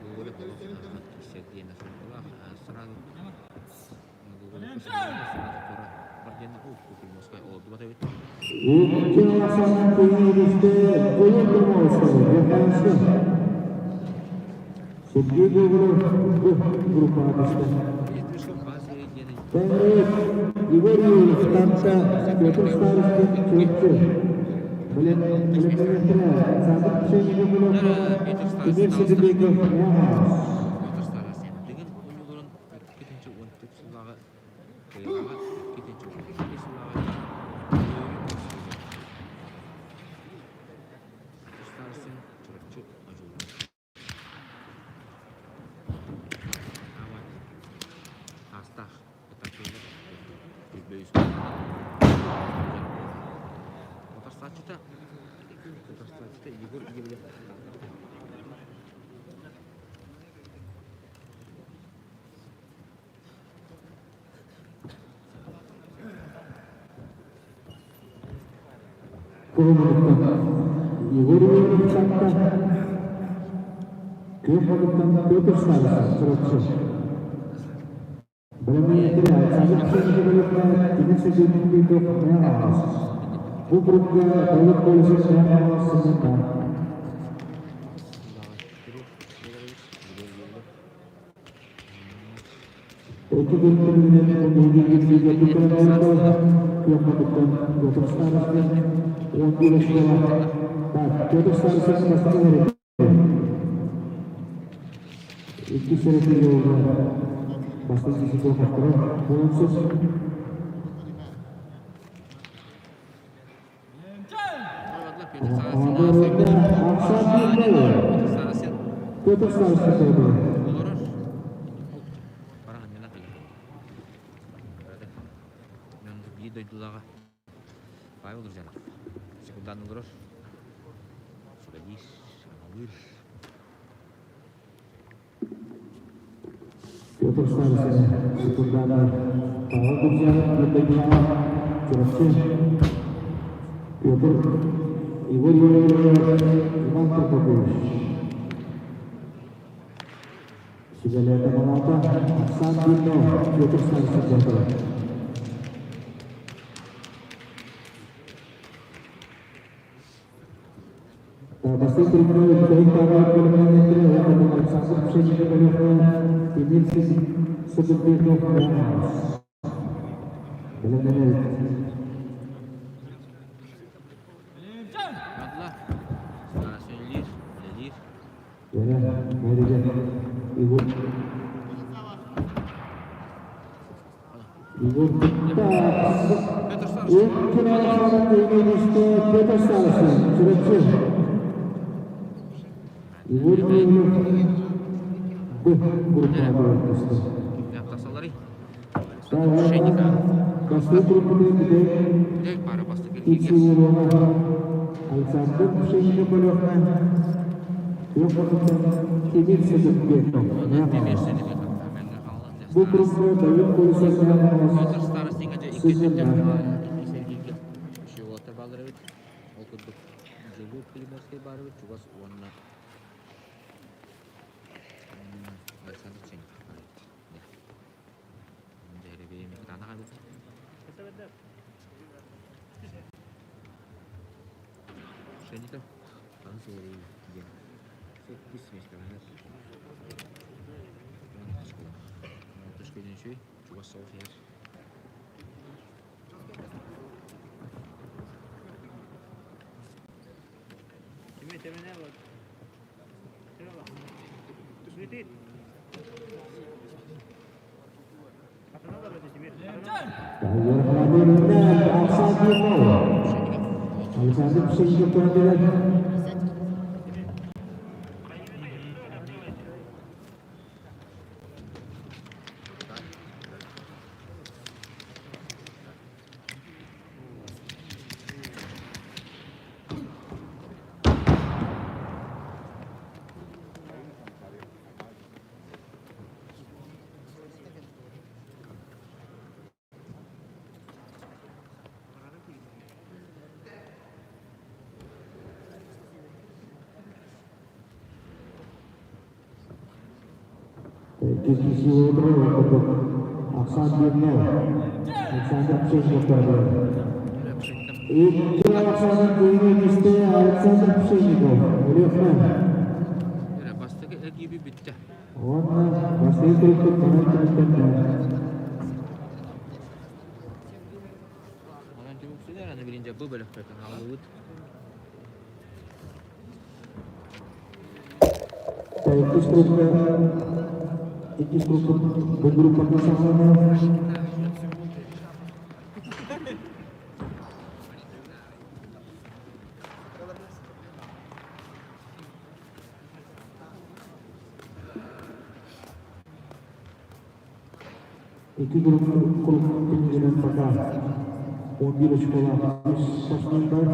Гоголев олох Сергей суолталаах сразу Сергей Гоголев группаҕа түстэ. Тэҥҥэ Егор Юрьев Таатта Петр Старостин Чурапчы. Бэлэмнэниэхтэрэ Александр Пшенников Тимир Сидибеков Муомас. 2014 сыллааҕы кыайыылааҕа 2012 сыллааҕы Старостин Чурапчы Одьулуун Аамай Таастаах Ытааччылар Күрбөйүс Утарсааччыта Утарсааччыта Егор Ивлев Куһумуттан Егор Иванович Таатта, Күөх Модуттан Петр Старостин Чурапчы. Бэлэмнэниэхтэрэ Александр Пшенников Тимир Сергеевич Мэҥэ Бу группа Давыд Колесов Мэҥэ сынньанна. Икки күн түмүгүнэн биһиги Күөх Модуттан Петр Старостин 11 оскуола Так, Петр Старостин бастакы эрэ. Иккис эрэ жолга бастакы киһи хотторо буолсус. Петр Старостин Биир дойдулааҕа Павел Петр Старостин секунданар Павел Кобзянов Дойдулаах Чурапчы Петр Егор Егорович Иван Прокопьевич Сүбэлээтэ Малата Оксан Диннов Петр Старостин Боотуров Бастыҥ тренер Бүтэһик пааралар бэлэмнэннэттэрэ уонна Александр Пшенников Өлүөхүмэ Эмиль Сыдыкбеков Бэлэмнэнэбит. Үлэлиир, үлэлиир. Yine nerede? Igor. Igor Петр Старостин. Петр Старостин. Чурапчы. Егор Ивлев Б группаға түсті. Тасалары. Басты группаны Бүтэй пара басты Александр Пшенников бөлөкнө Темир Сыдыкбеков. Темир Сыдыкбеков. Бу группа Давид Колесов Петр Старостинга дьэ икки сэргииргэ үчүгэй баалар эбит. Ол курдук Дьулуур Приморскай баар эбит чугас уонна Александр Ченников баар эбит. Дьэ экрана эбит. Пшенников аны сэрии диэн сэттис миэстэлэнэр. Точка үчүгэй чугас соҕус иһэр. Александр Пшенников Александр Пшенников Икки Александр Куйвинисте Александр Пшенников Өлүөхүмэ. Бастакы эргиби бүттэ. Уонна бастакы куруппут манан түмүктэннэ. Онон түмүксүлэр аны билин дьэ бу бөлөхтөртөн хааллыбыт. Иккис группа иккис группа бу группаттан саҕаланар. Икки группа түмүгүнэн пока 11 очколаах үс спортсмендар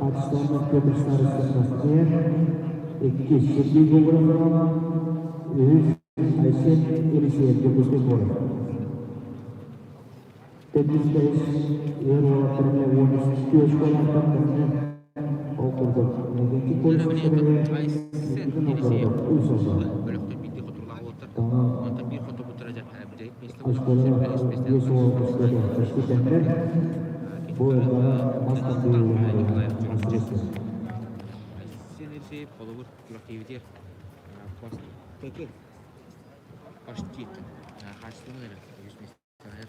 Арсланов Петр Старостин Москве, иккис Сергей Говоров, үһүс Айсен Елисеев Дьокуускай куорат. Төрдүс бэһис ыар уолаттарына 13 очколаахтар тэҥҥэ ол курдук Иннокентий Колесов Айсен Елисеев бөлөхтөн биирдии хотурлаах уолаттар. Онтон биир хотурбуттара дьэ бүтэһик миэстэ Оскуолаҕа биэс уол устата почти тэҥнэр. Бу элбэҕи мас тардыһыы Айсен Елисеев холобур күрэхтэһиибитигэр бастакы почти хаачыстыбаны эрэ үһүс миэстэҕэ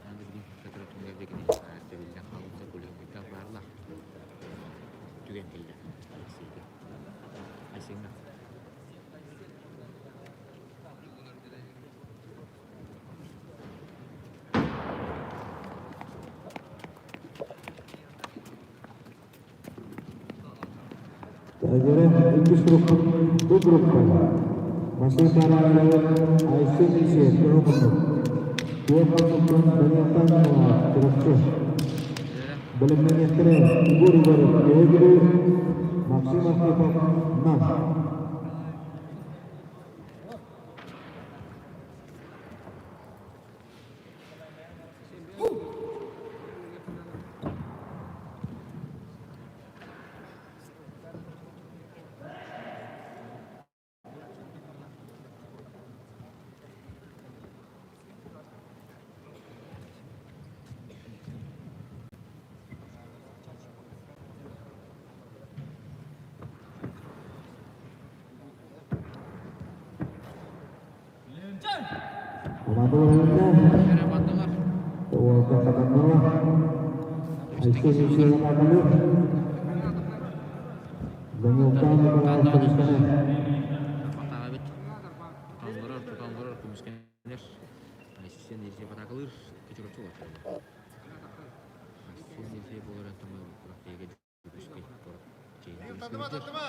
Аны билигин сотору түҥнэрдэгини тэбиллэн хаалбыта кулиһыттан баарлаах түгэн кэллэ Алексейга. Айсеҥҥа. Тайгера иккис группа бу группаҕа Василий Параев, Айсен Елисеев Көһө Туох хонуктан Данилтан Чурапчы Бэлэмнэниэхтэрэ Егор Егоров Үөһээ Бүлүү Максим Архипов Нам. Команда бэрилиннэ. Уолга хатаннара. Айсен Елисеев аталыр. Данилтан Николаев көмүскэнэр. Атаҕабыт. Тутан олорор, тутан олорор көмүскэнэр. Айсен Елисеев атаакалыыр. Кычырочу олорор. Айсен Елисеев олорон тамы курактыйга Дьокуускай куорат чэйин Тардыма, тардыма!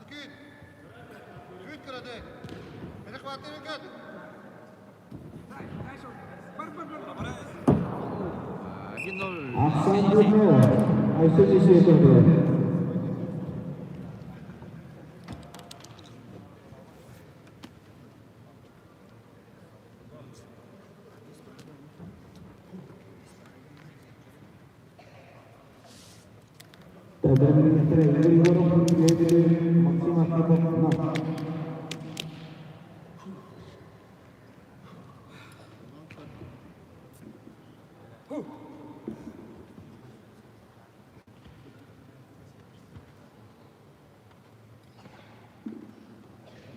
Күүт! Күүт кыратык! Перехватывай күүт! 1-0. Ахсаан Дурнов, Айсен Елисеев көрдөрөр. Бэлэмнэнэр Егоров Лебедев Максим Архипов на.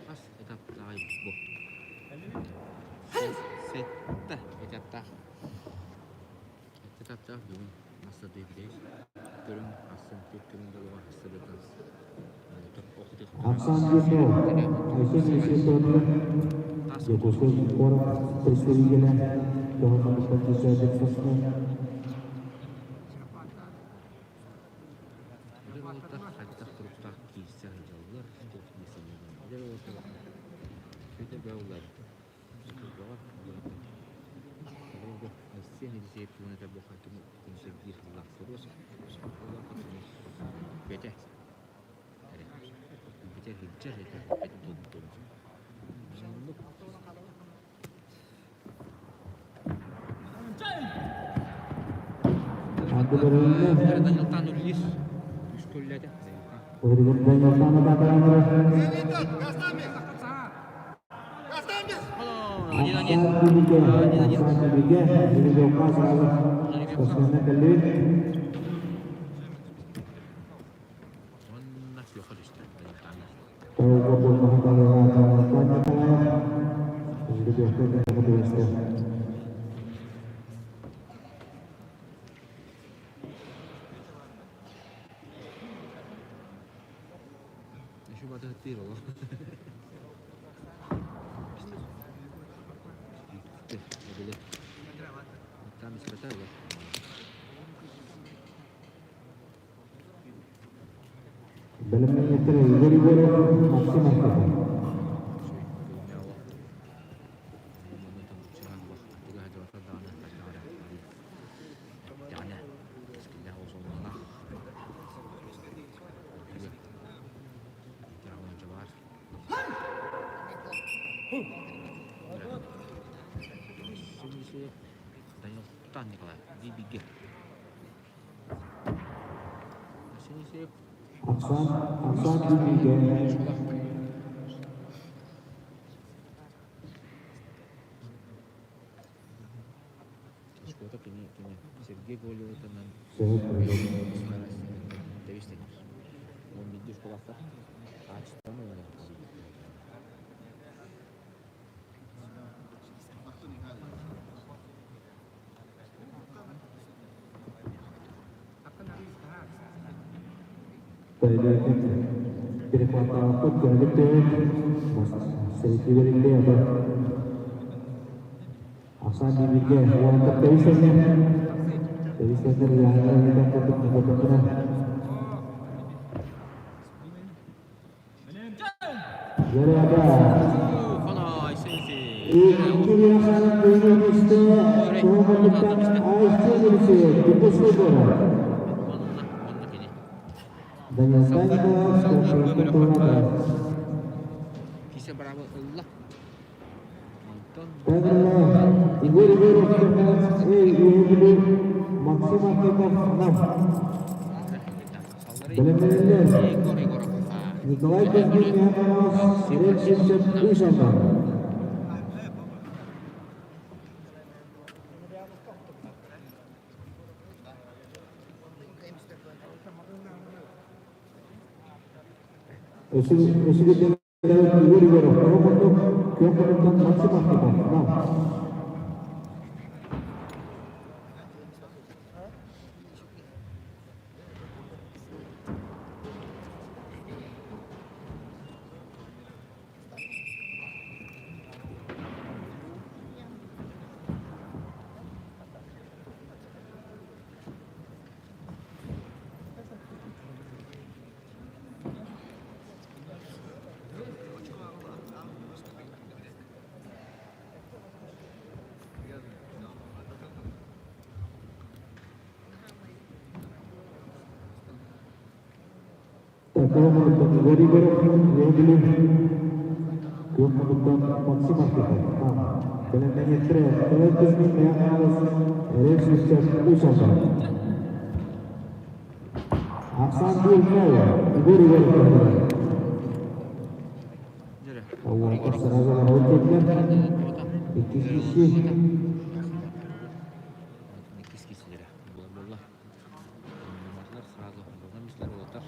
Хас этаптааҕый бу? Сэттэ этаптаах. Сэттэ этаптаах бүгүн Мастардыйбытай көрүҥ астын түөрт көрүҥ долугар астырытан Оксан Дюрнов, Айсен Елисеев Дьокуускай куорат представителэ Көһөммөтүттэн түсээбит сосну Эдэр уолаттар хайдах туруктаах киирсэ сылдьаллар, туох дии саныыгын? Эдэр уолаттар үчүгэй бөҕө Холобур, Айсен Елисеев туһунан этэр буоллахха, кини биир сыллаах суруос, бэтэ эрэ бүтэ сылдьар этэ бэтэ туолбут Оннук. Данилтан үллис үс көллөтө. Один-один. Один-один. Онна күөхө түстэ. Еще батыһыттыыр олох. Там испытали. Бэлэмнэнэр Игорь Егоров, Максим Архипов. Оксан, Оксан Дмитриевич. Шкода кини кини Сергей Голливутынан тэбистенер. Он биирдии школаттар хаачыстыбаны ылар. Перехваттаабыт көһүлүк төһүт сэритивериллиэ Оксан Дмитриевич уонна тэбистенер тэбистенер яһына курдук ньукотуккуна Жаряда Икки көйгөмүстэ Туоматыттан Айсен Елисеев Дьокуускай куорат. Данилтан Николаев Култуурата. Павел Егор Егоров Эй Үһүгүлү Максим Архипов Нам. Бэлэмнэнэллэр Николай Кузьмин Михайлов Сирен Симсов Уус Алдан. Өсүгү Егор Егоров тоҕо курдук. Күөх муннуктан Максим Архипов, Нам. Такого Егор Егоров, Күөх муннуктан Максим Архипов, Нам. Бэлэмнэниэхтэрэ Николай Кузьмин, Мэҥэ Хаҥалас, Эрэл Сивцев, Уус Алдан. Ахсаан Буйунов, Егор Егоров. Уолаттар сразу олорор диэтилэр. Иккис киси. Иккис кисилэрэ буолла. Сразу уолаттар.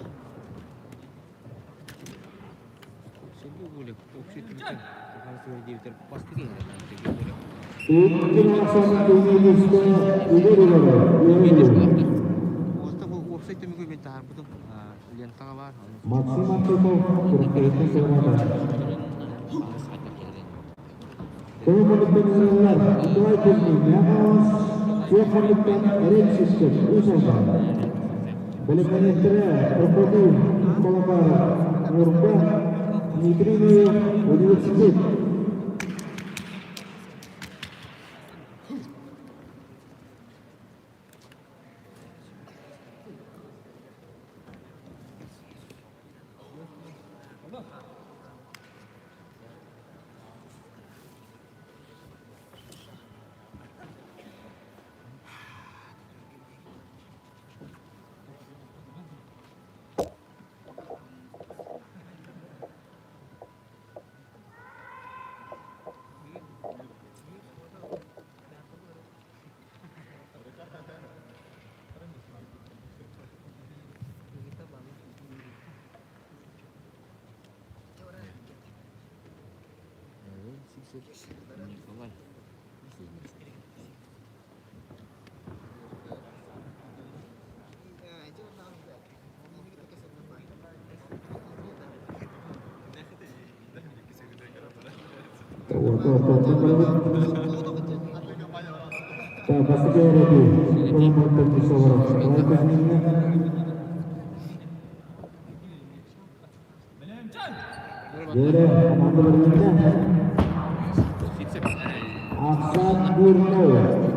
Сергей Голик общий түмүккэ диэбитэр бастакы Сергей Голик. Икки ахсаанын көмөлөстө Егор Егоров. Уопсай түмүгү мен таһаарбытым лентаҕа баар. Максим Архипов күрэхтэһииттэн туораата. Көмө хонуктан ылаллар Николай Кузьмин, Мэҥэ Суох хонуктан Эрэл Сивцев, Уус Алдан. Бэлэмнэниэхтэрэ Прокопий Колокаров, Ньурба, Дмитрий Ноев, Университет. Николай. Бастакы эрэби Николай Кузьминна. Дьиэрэ команда бэрилиннэ. Ахсаан Бурнов,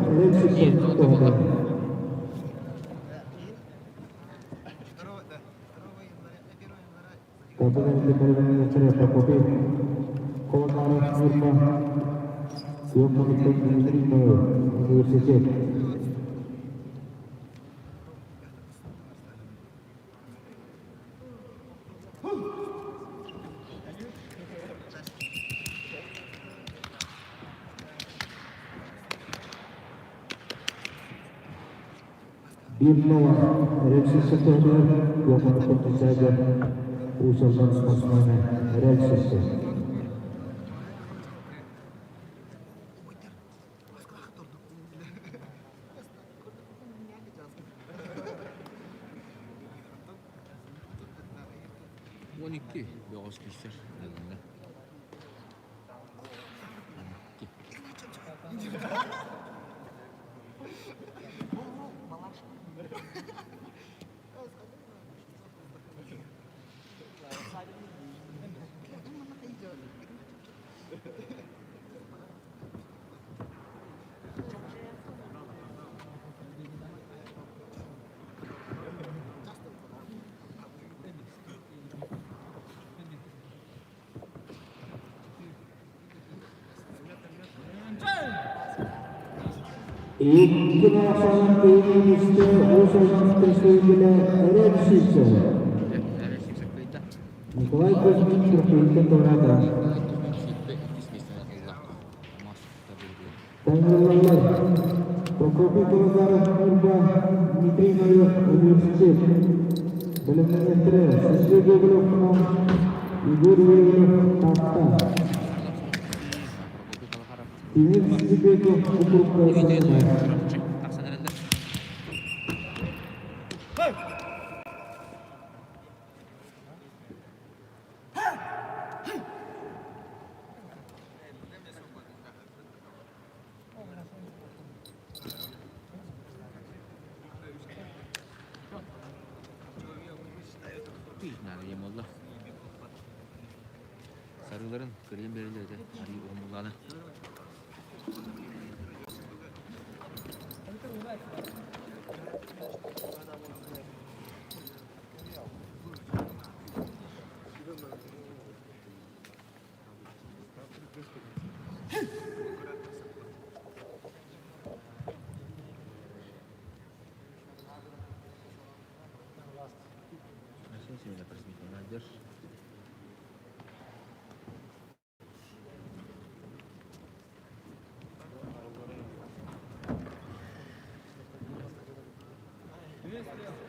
Эрэл Сипсов туһата. Табын Прокопий Колокаров Ньурба, Күөх муннуктан Дмитрий Ноев, университет. Биир нова Эрэл Сиссэ Күөх муннуктан Тусайга Уус Алдан спортсмена Эрэл Сиссэ. 12 бөҕөс киирсэр ыалынна. Икки ахсаанын көйгө Уус Алдан представителэ Эрэл Сивцев. Эрэл Сивцев кыайда. Николай Кузьмин күрэхтэһииттэн туораата. Николай Кузьмин сүүрбэ иккис миэстэни ылла. Мас Таҥнарыллаллар. Прокопий Колозаров Ньурба, Дмитрий Ноев Университет. Бэлэмнэниэхтэрэ Сергей Гоголев Егор Юрьев Таатта. Тимир Сидибеков округка Саҥа. Чурапчы тахсан эрэллэр. Наада буолла. Сарыыларын кырыйан биэрэллэр этэ, арыы уһун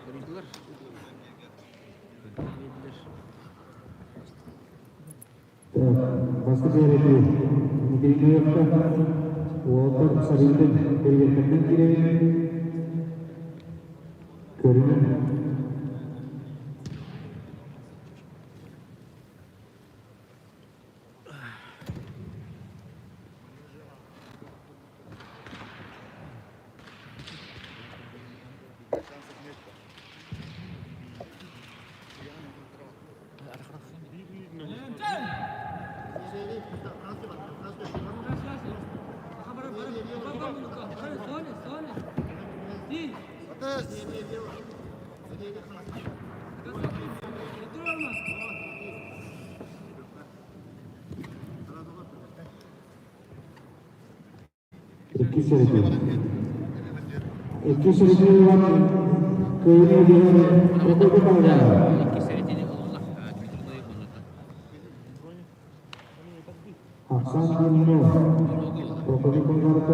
Көрдүлэр. Көрдүлэр. Бастакы эрэти Дмитрий уолаттар сарыытын бэргэттэринэн киирэбит. Көрүҥүн Иккис эрэти. Иккис эрэти кыайыы биһэр Прокопий Павлович. Иккис эретини ылла. Дмитрий Ноев оннуттан. Ахсан Димнов. Прокопий Павлович.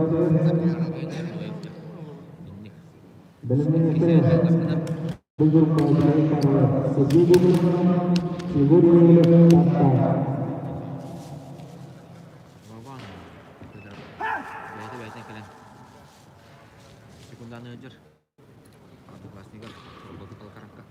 Бэлэмнэнэ Бұл Сергей Егор Егоров Вован бэйэтэ бэйэтинэн кэлэн секунданы ыдьыр. Одноклассникар Прокопий Калакаровка.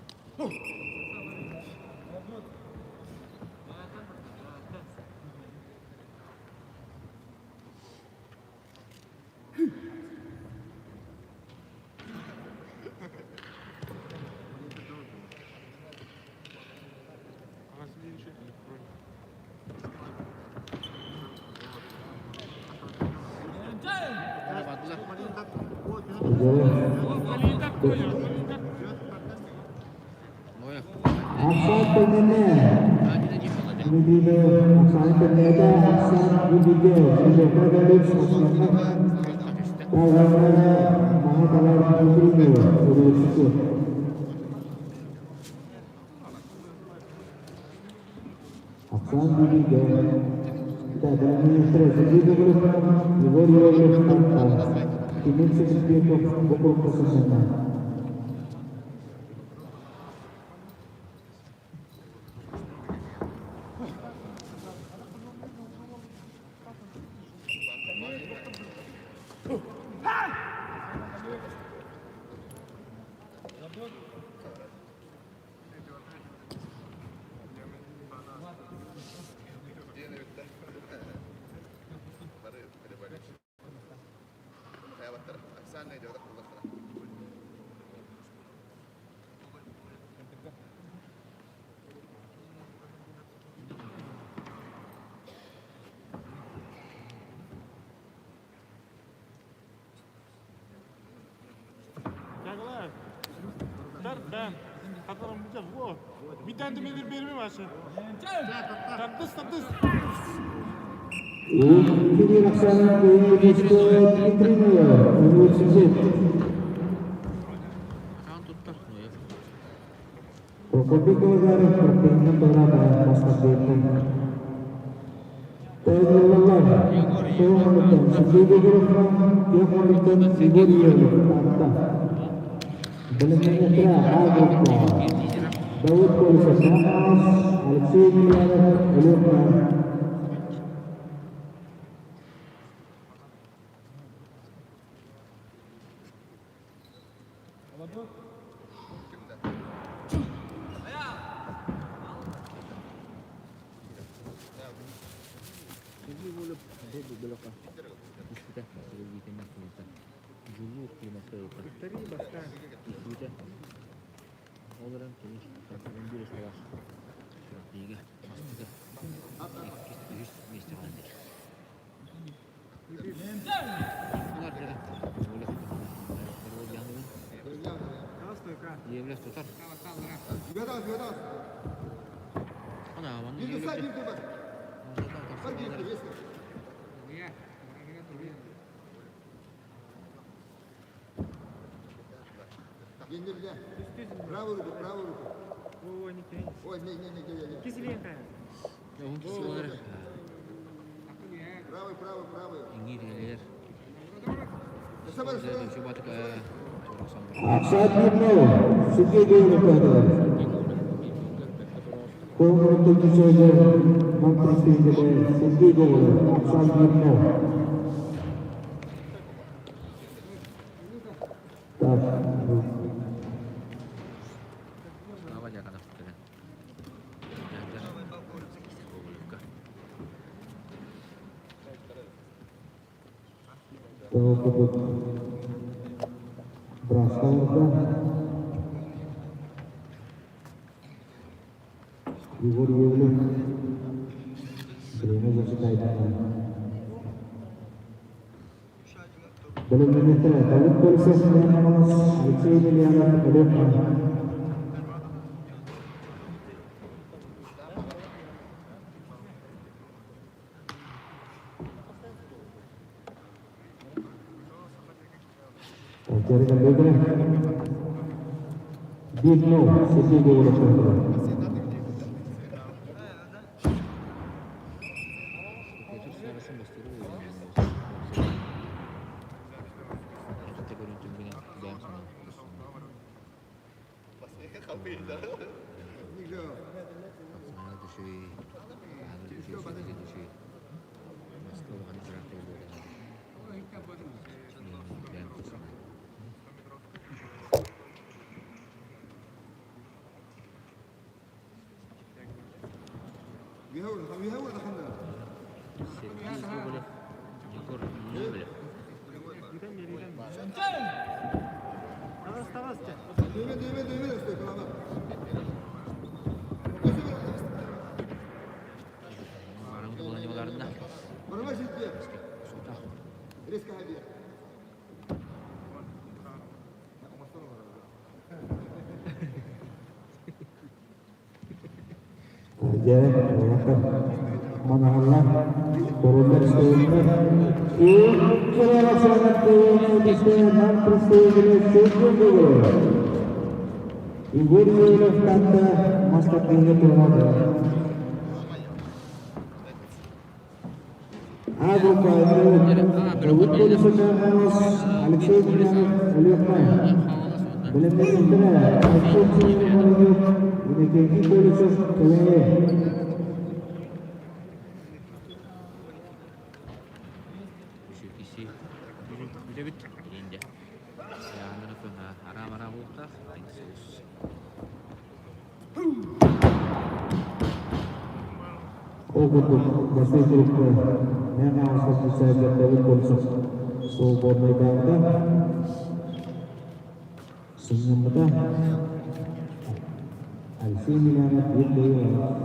Ахсаан тэҥнэннэ. Дмитрий Ахсаан тэҥнээтэ. Ахсаан Дмитрийгэ Дмитрий Тайваньга маҥа талар Дмитрий Университет. Ахсаан Дмитрийгэ Министр Сергей Егор Егоров Тартар. Кимин Сергеев округ Сасана. Икки Оксана Дмитриева, университет. Прокопий Калагаров, Прокопий Калагаров, Москва, Тойгулалар, Тоғымыттан, Сергей Егоров, Тоғымыттан, Егор Егоров, Таатта. Бэлэмнэнэ А группа. Давыд Колесов, Намас, Алексей Емельянов, Өлөкмө. Сергей Волев бу бөлөххө түспүтэ. Сергей Климовтан. Дьулуур Климовка ылта. Түспүтэ. Ол эрэн кини 11 осколоох күрэхтэһиигэ бастакы, иккис, үһүс миэстэҕэ Иевлев тутар. Правую руку, правую руку. Ой, не, не, не, не, не. Правый, правый, правый. Ахсаат Мирнов, Сергей Георгиевич. Көңүлүттэн түсөйгөр Монтресвейгede Сергей Гоголев, Ахсаат Мирнов. Так. Слава Дьяконов кэлэн. Тоҕо курдук бырааска Егор Иевлев время засекает. Бэлэмнэниэхтэрэ Давыд Колесов, Хаҥалас, Алексей Емельянов, Өлүөхүмэ. Дьарыгырдыгы 1-0 Сергей Гоголев Петр Сарысын бастыыры Сергей Гоголев, Егор Иевлев. Дьэ, уолаттар манаһаллар, көрөллөр истэбиннэр. Егор Юрьев Таатта мас тардыһыыга туһалаата. А группа Давыд Колесов Алексей Демьянов Өлүөхүмэ. Бэлэмнэниэхтэрэ Алексей Семенов Иннокентий Колесов Кэбээйи. Бүтэбит инде. Араа-араа буолуохтаах. Ол курдук Василий Трубко Мэҥэ Хаҥалас Давыд Колесов свободнайдаабыта. Сынньаммыта. Алексей Емельянов биир кыайыылаах.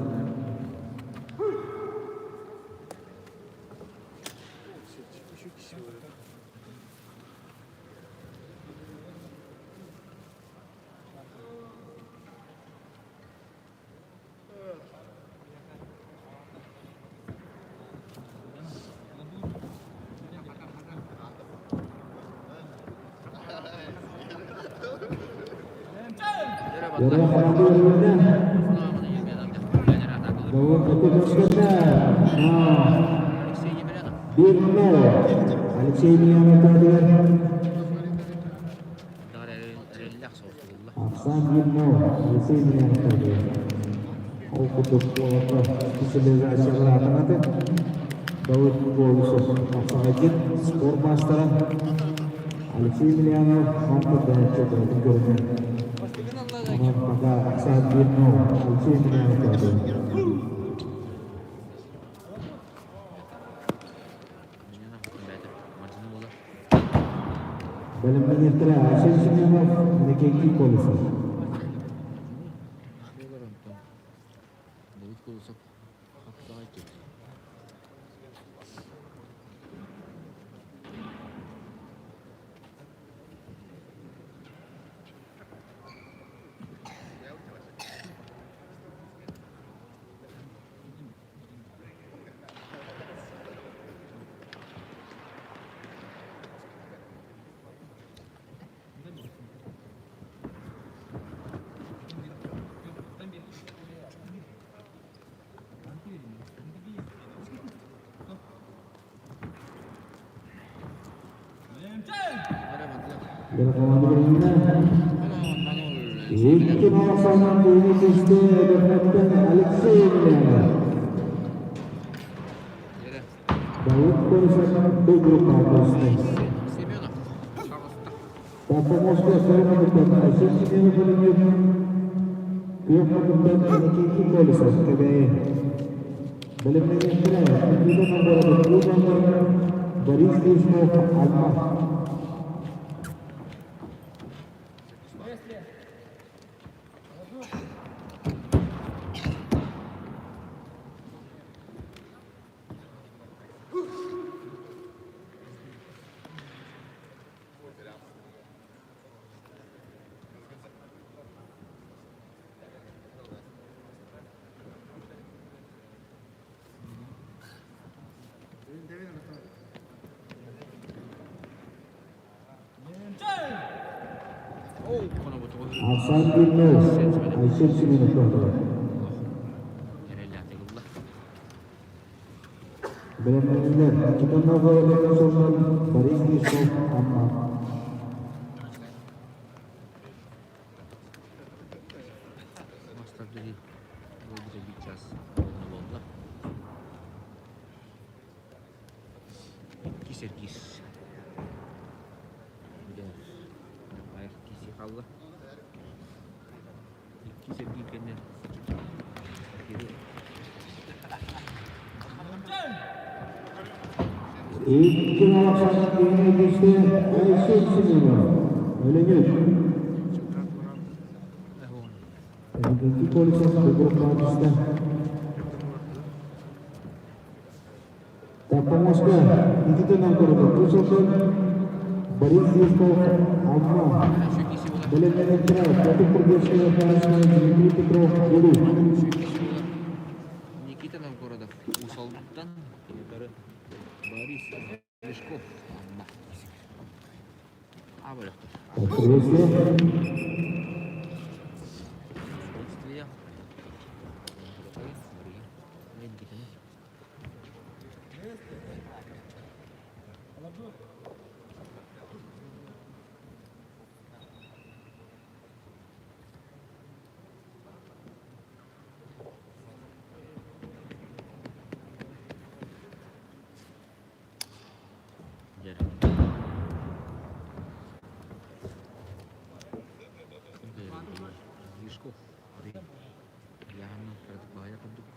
Дөрө командирine Давыд Петровская 1-0 Алексей Емельянов Ахсаан 1-0 Алексей Емельянов Ол курдук уолаттар специализациялар атанаты. Давыд Колесов Ахсаҕайдьыт спорт маастара. Алексей Емельянов Мантан дэһээччи бэйэтин көрүнэр. Онон пока ахсаан 1-0 Алексей Емельянов көрдөрөр. Бэлэмнэниэхтэрэ Айсен Семенов, Иннокентий Колесов. Давид Колосов хапсаҕай киһи. Икки ахсаанынан киһини түстэ Өлүөхүмэттэн Алексей Емельянов. Давид Колесов бу группаҕа көрүстэ. Таптамоска Сөрүмүттэн Айсен Семенов Өлүнүк, Күөх Мутуктан Иннокентий Колесов Кэбээйи. Бэлэмнэниэхтэрэ Никита Новгородов Уус Алдан, Борис Леснов Алма. Арсен Гүлнөс, Айсен Семенов көрдөрөр. Бэлэмнэниллэр Никита Новгородов сонун Борис Листов Амма. Иккис эргиир. Киси хаалла. Иккис эргиир кэннэ Икки алахсанын киһини түстэ Айсен Семенов. Өлөнүк. Иннокентий Колесов группаҕа түстэ. Таптамоска Никита Новгородов Уус Алдан, Борис Юшков Амма, Бэлэмнэнээччилэр Петр Прудецкий Афанасьевич, Дмитрий Петров Улуу. Никита Новгородов Уус Алдан, Борис Лешков Амма. А бөлөхтөр. Приветствие. Приветствие. Лешков. Яғаны кырдык курдук.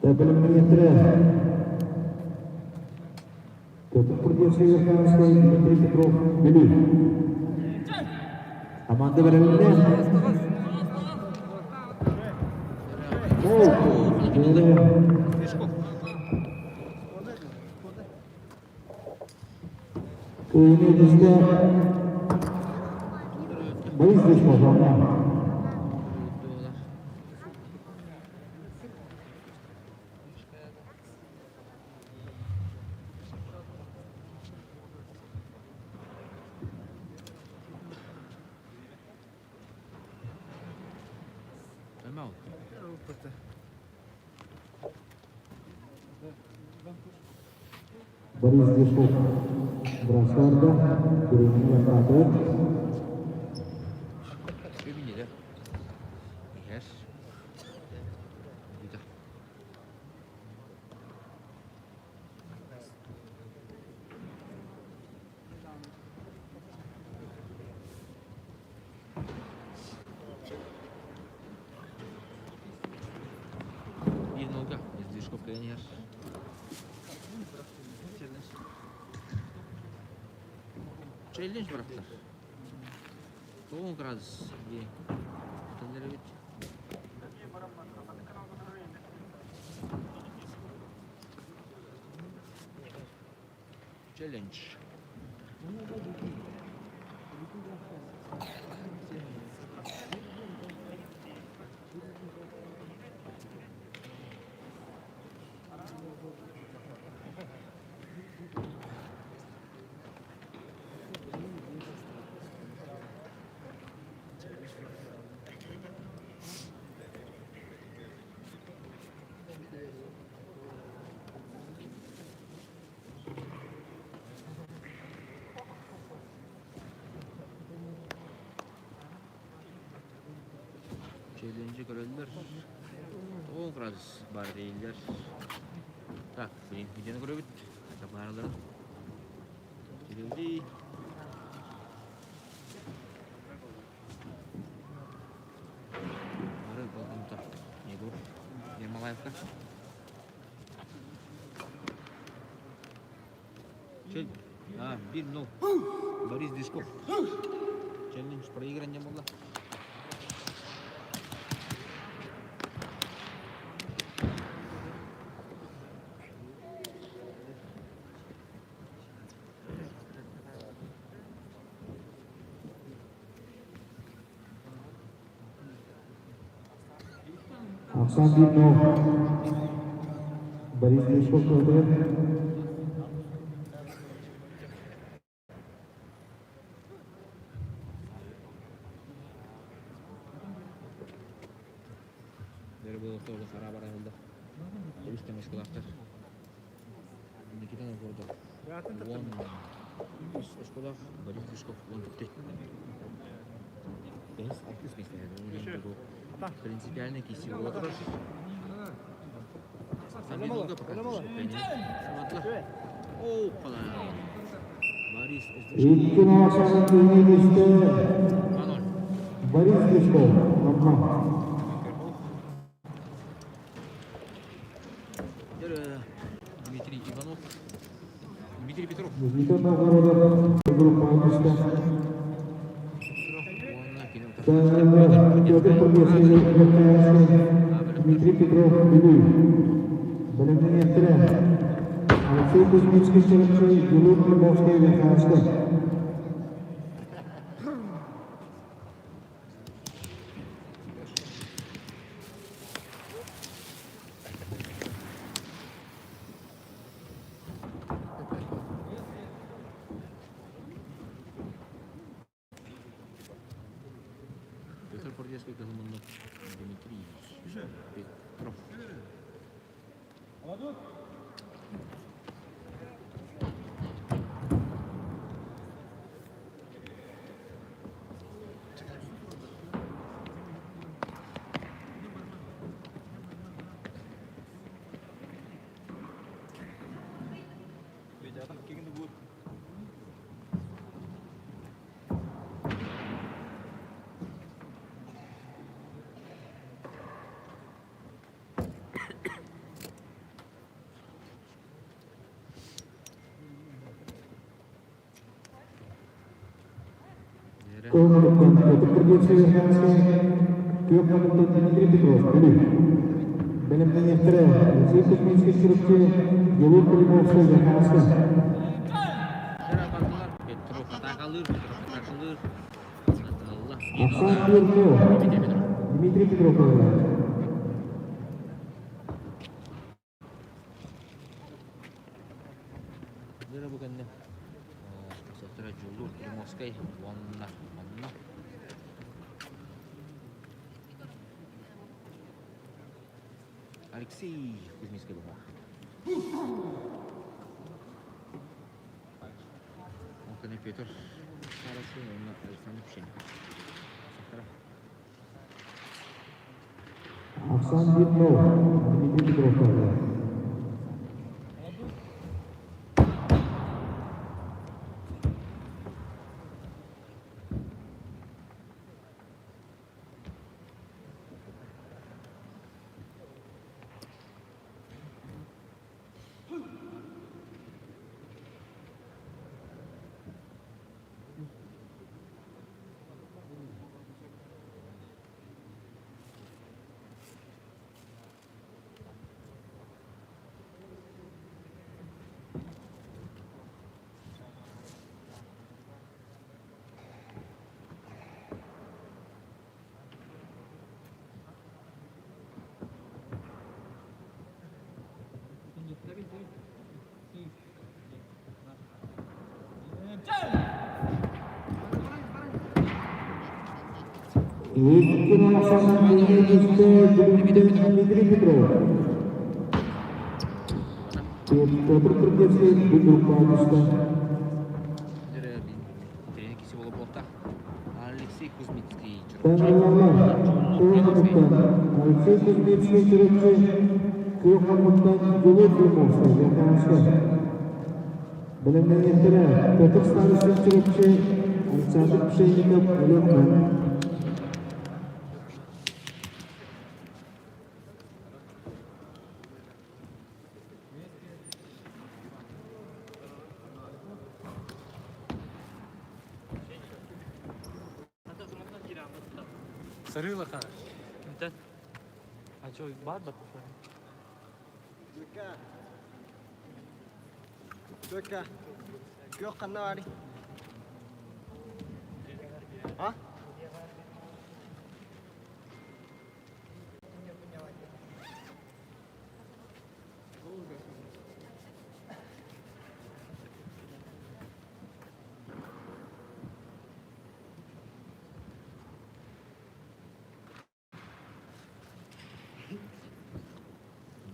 Бэлэмнэнээччилэр Петр Прудецкий Верхоянскай, Дмитрий Петров Бүлүү. Команда бэлэмнэнэ. Кыайыыны түстэ Борис Лешков. Борис Дешков бырастарда бириэмэни баттаатыбыт. Биир нолга Движков кэлэн иһэр. Челлендж бырахтар. Тоҕус градус дии. Этэллэр эбит. Челлендж. Челленджи көрөллөр. 10 градус бар дейиллэр. Так, блин, видеоны көрөбүт. Табаараларын. Кирилли. Бары болғымта. Егор Ермолаевка. Чел. А, 1-0. Борис Дышков. Челлендж проигран не было. Ахсаан 1-0. Борис Дышков кыһытыгар. Бері бұл ортада қара бара алды. Үстен осколақтар. Никита Новгородов. 10 осколақ, Борис Дышков 14. Бес, алтыс месте. Принципиально киси болады. Самбидолга пока Опа! Борис Икки ахсаан киһини 2-0. Борис Дышков. Амма. Дмитрий Иванов. Дмитрий Петров. Никита Новгородов. Группа Амуста. Петр Погосин, Дмитрий Петров, Бүлүү. Бэлэмнэниэхтэрэ. Алексей Кузьминский Чурапчы, Юлур Климовский, Верхоянскай. Петр Пордецкий, Казмунов, Дмитрий Петров. Кылмалыктан Петр Пордецкий, Верхоянскай. Күөх муннуктан Дмитрий Петров, Бүлүү. Бэлэмнэниэхтэрэ. Алексей Кузьминский Чурапчы, Юлур Климовский, Верхоянскай. Петров атакалыр, Петров атакалыр. Аталла. Ахсаан 1-0. Дмитрий Петров. Дмитрий Петров. Дера бүгенне. Сотра Жулур Климовскай, Онна, Онна. Алексей Кузьминский был. Петр Старостин уонна Александр Пшенников. Сахара. Ахсаан 1-0. Дмитрий Петров кэллэ. Икки ахсаанынан түстэ Дмитрий Петров. Петр Киргизский бүгүн түстэ. Алексей Кузьмицкий. Алексей Кузьмицкий Чурапчы күөх хомуттан Дьулуур Климовскай Верхоянскай. Бэлэмнэниэхтэрэ Петр Старостин Чурапчы, Александр Пшенников Өлөөхмөн. Сарыылаха. Кимтэн? А что, бар бар? Жека. Жека. Күөх ханна баарый? А?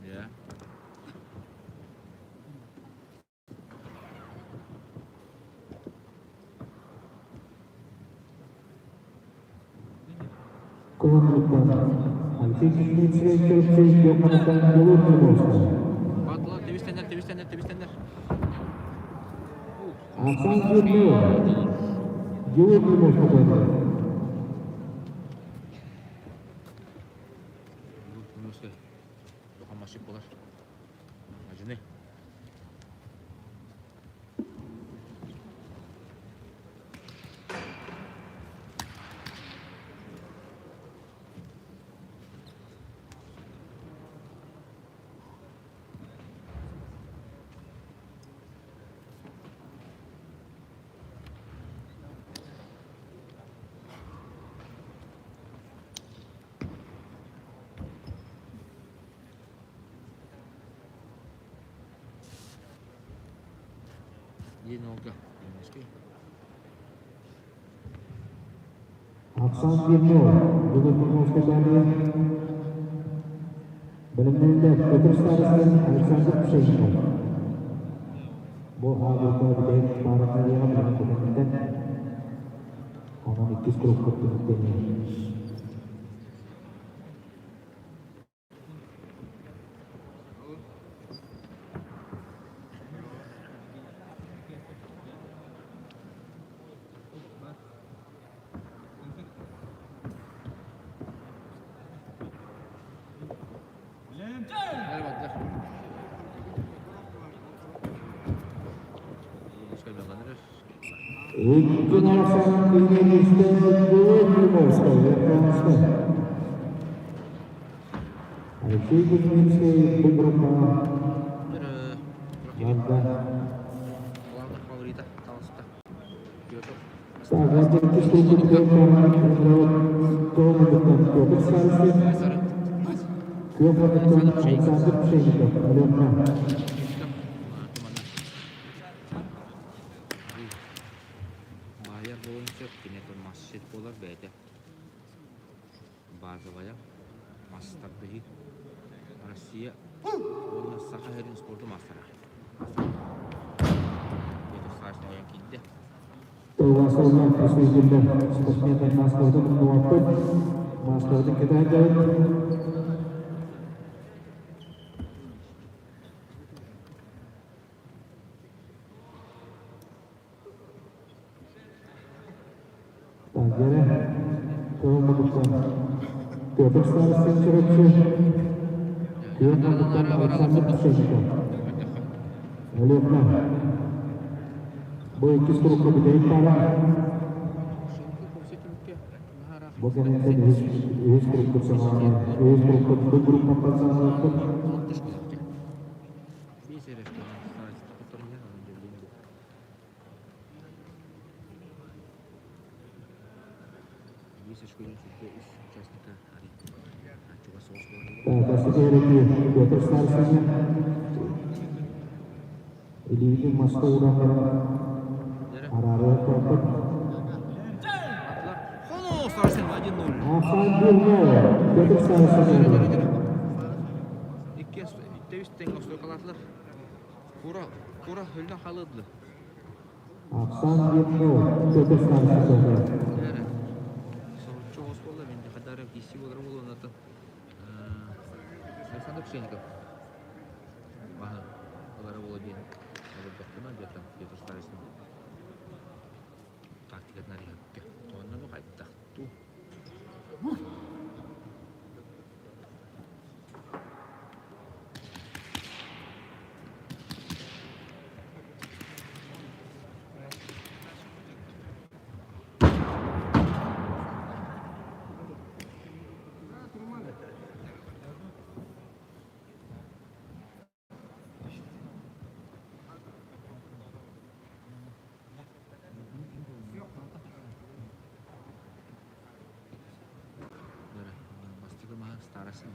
Yeah. Кулунлуктан Алексей Кузьмицкий Чурапчы күөх хомуттан Дьулуур Климовскай. Батла, тебистеннер, тебистеннер, тебистеннер. Ахсаан 1-0. Дьулуур Климовскай кэллэ. Машик болар. Ажыны. Диэн Ольга Климовскай. Ахсаан 1-0. Дьулуур Климовскай далее. Бэлэмнэнэллэр Петр Старостин, Александр Пшенников. Бу аабырга бүтэһик паарата диэҕэ билигин бэлэмнэнэн онон иккис куруппут түмүктэниэ. Икки ахсаан киинэ Дьулуур Климовскай, Верхоянскай. Алексей Кузьминский бу группаҕа барда. Главных фаворита таҕыста. Петр. Так, иккис куруппут Петр Старостин, күөх хомуттан Александр Пшенников, Өлүөхүмэ. Баайар буолуон сөп, кини масчыт буолар бэйэтэ. Базовая мас тардыһыы. Россия уонна Саха сирин спорду маастара. Петр Саашин ойон киирдэ. Тыллаах представителлэр спортсменнар мааскаларын умнубаппыт, мааскаларын кэтэ сылдьабыт. Дьэрэ, кыһыл муннуктан Петр Старостин чөрөччү, күөх муннуктан Александр Пшенников. Өлүөхүмэ. Бу иккис турукка бүтэһик паара. Бу кэнниттэн үһүс, үһүс турукпут саҕаланар. Үһүс турукпут бу группаттан саҕаланыахпыт. Бастакы эрэтии Петр Старостин илиитин маска ууран баран араарыах турбут. Ахсаан 1-0 Петр Старостин. Кура, кура өллө халыдлы. Ахсаан 1-0 Петр Старостин. Эрэ. Соһуччу оҕус буолла, мен хадары киси болар болуонатын. Александр Пшенников. Баһы олара боло диэн олордохпуна диэтэн Петр Старостин тактикатын арыйыһыкка. Онно ну хайдах туу. Бастакы маһа старосын.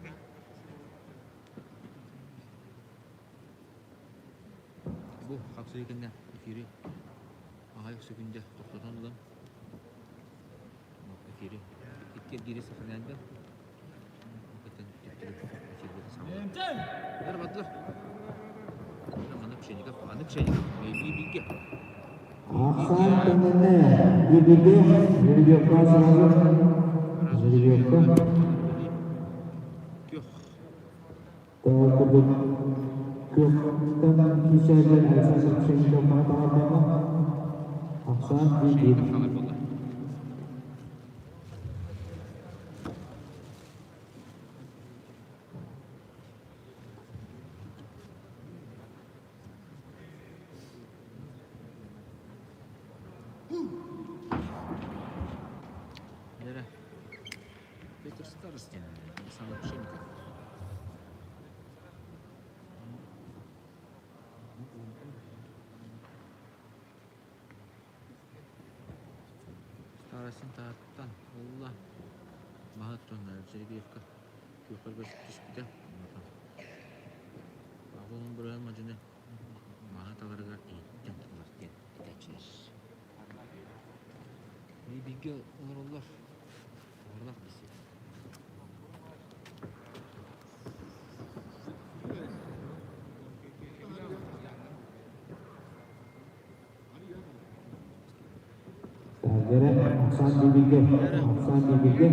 Бу хапсыы кэннэ эфири аҕыйах секунда тохтотон ылан эфири икки эргиири сохраняйда кытын төттөрү эфирбитин саҕалыыр. Эр бардылар. Аны Пшенников, аны Пшенников, биир-бииргэ. Ахсаан тэҥнэннэ. Биир-бииргэ. Жеребьевка сразу. Жеребьевка. Күөх. Ол курдук күөхтэн киирсээччи Александр Пшенников маһы таһаарбата. Ахсаан биир-биир. Пшенников хаалар буолла. Лера. Петр Старостин, Александр Пшенников. Старостин таһыттан ылла. Маһыттан Жеребьевка күөххэ түспүтэ. Оҕолорун бырыһан мадьыны маһы таларыгар иһиттэн ылар диэн этээччилэр. Бииргэ олороллор. Олороллор десик. Дьэрэ, Оксан бииргэ, Оксан бииргэ.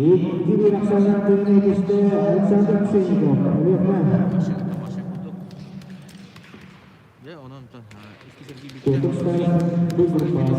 Икки Оксана түннүгүстэ Александр Пшенников. Дьэ, онон Петр Сталин бу группаҕа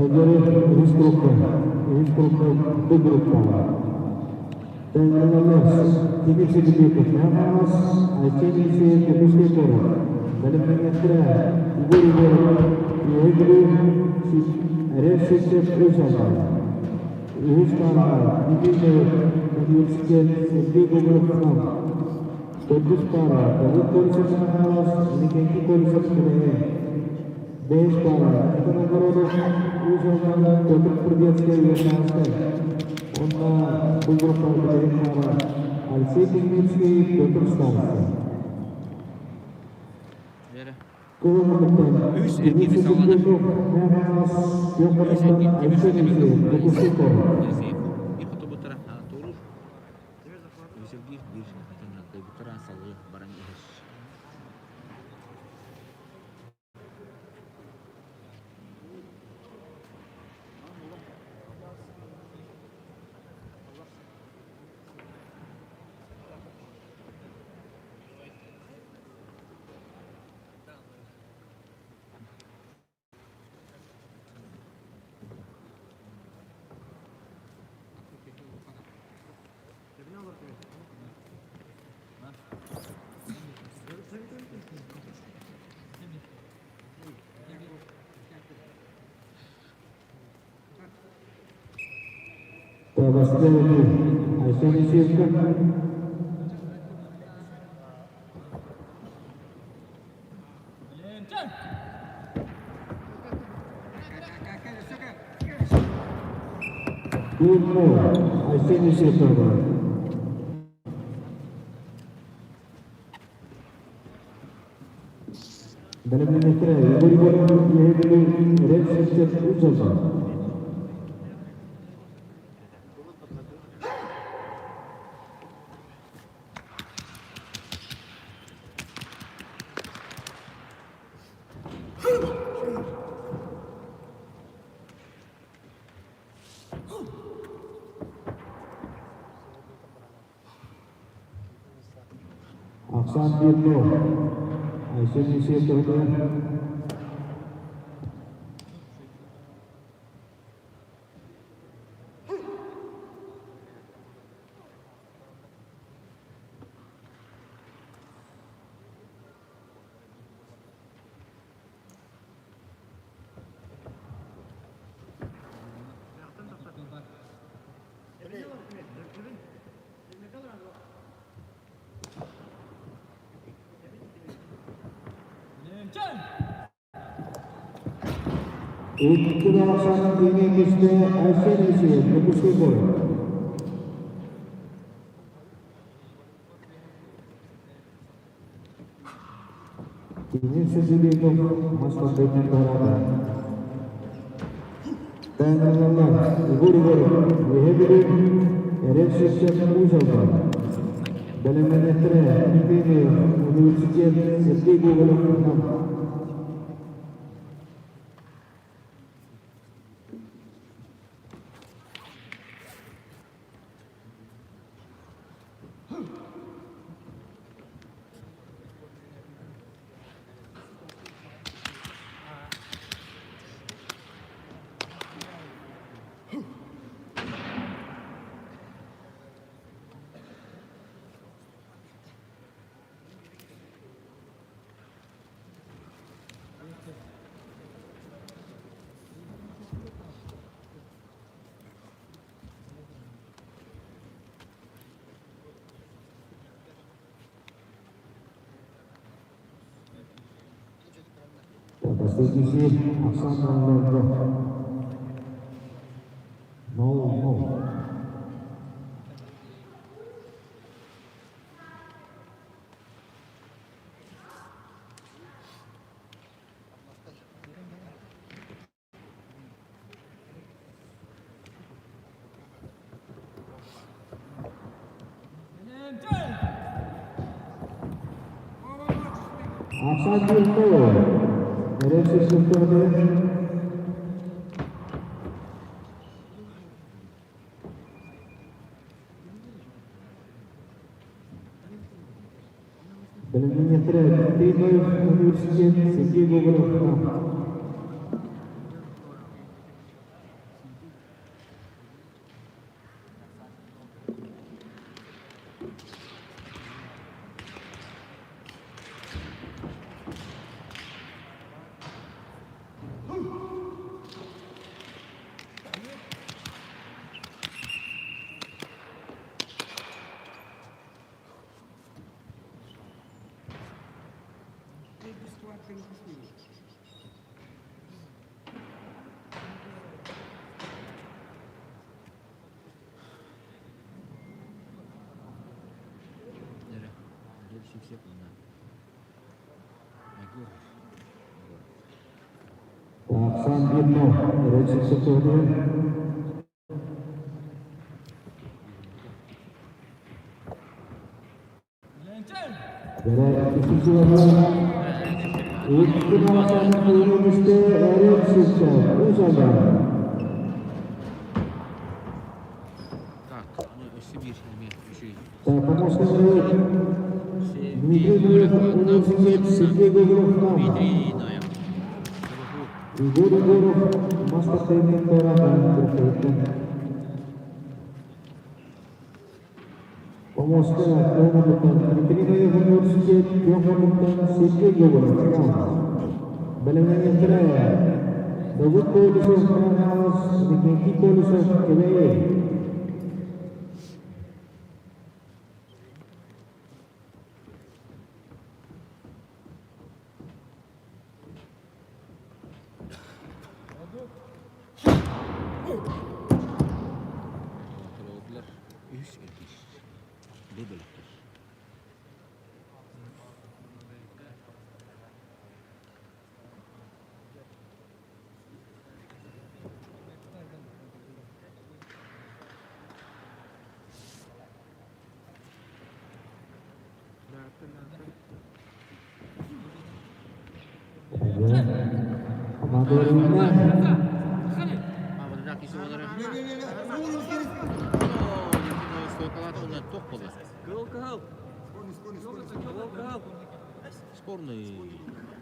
Пройдеры үһүс группа, үһүс группа Б группаҕа. Тэҥнэнэллэр Тимир Сидибеков Мэҥэ Айсен Елисеев Дьокуускай куорат, бэлэмнэниэхтэрэ Егор Егоров Үөһээ Бүлүү, Эрэл Сивцев Уус Алдан. Үһүс паараҕа Дмитрий Ноев Университет Сергей Гоголев Нам. Төрдүс паара Давыд Колесов Мэҥэ Хаҥалас, Иннокентий Колесов Кэбээйи. Бэһис паара Никита Новгородов Уус Алдан, Петр Прудецкай Верхоянскай. Уонна бу группаҕа бүтэһик паара Алексей Кузьминский, Петр Старостин. Кыһыл муннуктан Үс Денис эргииргэ саҕаланар. Сидорбеков, Мэҥэ Хаҥалас, күөх Үс муннуктан эргиир тимир Айсен Сидорбеков, Елисеев, Дьокуускай Елисеев, куорат. Елисеев биир хотубуттара туоруур. Үс эргиир биир кыайбыттара салгыы баран иһэр. Православный Айсен Елисеевка. Киин Айсен Елисеевка. Бэлэмнэммиттэрэ Егор Егоров Үөһээ Бүлүү Эрэл Сивцев Уус Алдан. Ахсаан Бирнов, Айсен Елисеев туһатыгар. Икки ахсаанын киҥэ кистэ Айсен Елисеев, Дьокуускай куорат. Тимир Сидибеков мас тардыытынан туораата. Тайналлар Егор Егоров, Үөһээ Бүлүү, Эрэл Сивцев Уус Алдан. Бэлэмнэниэхтэрэ Дмитрий университет Сергей Гоголев Нам. Бастакы ахсаан оҥордо. Нол-нол. Ахсаан Бирнов. Эрэл Сивцев Бэлэмнэниэхтэрэ Дмитрий Ноев университет Сергей Гоголев Нам. Сивцев уонна Егоров. Оксан Бирнов, Речи Соколов. Так, ну өссө биир эмиэ үчүгэй. Дмитрий Ноев. Егор Егоров, Помоска Көмөлүктэн Дмитрий университет Көмөлүктэн Сергей Гоголев Бэлэмнэниэхтэрэ Давыд Колесов Хаҥалас Викентий Колесов Кэбээйи Холобурлар үһүс эргиир. Бу бөлөхтөр. Спорный.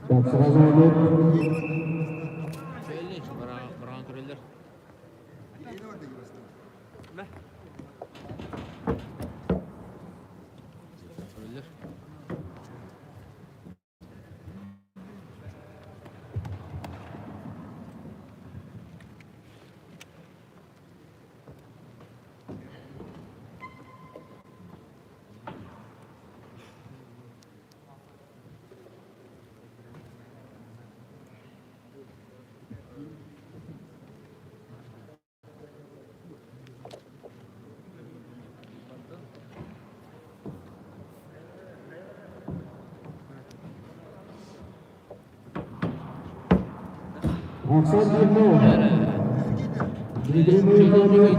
Так, сразу идет. Оксан Дмитрий. Дмитрий Ноев.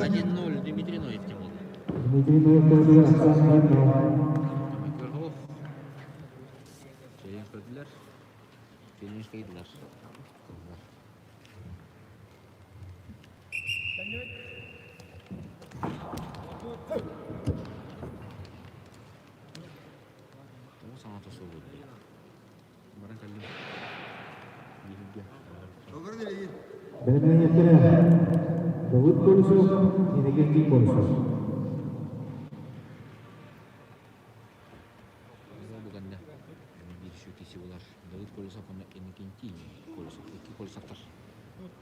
1-0 Дмитрий Ноев тем более. Дмитрий Ноев, Оксан Дмитрий. Челлендж көрдүлэр. Челлендж кыйдылар. Тоҕо саҥата суох буолла? Баран кэллим. Биһиргэ. Бэлэмнэниэхтэрэ Давыд Колесов, Иннокентий Колесов. Бу кэннэ биир үчүгэй киһи буолар. Давыд Колесов уонна Иннокентий Колесов. Икки Колесовтар.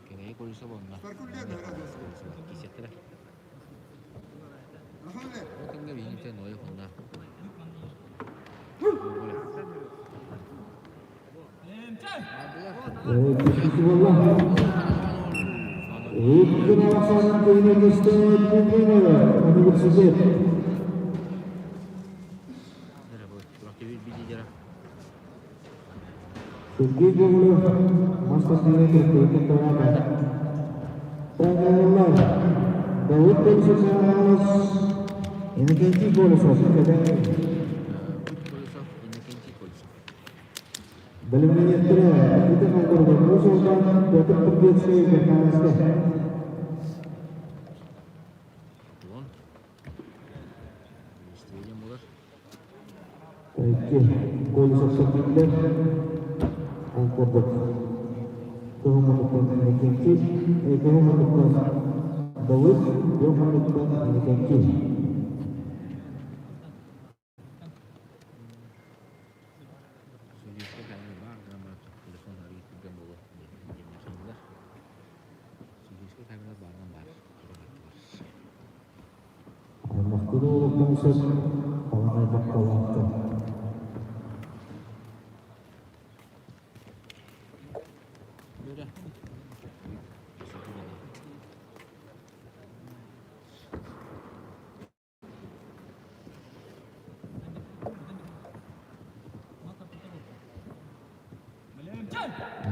Кэбээйи Колесов уонна Колесов киирсиэхтэрэ. Ол кэмҥэ биһиги Ноев уонна Киһи буолла. Икки Оксан Дмитрий Университет. Сергей Гоголев, мастер-тренер Кэбээйи Правилар. Давыд Колесов, Иннокентий Колесов, Кэбээйи. Колесов, Иннокентий Колесов. Бэлэмнэниэхтэрэ Никита Новгородов, Уус Алдан, Петр Тургенский, Михайловскай. Уон. Стадион буолар. Икки Колесовтар биллэр. Ол курдук Көһөмөнүттэн Иннокентий, Көһөмөнүттэн Давыд, Көһөмөнүттэн Иннокентий. Судейскай камера баар гынан баран телефон арыйа түргэн буолуо диэн саныыллар. Судейскай камера баарынан баар турар. Аймахтыны олохтон сөп, хаҕан аймах буолаахтар. Бөрө.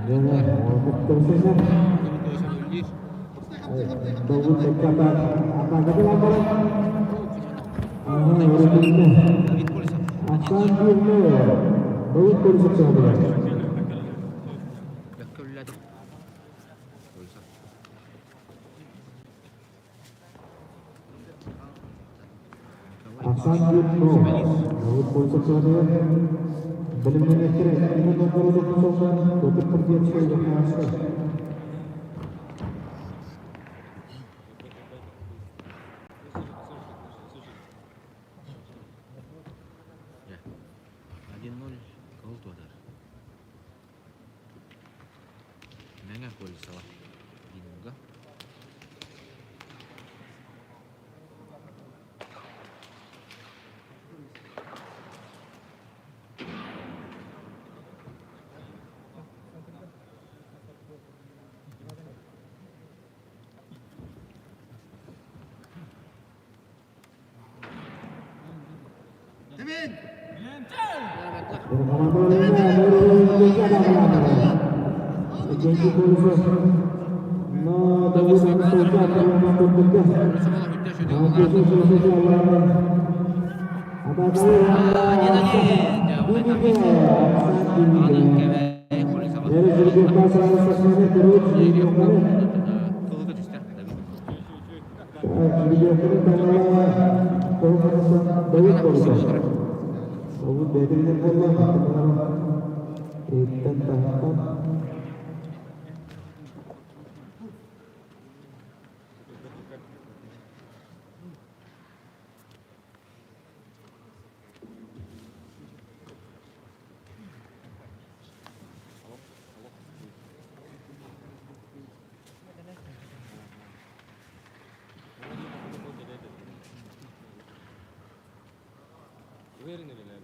Давид Колесов. Бэккэ үлэлээтэ. Колесов. Один-ноль. Кыһыл туотар. Мэҥэ Колесова. Динамга. Уверены ли на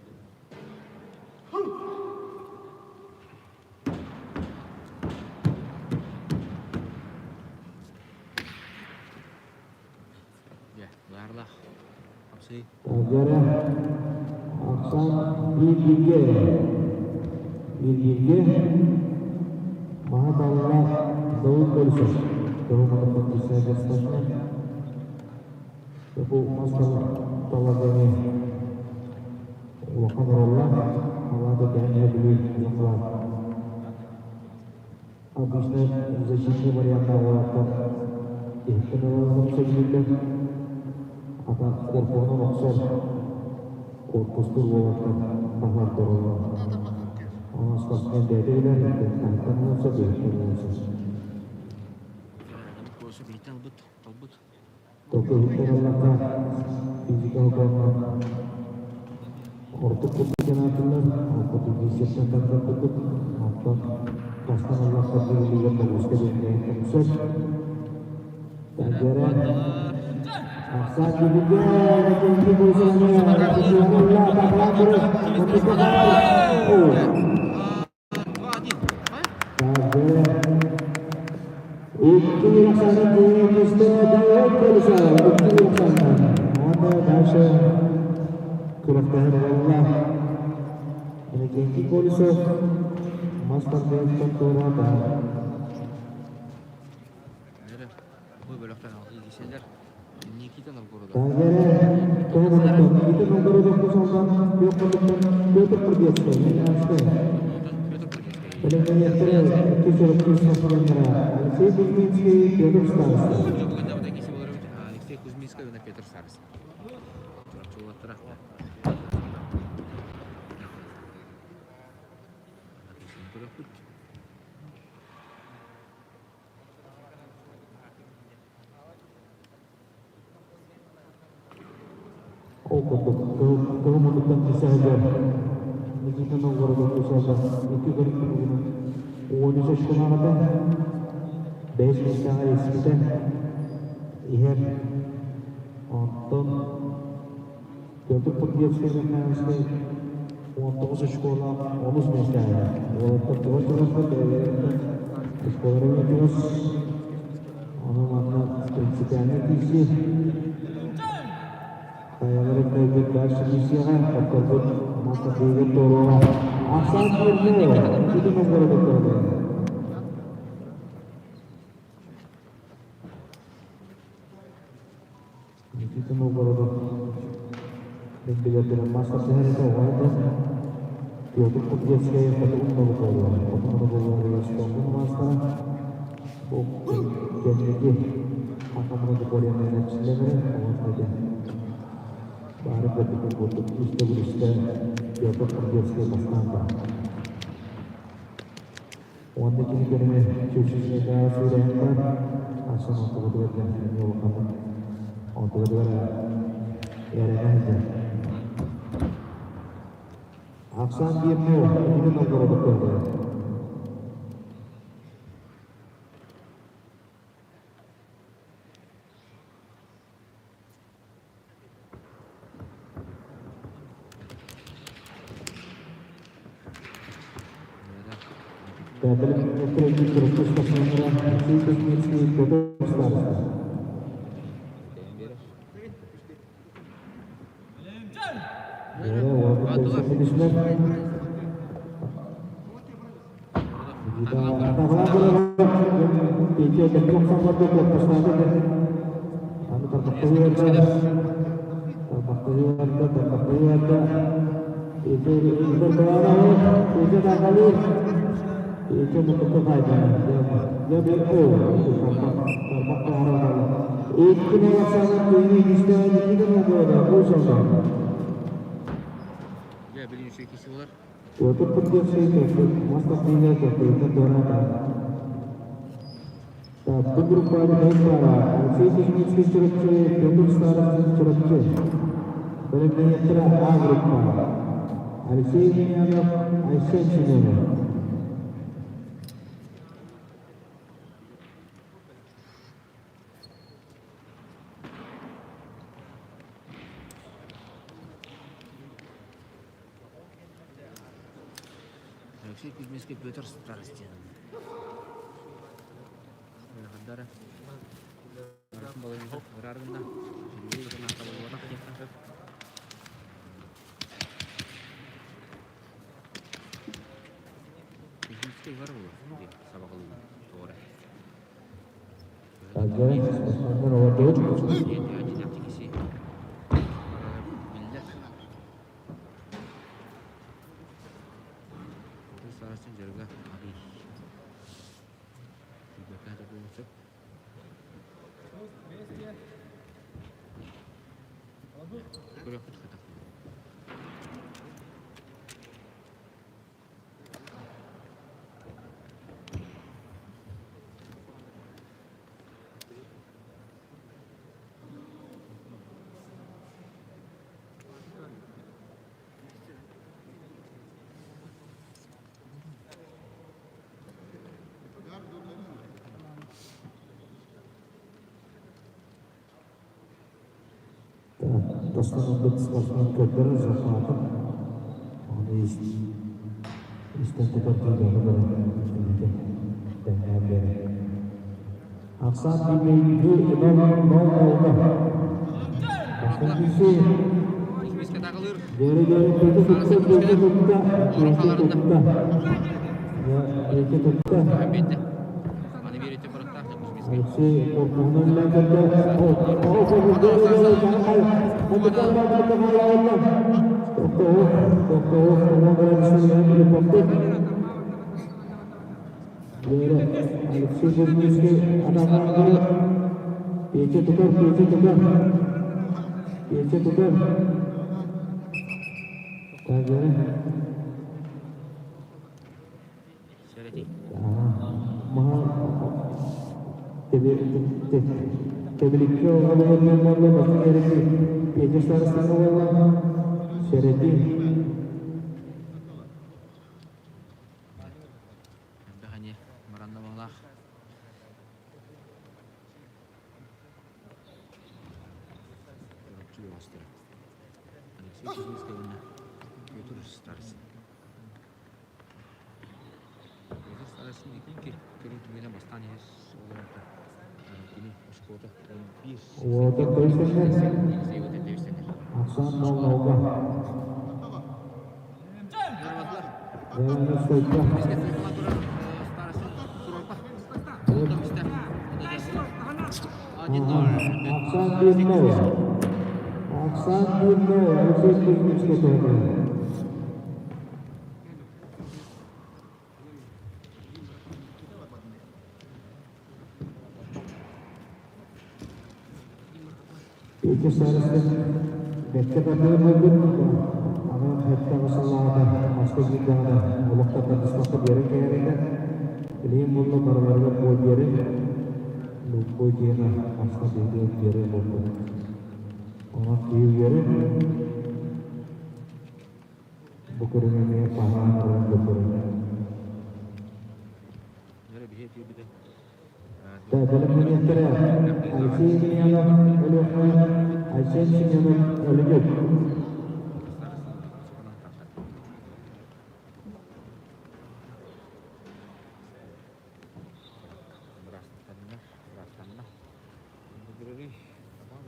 Никита Новгородов мин билэрбинэн мастер түһэритэ оҕо Петр Кузнецкай хоту многоборье, хоту многоборье спордун маастара. Бу кэнники саха многоборьены эрчиллэн оҕо этэ. Баары көрбүтүн курдук үс төгүл үстэ Петр Кузнецкай бастаан барар. Уонна кини көрүҥэ Чүчүннээҕи сүүрээн бар, Арсен онтубутугар диэн эмиэ улаханнык онтубутугар эрэнэ сылдьар. Ахсаан биирнэ Никита Новгородов көрдөрөр. Алексей Кузнецкий, Петр Старостин. Дьэ, билин үчүгэй киһи буолар. Петр Подгорский мас тардыһыыта туораата. Таатта группаны бара Алексей Кузьминский Чурапчы, Петр Старостин Чурапчы. Бэлэмнэниэхтэрэ А группаҕа. Алексей Емельянов, Айсен Семенов. Алексей Кузьминский, Петр Старостин. Хардара. Балыгы Кузьминский бар буолуо сабаҕалыыбын тоҕо эрэ. Спортсменнар олордубут. Биллэр. Старостин дьарыга арый. Тиийбэккэ буолуон сөп. Көрүөхпүт хатах. Тастан спортсмен көрдөрөр захватын. Оны истэн тутар тыыганы баран тэҥнээн биэрэр. Ахсаан биир нол нол нолга. Бастан киирсии. Дери-дери туту тутта, туту тутта, туту тутта. Екі тутта. Алексей корпуһунан үлэлээн көрдө. Алексей Кузнецкий атаҕар Петя тутар, Петя тутар. Петя тутар. Так, Тэбиликкэ оҕолорун буолла бастыҥ эрэти Петя Старостина буолла Сэрэти Элбэх мараннабалаах Алексей Кузьминский уонна Петр Старостин. Петр Старостин икки көрүҥ түмүгүнэн бастаан иһэр оҕолорго кини оскуота 11 Уота көйсөннөр. Ахсаан нол-нолга. Стойка. Ахсаан 1-0. Ахсаан бииргэ Алексей Кузьмичка туһанар. Ити сарсын бэккэ тардыыр буолбут, аны сэттэ сыллааҕыта маска киирдэҕинэ олох да тардыспакка биэрэн кэһэр этэ. Билигин буолла барыларыгар бой биэрэр, бой киһиэхэ маска биһиги биэрэр буолбут. Онон киһи үөрэр, бу көрүҥ эмиэ паһаан ылан көрдөрөр. Бэлэмнэниэхтэрэ Алексей Емельянов, Өлүөхүмэ, Айсен Семенов, Өлүгүт.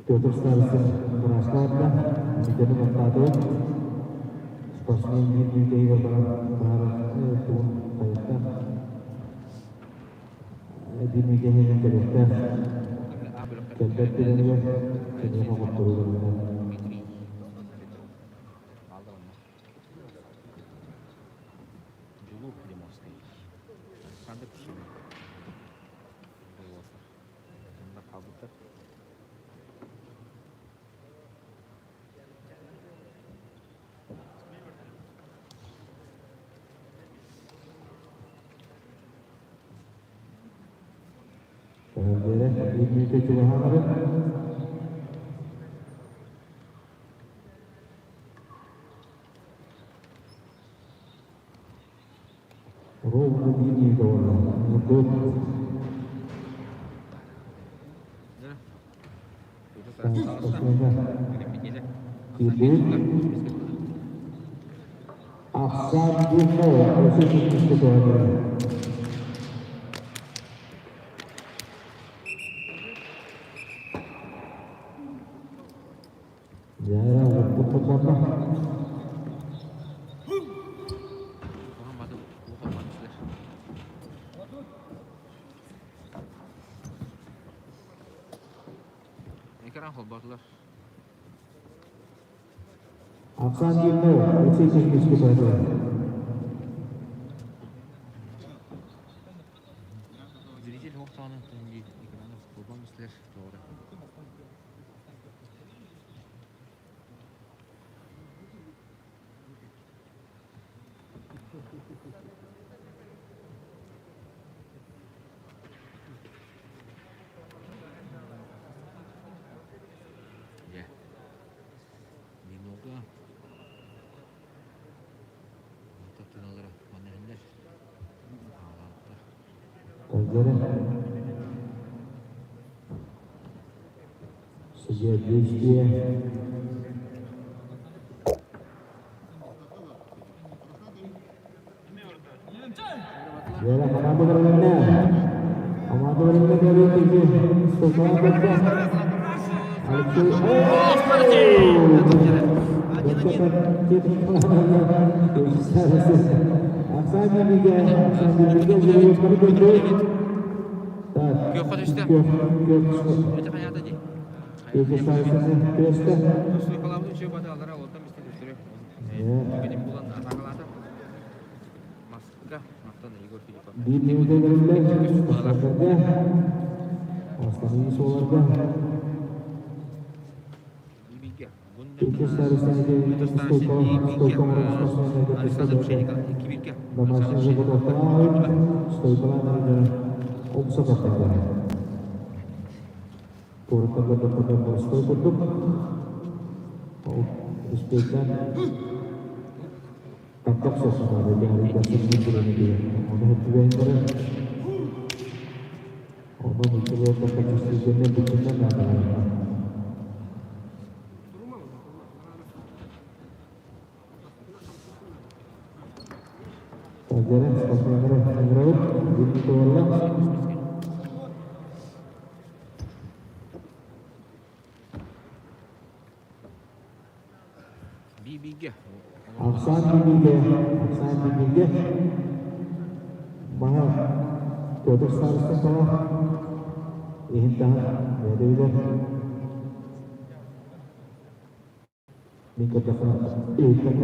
Петр Старостин бырааслаата, Митяны баттаатыбыт. Спортсмен биир бүтэһигэр баран баһаар тугун хайыста. Биир мүтэһигин кэлиэхтээх. Кэлбэт түгэнигэр киниэхэ хотторууларынан. Дьулуур Климовский. Александр Кишинев. Онно хаалбыттар. Диэри биир мүнүүтэ чугаһаан Ровно биир мүнүүтэ буолла. Мурдук. Киирдибит. Ахсаан 1-0 Алексей Кузьмичка туһаныы. Дьэ, оппут хотуота. Экран холботулар. Ахсаан 1-0 Алексей Кузьмичка туһаныы. Зритель охтоонун экраны холбон бистилер doğru. Дьэ, немного тыналара манна иһиллэр. Хаалаабыттар. Өйдөрө. Судья действия. Дьэ, команда бэрилиннэ. Команда бэрилиннэ кэлии киһи стойкалаан көрдө. Алексей Оксана Биге, Оксана Биге, Так, Күөххэ түстэ. Это понятно дии. Тустуйкалаабыт үчүгэй батаалара олортон бистэ түстүрү. Түгэнин булан атаакалаата. Маска махтан Егор Филиппов. Биир мүнүүтэ бэриллэр спортсменнарга, останыы суоларга. Александр Пшеников икки Домашний заготовкалаах стойкалаах умса таттардар. Куораттарга да стой курдук. Ол успейдан таттах сосунады Оны хөттүбэйиннere Онон иккилиэрдэ чувствительнай бүтүннэн наадалар. Дьэрэ, спортсменнары ыҥырабыт. Бүгүн туолла. Биибигэ. Ахсаан биибигэ, ахсаан биибигэ. Маһа Петр Старостин таба иһин таһын бэйэтэ билэр. Мин көрдөххө, иһиттэн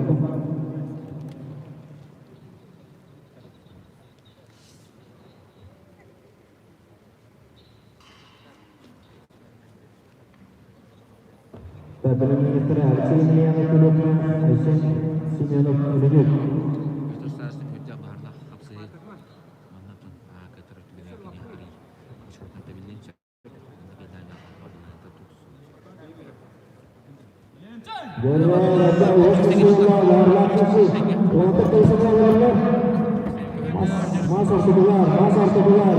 Бэлэмнэнэттэрэ Алексей Емельянов Өлүөхүмэ, Айсен Семенов Өлүнүк. Петр Старостин үрдэ баһарлаах хапсыһыы манна тон аакатар түгэнэ кини арый очкотун тэбиллиэн сөп. Мас ортотугар, мас ортотугар.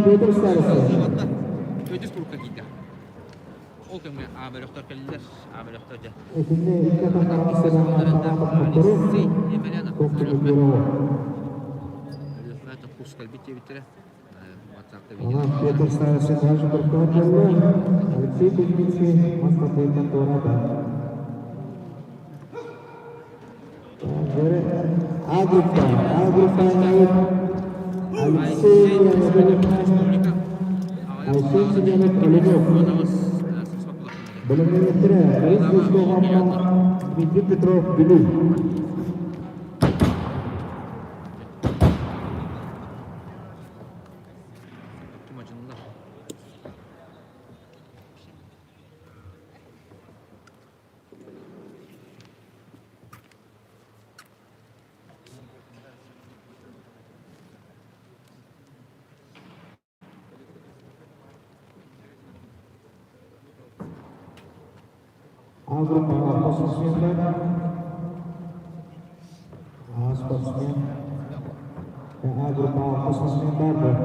Петр Старостин. Төрдүс курукка киирдэ. Ол кэмҥэ А бөлөхтөр кэллилэр. А бөлөхтөр дьэ. Итиннэ икки атахтаах Алексей Емельянов Өлүөхүмэ курс кэлбит диэбиттэрэ. Петр Старостин даже куркаҕа Алексей Кузьминский мас тардыытынан туораата. А группа, А группа Алексей Айсен Семенов Оленев. Бэлэмнэнэттэрэ Борис Лужков Амма, Дмитрий Петров Бүлүү. А группа спортсмендар. А спортсмен. А группа спортсмендар.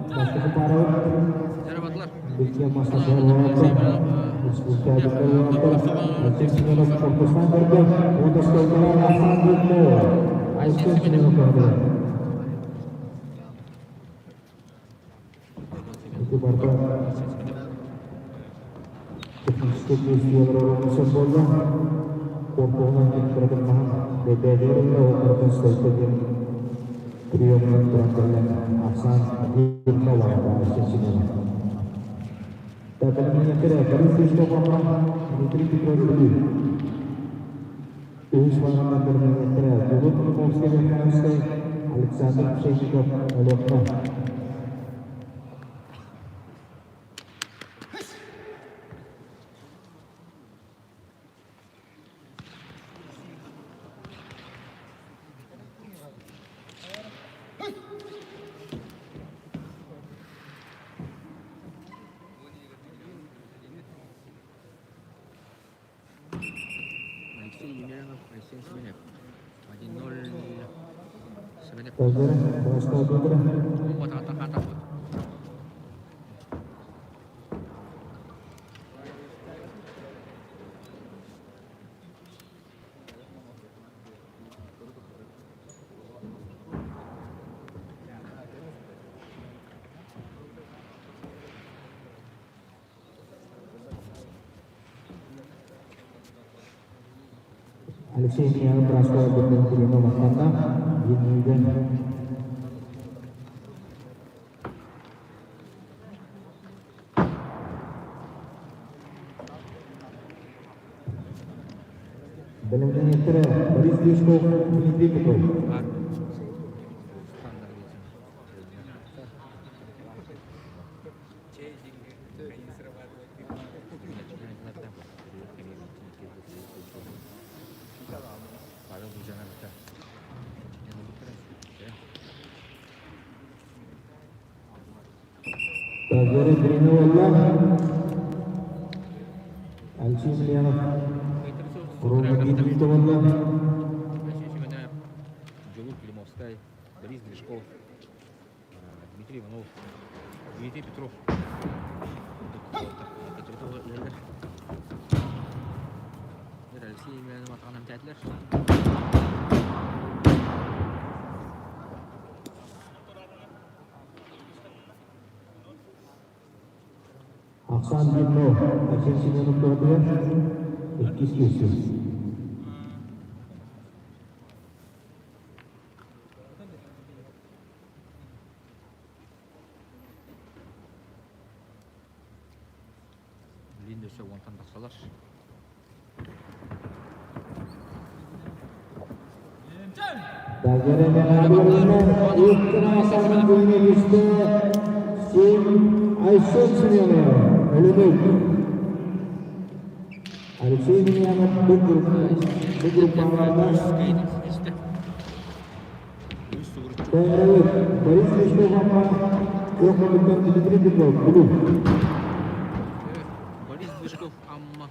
Бастакы пара Бикке Александр Пшенников, Өлүөхүмэ. Алексей Емельянов, Айсен Семенев. 1-0 Семенев. Алексей Емельянов Браскова бырдын Кирилл Махтанна, Евгений Бэлэмнэниэхтэрэ Борис Дьячков, Дмитрий Петров. Тагера Дринова Алексей Емельянов, Рома Дмитриевна. Дьулур Климовскай, Борис Гришков, Дмитрий Иванов, Дмитрий Петров. Ахсаан 1-0. Айсен Семенов туһатыгар иккис киирсии. Билин өссө уонтан тахсалар. Айсен Семенов, Өлөнөй. Алексей Емельянов бу группаларда Борис Движков Дмитрий Петров, Бүлүү. Борис Движков Амма,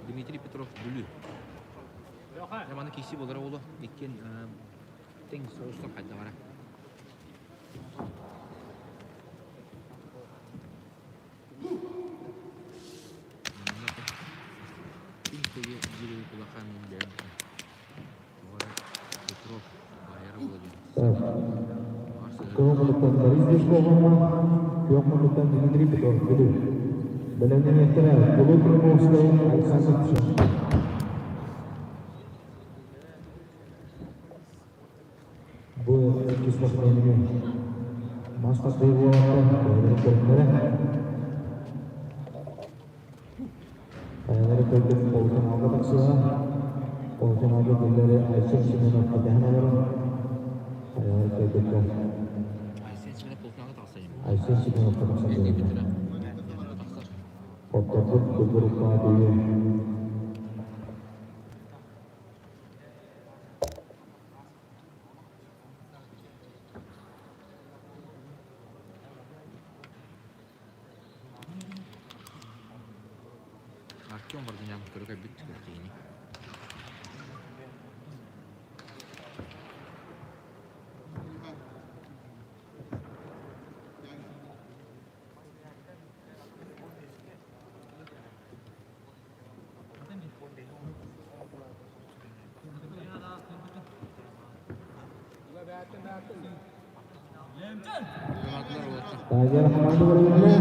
Дмитрий Петров Бүлүү. Романы киси болара оло иккен тең соғыстан хайдағара. Күн жири улахан Петров байара болады. Көмөлүктөн Борис Движков Амма, Көмөлүктөн Дмитрий Петров, Бүлүү. Бэлэмнэниэхтэрэ Кулу Крымовскай, Александр Пшенко. Бу иккис спортсмены мас тардыы буолаtta бэйэлэрин көрүҥнэрэ. Хайалары көрдүк полуфиналга тахсыаҕа. Полуфиналга кинилэри Айсен Семенов кэтэһэн олорор. Хайалары көрдүккэ Айсен Семенов полуфиналга тахсар. Айсен Семеновка тахсар. Хотторбут бу группаҕа тиийэн Артем Варданян көрө бүт киһини. Таажар хаманды барыбытына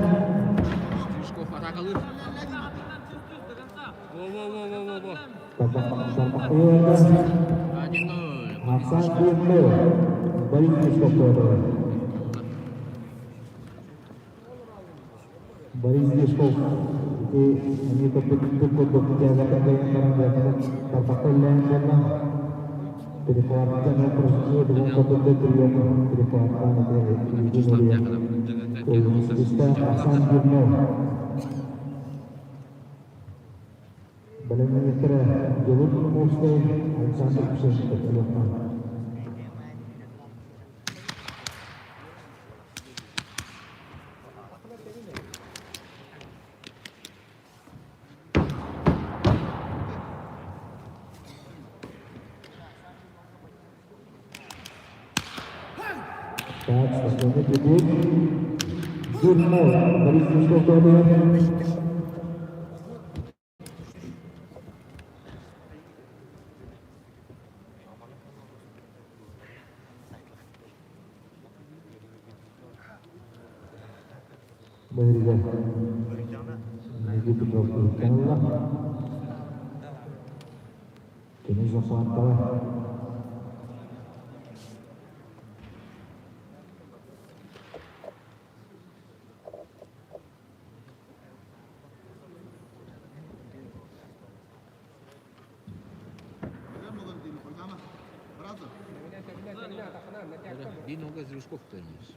Движков атакалыр. Во-во-во-во-во-во. Тарбахтыйда 1-0. Ахсан 1-0. Борис Движков туһатыгар. Борис Движков ити эмиэ көрбүт курдук тягата кыайан баран бэйэтин тарбахха үллээн буолла. Перехваттан проснули курдук прием перехваттан Вячеслав Дьяконов Ахсан 1-0. Бэлэмнэниэхтэрэ Дьулур Крымовскай, Александр Пшенников Өлөхтөн. Так, спокойно бегут. 1-0. Борис Движков туһатыгар. Бэйригэ Дмитрий Петров иһиттэн ылла. Кини захваттара. Бинога Движков төннүс.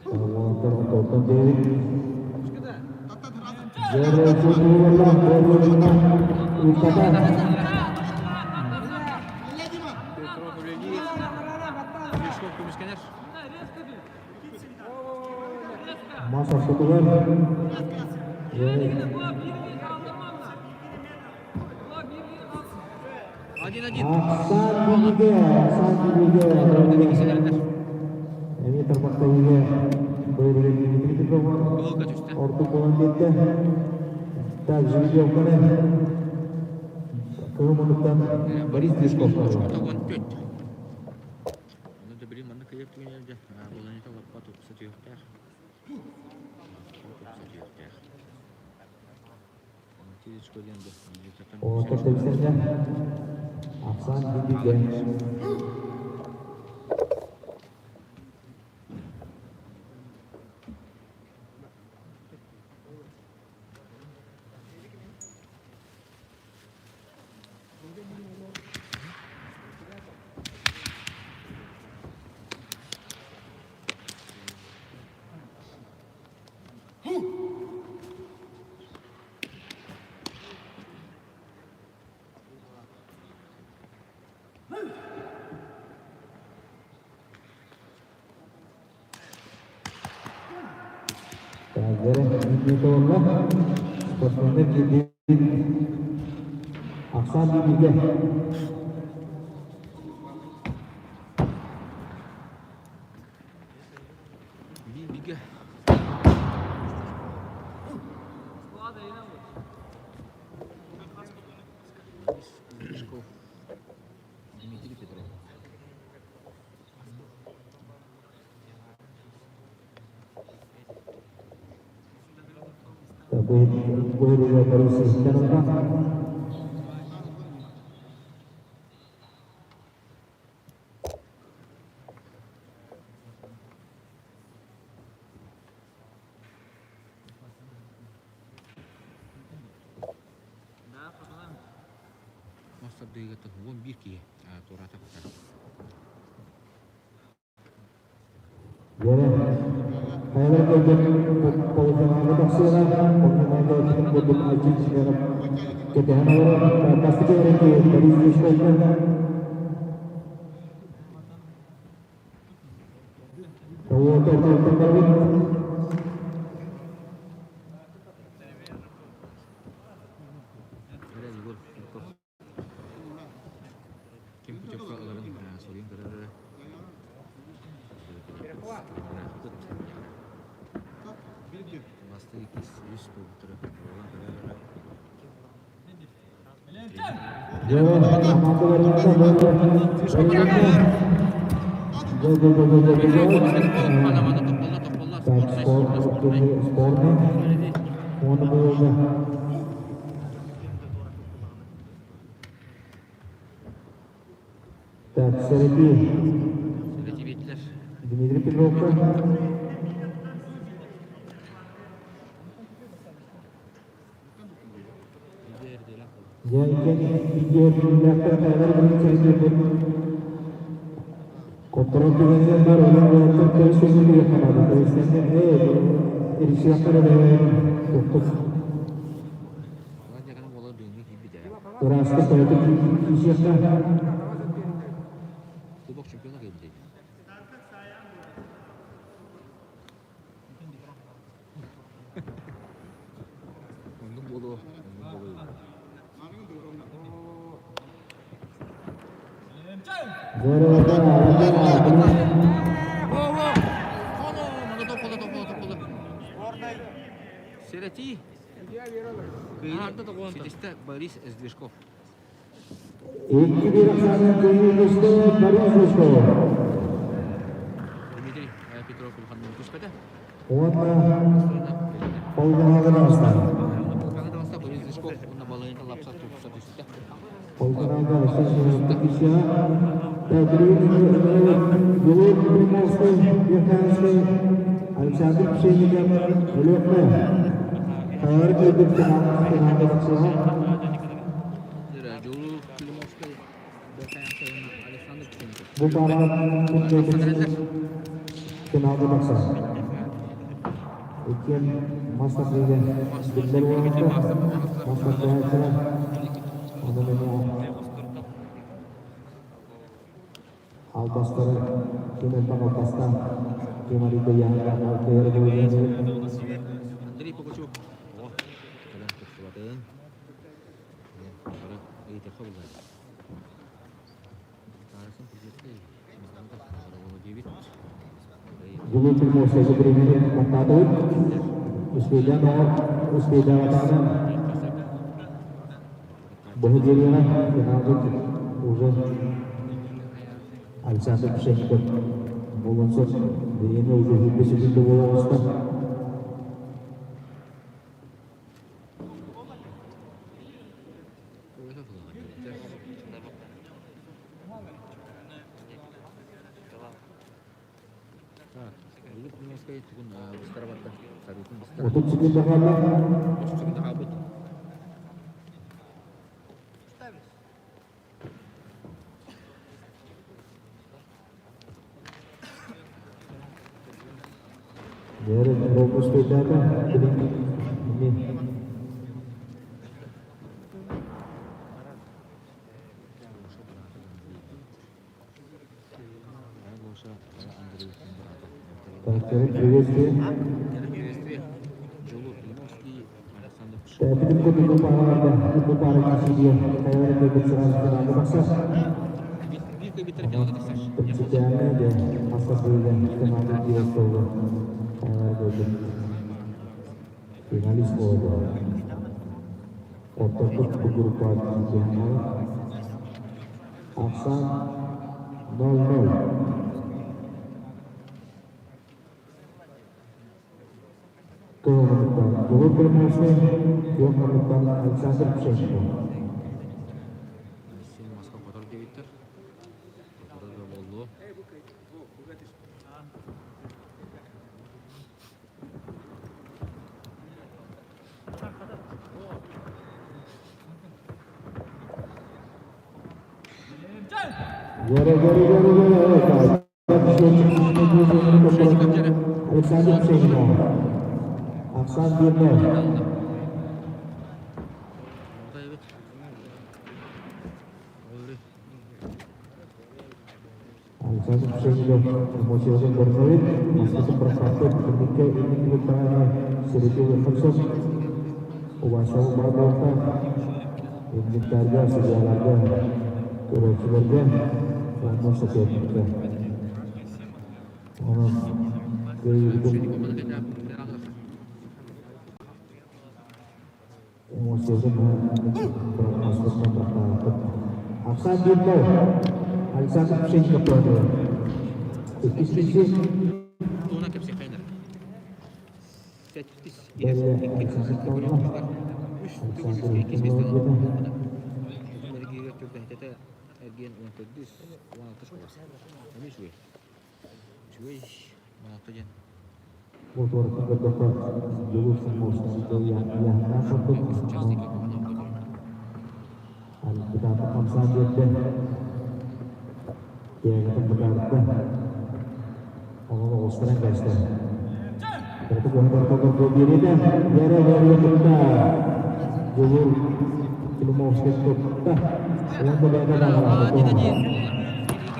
Уолаттар ортоттон диэбит. Жere чутуулла буолуна ыыппата. Петров үлэлиир. Движков көмүскэнэр. Мас ортотугар. 1-1. Ахсан биригэ, Ахсан биригэ. Эмиэ тарбахта иигэ бэйэлэрин Дмитрий Петров Голга түстэ. ордук буолан биэрдэ. Так, жеребьевканы кыһыл муннуктан Борис Движков очкото 14. Оны да били манна кыйар түгэнэр дьэ балаһыанньата лаппа тупса түһүөхтээх. Тупса түһүөхтээх. Тиричко диэн да Оҕото тэбисэргэ ахсаан бииргэ. Таһырдьа үүнүүтэ буолла. Спортсменнар киирдибит. Ахсаан бииргэ. Бииргэ. Стрижков Дмитрий Петров. Бу Борис Ивановна. Мас тардыыгыттан 11 киһи туораата кытар. Дьэ, хайалар кэлбит полуфиналга тахсыаҕа, полуфиналга ким курдук Айчын Семенов кэтэһэн олорор. Бастакы эрэки Борис Стрижковка. Тоҕуота тылтан барбыт. Эрэ Егор Филиппов ким путевка ыларын суруйан көрөр эрэ. Бастакы иккис үс буолбуттара буолан көрөр эрэ. Дьэ, хамаанда барыта Так, спорный. Оны буолла. Так, Сэрэтии. Дмитрий Петровка. Дьэ, иккиэн хайалар бирин Хотторон түгэнигэр баар олох уолаттар көмүс көмүс кыахтанаата. Көмүстэннэр ээ, ирсиэххэ эрэ туохпут. Ырааска кыратык киирсиэххэ. Кубок чемпиона кэлбит дии. Оннук буолуо, оннук буолуо. Сэрэтии. Кыайыы ситистэ Борис Сдвижков. 2-1 ахсаанынан кыайыы көстө Борис Сдвижков. Дмитрий Петров улаханнык түспэтэ. Уонна полуфиналга таҕыста. Борис Сдвижков уонна балыыҥка лапса тупса түстэ. Полуфиналга Алексей Кисян, Белов Приморский, Верхоянский, Александр Пшенников, Өлөкмө. Хайалар кыайбыт финалга тахсыаҕа. Бу пара финалга тахсар. Иккиэн мас тардыыга биллэр уолаттар, мас тардыһааччылар. Онон эмиэ албастары ким элбэх албастаах, ким арыйда яһыгар кыайар буолуон Андрей Пугачев. О, кэлэн тупсубатын. Ыйытыахха булар. Таарысын президенткэй диэбит. Дьулуур Приморскайга бириэмэни баттаатыбыт. Успейдаан оҕо успейдаабатаҕына быһа биэриэҕэ финалга уже Александр Пшенников. Уонсап бириэмэ уже 20 секунда буола оҕуста. 30 секунда хаалла. Дьэ, пропустуйдаата билин Так, приветствие. Бүтүн курдук паараларга бу паара киирсиигэ хайалара кыайбыт сразу финалга тахсар. Принципиально де хас быыга команда диэс буолла. Хайалара кыайбыт финалист буолла. Ортоппут бу группа киирсиэхэ Ахсаан 0-0. Кыһыллыбыттан Дьулуур Кулаковскай, Күөх Александр Пшенников. Александр Пшенников. Ахсаан 1-0. Александр Пшенников эмоциятын көрсөбүт. Бастакы прокатты түмүккэ инник группаҕа Серетилов Хамсов Убайсал баар буолта. Инниктарга, судьяларга, көрөөччүлэргэ уонна соперникка. Онон кыайыыбытын эмоциятын мастастан бырахтаабыппыт. Ахсаан 1-0. Александр Пшенников туһатыгар. Иккис киирсии. Мотуорун көрдөххө, Дьулус Мостан курдук бытаатык хамсаан биэрдэ, тиэгэтин бытаарда, онон оҕустаран кээстэ. Кыратык уһун ортолорго биэриэтэ, Вера Вера тутта, Дьулур Климовский тутта, уонна бэйэтэ даҕалаата.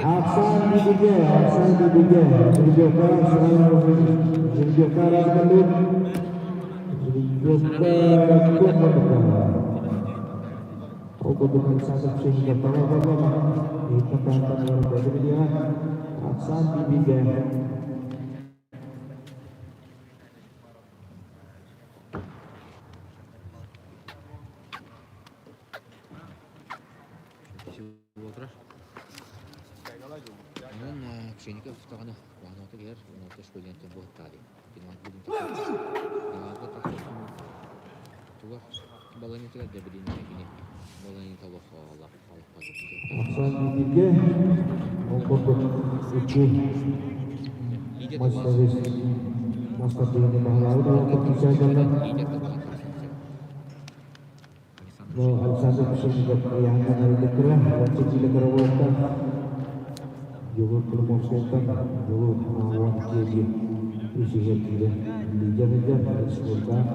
Ахсаан бииргэ, ахсаан бииргэ, Жеребьевка, Жеребьевка разгалит, Жеребьевка куотматыка. Ол курдук Александр Пшенников талар буолла, иһиттэн таһыттан олорон бэйэтэ билиэҕэ. Ахсаан бииргэ. Онон Пшенников даҕаны уонуота кэлэр, уонуота школьниктан буһуттаа дии. Туга баланитыгар да билин кини баланита олох Ахсаан бииргэ, ол курдук икки мастер мастер баһылаабыт олохпут киирсээдэллэр. Александр Пшенников ыйааһынан арыйдыктара, уонча киилэ кыра буолуохтаах. Дьулуур Климовскайтан Дьулуур 12 үс иһэр киилэ лидер сылдьар, экспордаах.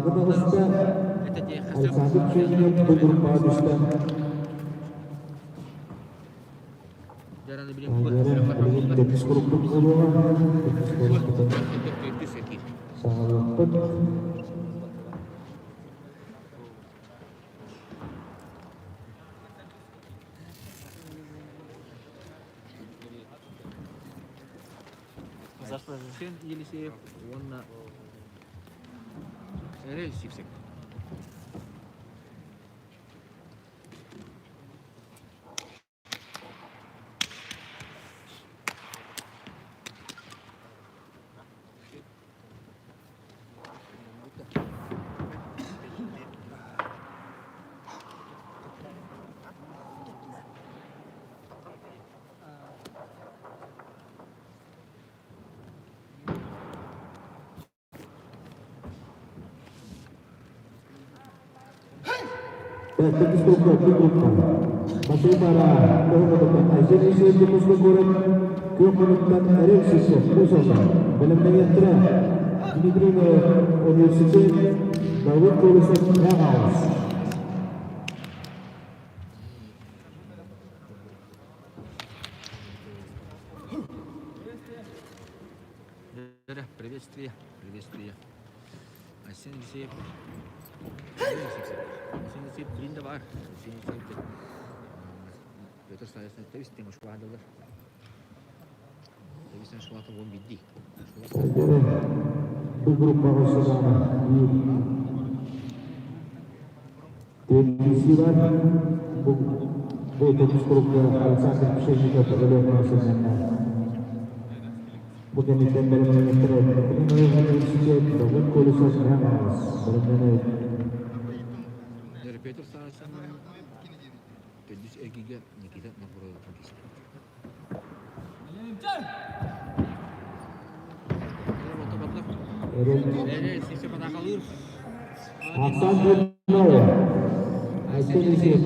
Финалга таҕыста. Александр Пшенников бу группаҕа түстэ. Билигин төрдүс группут буолуоҕа. Төрдүс группутун саҕалыахпыт. Сен Елисеев уонна Эрэл Сипсек. Төрдүс группа, бу группа. Басыйбара, Көһөмөтөттөн Айсен Исеев Дьокуускай куорат Күөх Хонуктан Эрэл Сивцев, Уус-Алдан, бэлэмнэниэхтэрэ Дмитрий Ноев, университет, Давыд Колесов, Мэҥэ Приветствие, приветствие. Айсен Елисеев. Айсен Елисеев билин да бар. Айсен Елисеев Петр Савельевич тэбистен ушкуадылар. Тэбистен ушкуата он бидди. Бу группаҕа сыдаана биир Тенниси бар. Бу бу теннис клубка Александр Пшенников Өлөөнө сынньанна. Бу кэнниттэн бэлэмнэниэхтэрэ Дмитрий университет Давыд Колесов Мэҥэ бэлэмнэнэ Петр Савельевич төрдүс эргигэ Никита Новгородовтан киирсибит. Оксана Дурнова, Айсен Елисеев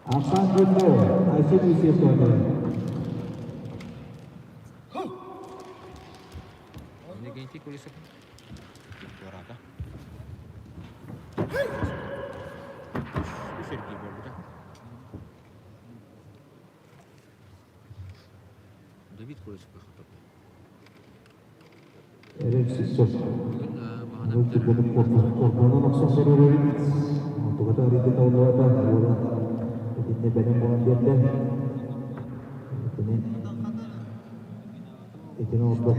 Оксана Дурнова, Айсен Елисеев Давид Колесов Эрэл Сивцев. Корбонун охсон көрөр эбит. Тугата арыйда таулаата уола итиннэ бэлэм буолан биэрдэ. Итини итини ордук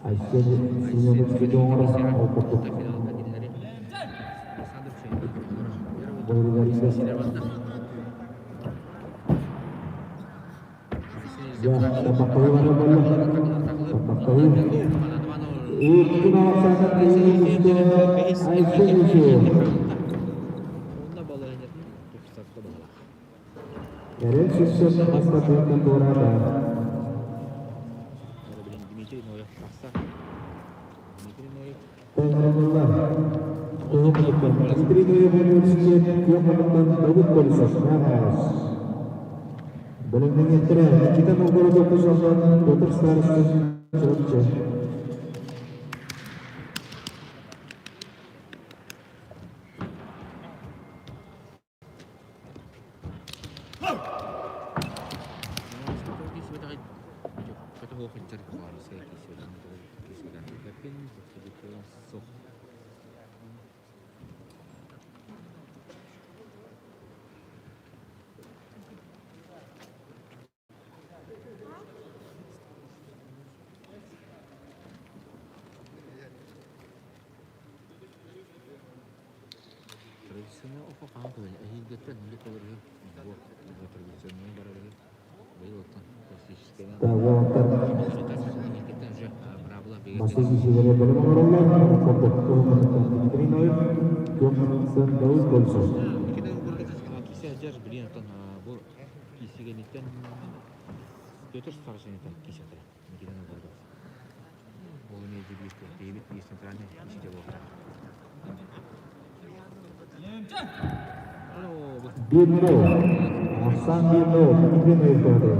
Айсен Семенович оҥоро ол курдук Бойруларыйда Я табаққайы бара болла. Табаққайы. Өткін Александр Айсен Елисеев. Эрэл Сивцев бастатыттан туораата. Дмитрий Ноев Дмитрий Ноев. Дмитрий Ноев университет күөх хонуктан Давыд Колесов Мэҥэ Бэлэмнэниэхтэрэ Никита Новгородов Уус-Алдан Петр Старостин Чурапчы. Традиционный око хаан көбүн эһиилгиттэн инник болор үһү. Бу традиционный барар үһү. Быйыл оттон классическайдан Да, уолаттар эһиилгиттэн уже быраабыла бигэ. Бастакы киһилэрэ бэлэм олороллор, курдук кыһыл Дмитрий Ноев, күөх Давыд Кольцов. Кисе сылдьар, билин оттон бу киисигениттэн Петр Старостинтан киисэтэ. Никитаны булду. Ол эмиэ биир киһибит биир центральный киисите буолта. 1-0. Ахсаан 1-0. Дмитрий Ноев көмөтө.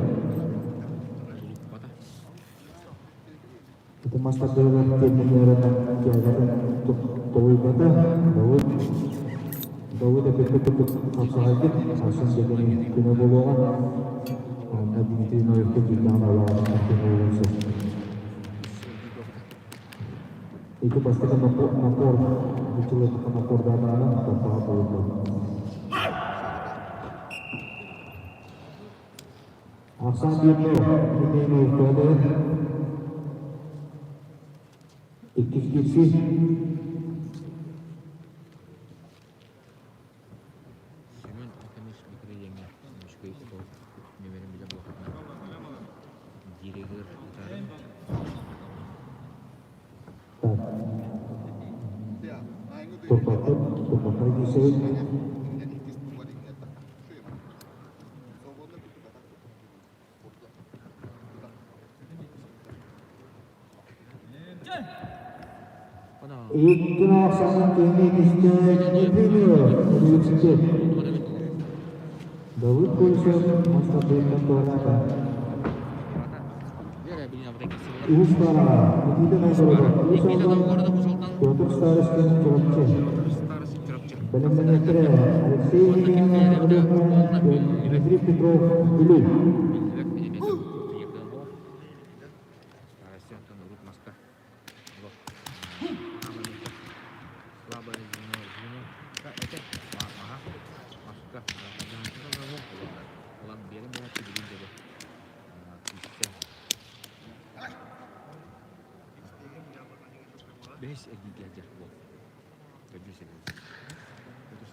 Ити мас тардыһыгар тиэрминнэринэн кээгэтин толуйбата. Давыд Давыд эппиппит курдук хапсаҕайдык сарсын дьэгэни күнэ буолуоҕа. Онно Дмитрий Ноевка киирдэҕинэ олоҕун күнэ буолуон сөп. Ити бастакы напор, училетка напордаатаҕына тохтоһо толуйбат. Ахсаан 1-0. Дмитрий Ноев көһөтө. Иккис киирсии. Семен Акимович Микроемҥэ үчүгэй ол нүөмэрин билэ буоллаххына диригэр ытарын Так. Турбаппыт, турбаппай киирсэбит. Икки ахсаанын киһини түстэ Дмитрий университет. Давыд Кольцов мас тардыһыттан туораата. Үһүс паараҕа Никита Новгородов, Уус Алдан, Петр Старостин, Чурапчы. Бэлэмнэниэхтэрэ Алексей Емельянов, Өлүөхүмэ, Дмитрий Петров, Бүлүү. Бэһис эргииргэ сылдьар уол. Төрдүс эргиир. Төрдүс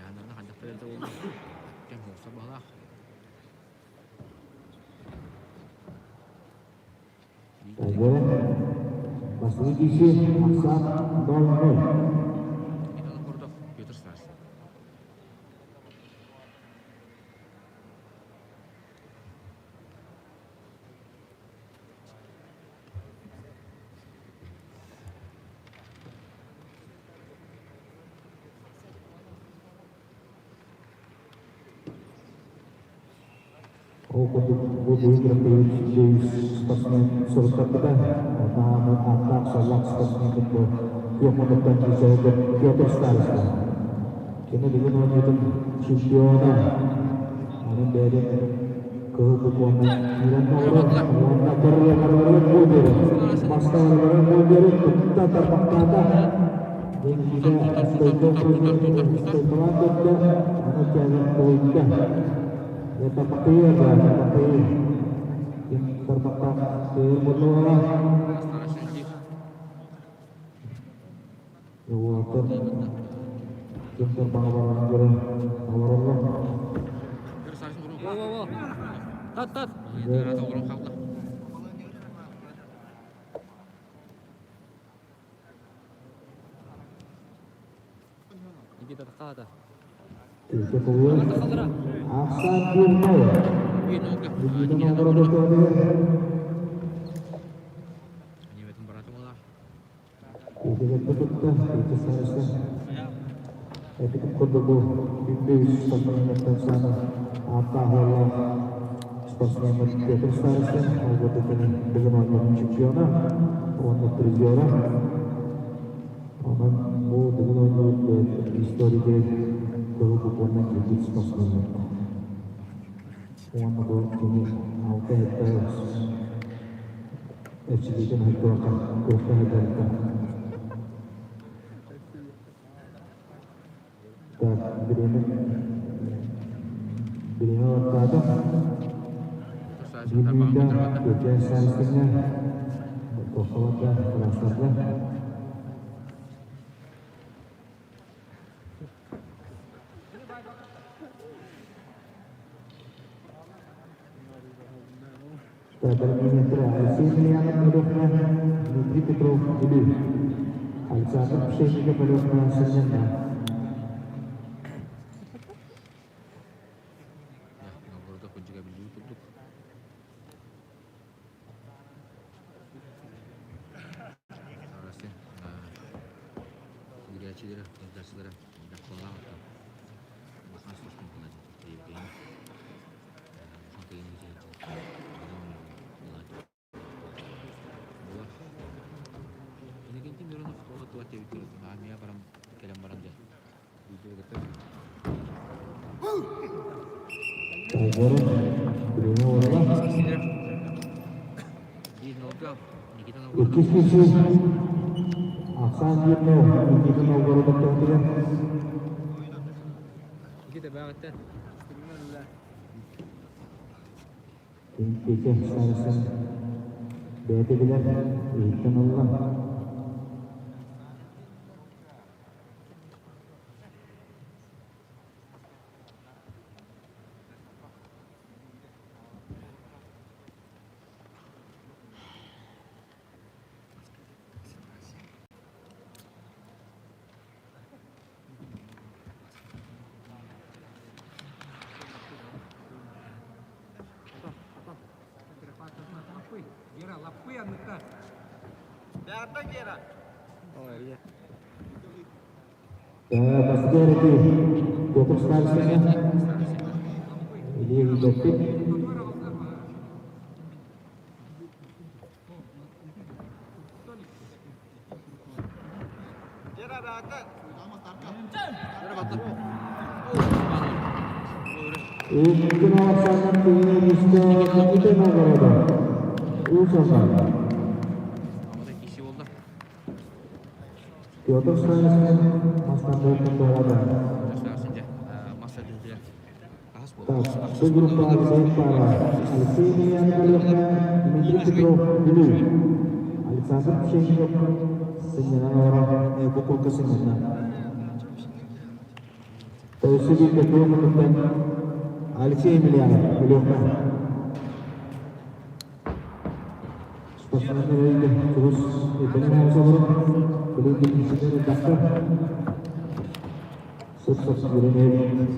Яанана хайдах тэрилтэ буолла? Кэм уопса баһылаах. Бастакы киһи Ахсаан 0-0. Италан Городов, Петр Старостин. Ол курдук бу Дмитрий спортсмен суруттарбыта. Онно ааттаах саллаах спортсмен бу күөх муннуктан киирсэргэ Петр Старостин. Кини бүгүн оонньуутун чемпиона. Онон бэйэтин кыһыл букванан киирэн олорор. Уонна көрүө гол биэрэр. Бастаҕарыгар гол биэрэр. Тутта тарбахтаата. Деңгиде стойкалаан көрдө. Аны кэлэн толуйда. Тарбахтыыр да, тарбахтыыр. Ким тарбахтаах тыыр буоллаҕа. Уолаттар ким тарбаҕа барарын көрөн олороллор. Во-во-во. Тат-тат. Никита таххаата. Тилке толуйар. Ахсаан 1-0. Никита Новгородов көмөтүгэр. Тилкелерде тутта, тилке сарыста. Эпитим курдук бу бүппү спортсменнартан саана ааттаах уоллаах спортсменмыт Петр Старостин, ол курдук бүгүн оонньуутун чемпиона уонна призера. Онон бу бүгүн оонньуубут история кыһыл букваннан киирбит спортсменмыт. Уонна бу кини алта иһитте эрчиллиитин ыһыктыбакка күрэххэ сылдьарыттан. Так, бириэмэ баттаата. Биир мүнүүтэ Петя Старостиҥҥа туохха барда, ыраастарда. Бэлэмнэниэхтэрэ Алексей Емельянов Өлүөхүмэ, Дмитрий Петров Бүлүү, Александр Пшенников Өлүөхүмэ сынньанна. Новгородов кырдьыга биллибит курдук. Арасы Грячилere, Ырдачылара, Даппалаах Улахан слишком Евгений Иннокентий Миронов тоҕо туох диэбит армия баран кэлэн баран дьэ Егоров Ирина Орова Иккис киһи Оксана Дмитриевна Никита Новгородов туһатыгар Петя Сарсын бэйэтэ билэр, иһиттэн ылла. Бастакы эрэти Петр Старостина, Илья Видоппит. Икки Александр Кирилловичка Никита Новгородов. Уус Алдан. Петр Старостин мастарбыттан туорада. Так, бу группаҕа Алексей пара Алексей Емельянов Өлүөхүмэ, Дмитрий Петров Бүлүү, Александр Пшенников сынньанан олорон бу курка сынньанна. Өссө биир Петров Алексей Емельянов Өлүөхүмэ. Спортсменнар өйгө чугас ирдэнэн оҥосолорун билигин киирсиннэр элбэхтэр. Сып-сап үөрэнэбит.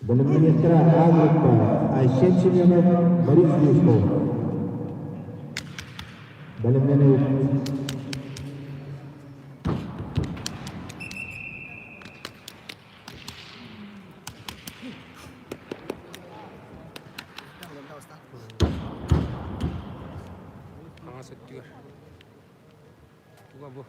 Бэлэмнэниэхтэрэ А группа Айсен Семенов, Борис Глушков. Бэлэмнэнэбит. Хаҥас өттүгэр. Туга бу?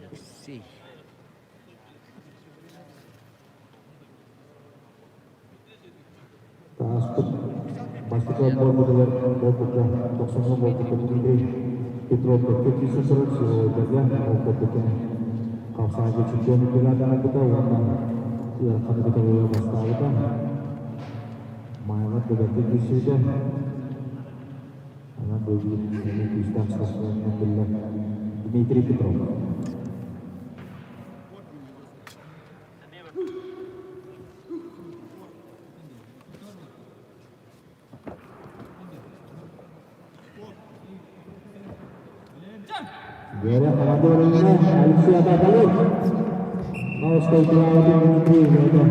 Алексей. Ааспыт бастакы буолбутугар буолбукка тохсоҥҥо буолбукка Дмитрий Петров бэркэ киирсэн турар силовойдарга ол курдук кини хапсаҕайга чемпион үрдүгэр аатырбыта уонна ыарахан категорияҕа бастаабыта. Майалар да бэркэ киирсибитэ. Онон бу биир эмиэ күүстээх спортсменынан биллэр Дмитрий Петров. Вера Хамадовна, Алексей Атакалык. Новостойтулаабытын Дмитрий это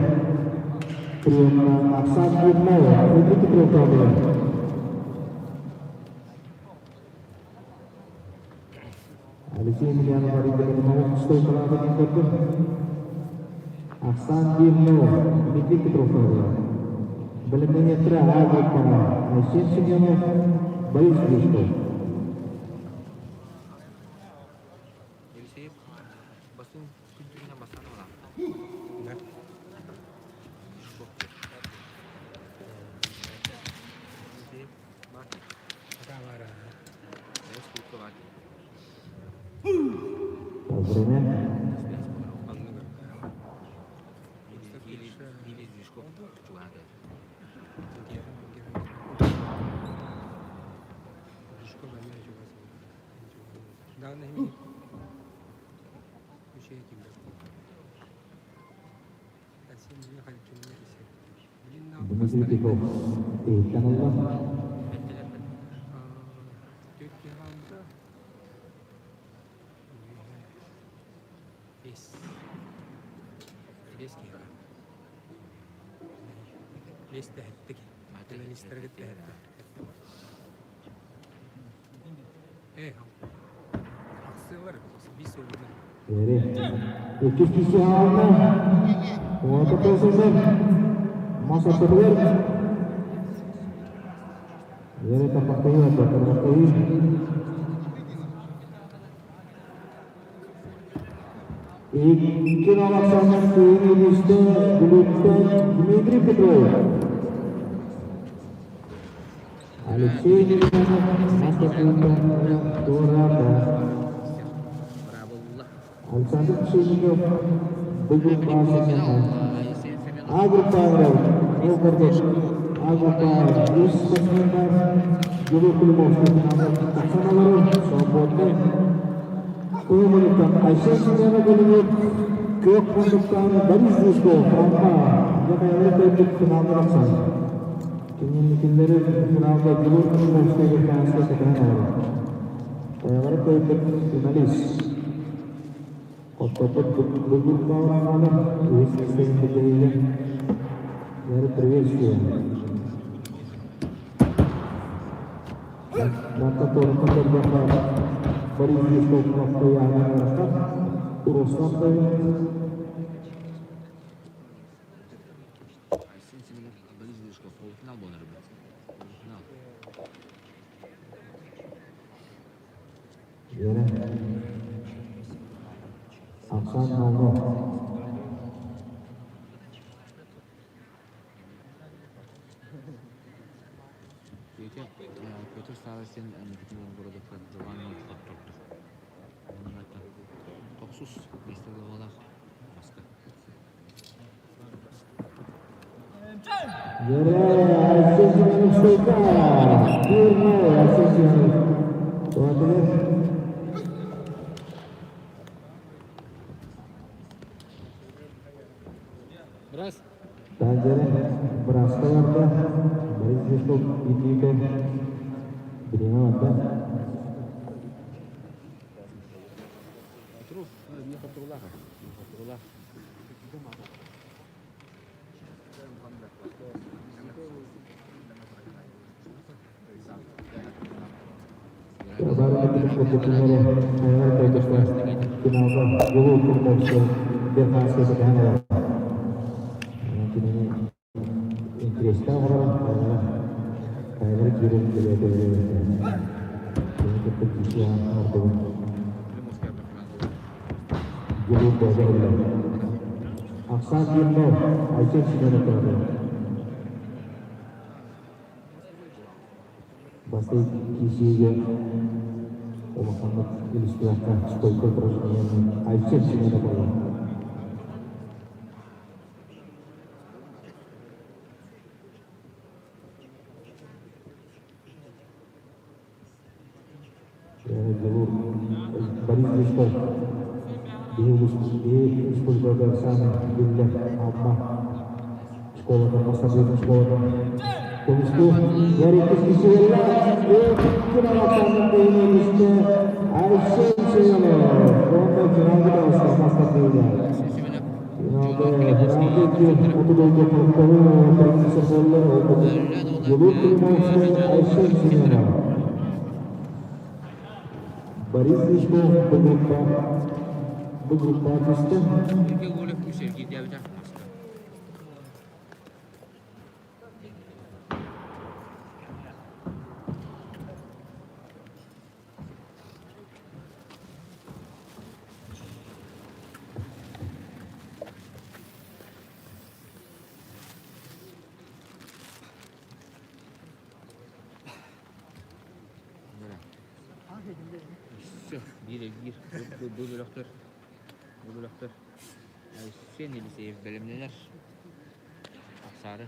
приемна Оксана Бубнова, Дмитрий Петров табылар. Алексей Емельянов арыйдыларынан стойкалаабытын көрдүм. Оксана Бубнова, Дмитрий Петров табылар. Бэлэмнэниэхтэрэ А группаҕа Айсен Семенов, Борис Глушков. Елисеев бастыҥ күн түгэнэ бастаан Даҕаны иһин үчүгэй киирбэт. Дмитрий Титов иһиттэн ылла. Eri. Иккис киһи хаалла. Уота тосусан. Мас ортотугар. Ери тарбахтаһыы барда, тарбахтаһыы. Икки Александр Киевичте Бүлүүттэн Дмитрий Петров. Алексей Миронов мас туораата. Александр Пшенников Б группа А группа ол курдук А группа үс спортсмендар Юрий Куликовский финалга тахсан олорор свободный Куймуруттан Айсен Семенов бөлүмүт күөх мундуктан Борис Зычков Амма Дьэ кэлбит финалга тахсан. Кинилэри финалга Дьулуур Куликовскай Верхоянскай кэтэһэн олорор. Хайалара кыайбыт финалист. Хотторбут бу группаҕа хаалар, үһүс миэстэни биллэриигэ бары приветствуем. Мантан туораттан көрдөххө, Борис Зычков ыйааһына ыарахан, Руслан Айсен Семенов, Борис Зычков полуфинал буолар эбит. Полуфинал. Үөрэ. Ахсаан Ноно. Петя, Петр Савосин Никитин Новгородовка Джованни хоттордо. Тохсус миэстэ буолалаах маска. Үөрэ, Айсен Семенов стойка. 1-0, Айсен Семенов. Туһатыгар. Раз. Таһдьара бырааска барда. Борис Жирков итиитэ бириэмэ барда. Петров, не хотуруулаах, не хотуруулаах. Бары курдук хайалар кайдыста финалга Юлу Курмовскай Верхоянскай кэтэһэн олорор. Кинини интириэстээх олорон хайалара хайалара киирэн билиэтэ Кини кытта киирсиэҕин ордугун Юлу бөҕө Ахсаан 1-0 Айсен Семенов көмөтө. Бастакы киирсиигэ улаханнык илистибэккэ стойка упражнениены Айсен Семенов ылла. Борис Листов биһи республикада саамай биллэр Амма школата, Мастарбыытын школата көмүскүү Ярикис Кисиэллэ икки алаканын бэйнэ Айсен Семенов уонна финалга таҕыста Мастарбыыга. Финалда финалга икки утудойго тоҕу кыргызса буоллар ол Юлий Климовский Айсен Семенов Борис Лешков бу группа бу группаҕа түстэ. Сергей Голев Сергей диэбитэ маска. Все, биир биир. Бу бөлөхтөр. Бу бөлөхтөр. Айсен Елисеев бэлэмнэнэр. Ахсаары.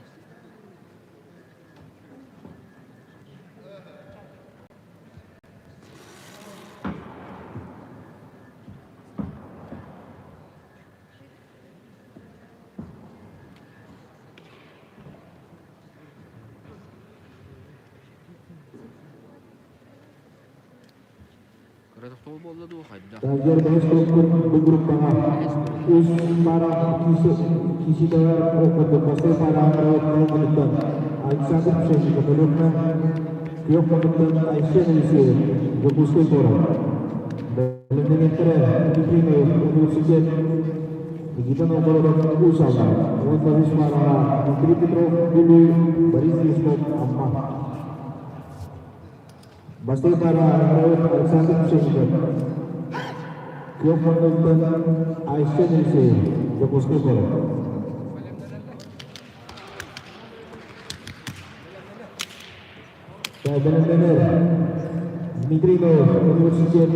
Кыра тохтобул буолла дуу, хайдах? Дагер бэһис куруппут бу группаҕа үс пара кииситэ ол курдук бастакы пара мунуттан Александр Пшенников Өлүөхүмэ, күөх муннуктан Айсен Елисеев Дьокуускай куорат. Бэлэмнэниэхтэрэ Дмитрий Ноев университет Никита Новгородов Уус Алдан уонна үс параҕа Дмитрий Петров Бүлүү, Борис Юшков Амма. Бастакы пара Александр Пшенников, күөх муннуктан Айсен Елисеев, Дьокуускай куорат. Бэлэмнэнэр Дмитрий Ноев, университет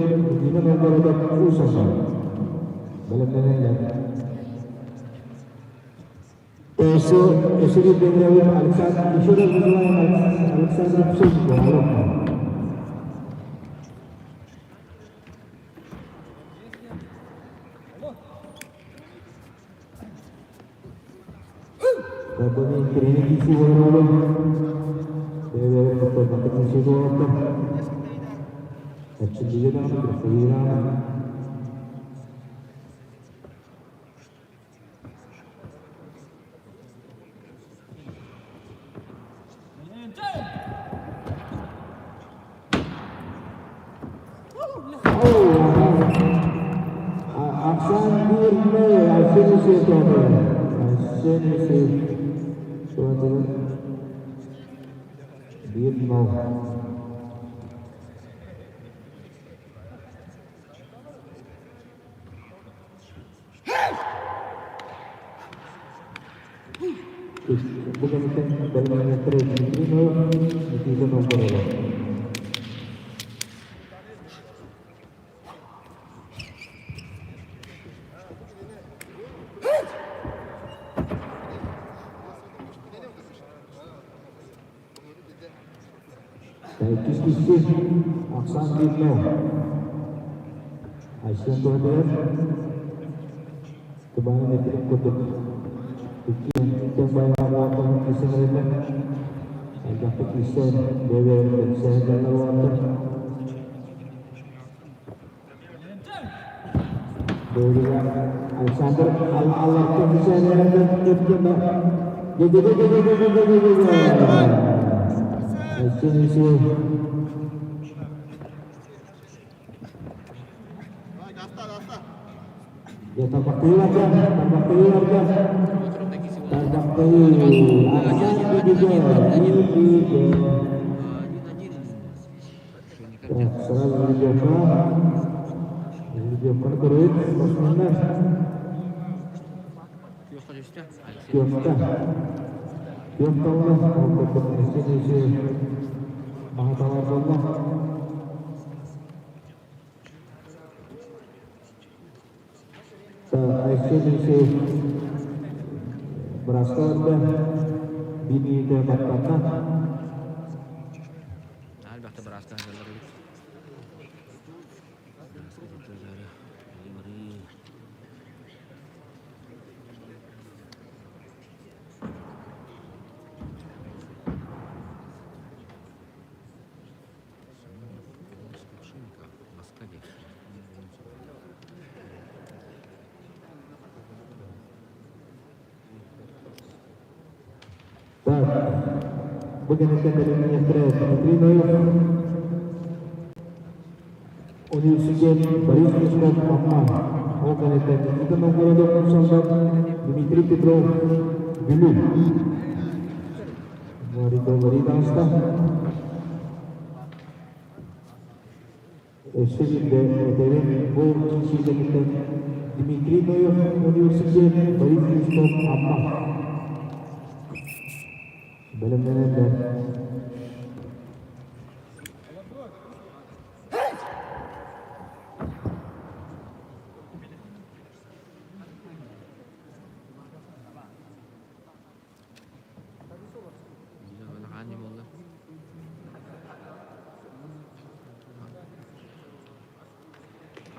Никита Новгородов, Уус Алдан. Бэлэмнэнэллэр. Өссө биир Александр, еще раз вызываем Александра Пшенникова. Бэбэни интэриэһи киирсии олороллор. Бэйэ-бэйэлэрин кытта элбэхтик киирсии буолаллар. Эрчиллиигэ даҕаны, күрэхтэһиигэ даҕаны. Ахсаан биирмэ Айсен Есеев Айсен Есеев биир нол. Бу кэнниттэн бэлэмнэнээттэрэ Дмитрий Ноев, Никита Новгородов. Иккис киһи Оксан Видно. Айсен Туһатыгар Тубаһын этэрин курдук иккиэн тэҥ байҕаҕа уонна киирсэн эрэллэр. Элбэхтик киирсэн, бэйэ-бэйэлэрин сэһэргэллэр уолаттар. Дойдуга Александр Алларков Айсен Елисеев. Ya тарбахтыы барда, тарбахтыы барда. Тарбахтыы. Сразу видеока. Видеоканы көрөйүк, спортсменнар. Күөхтэ. Күөх талла, ол курдук Айсен Елисеев маһаталар буолла. Айсен Елисеев бырааска барда, биир баттанна. Элбэхтэ быраастаан дьаллар эбит. Так, бу кэнниттэн бэлэмнэниэхтэрэ Дмитрий Ноев, университет Борис Мешков Амма, ол кэнниттэн Никита Новгородов Мусаллар, Дмитрий Петров Бүлүү. Мария таҕыста. Өссө биирдэ этэбин, бу киирсии кэнниттэн Дмитрий Ноев университет Борис Мешков Амма. Бэлэмнэнэллэр.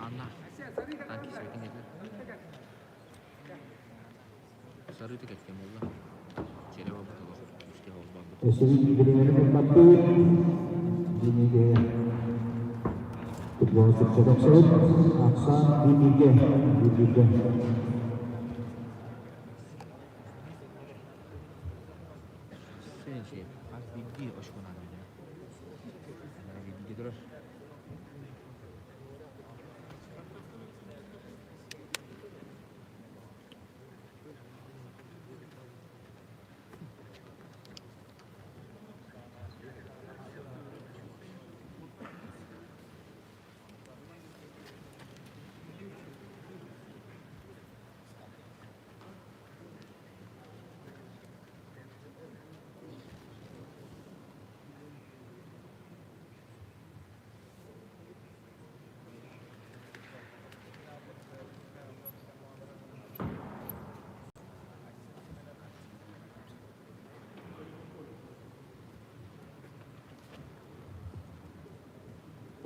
Анна, Өссө биир билиҥҥи баппыт. Дьиҥигэ. Тупсабыт ахсаан биир-бииргэ, биир-бииргэ. Сенси, хас биирдии очконан билэр. Биирдии турар.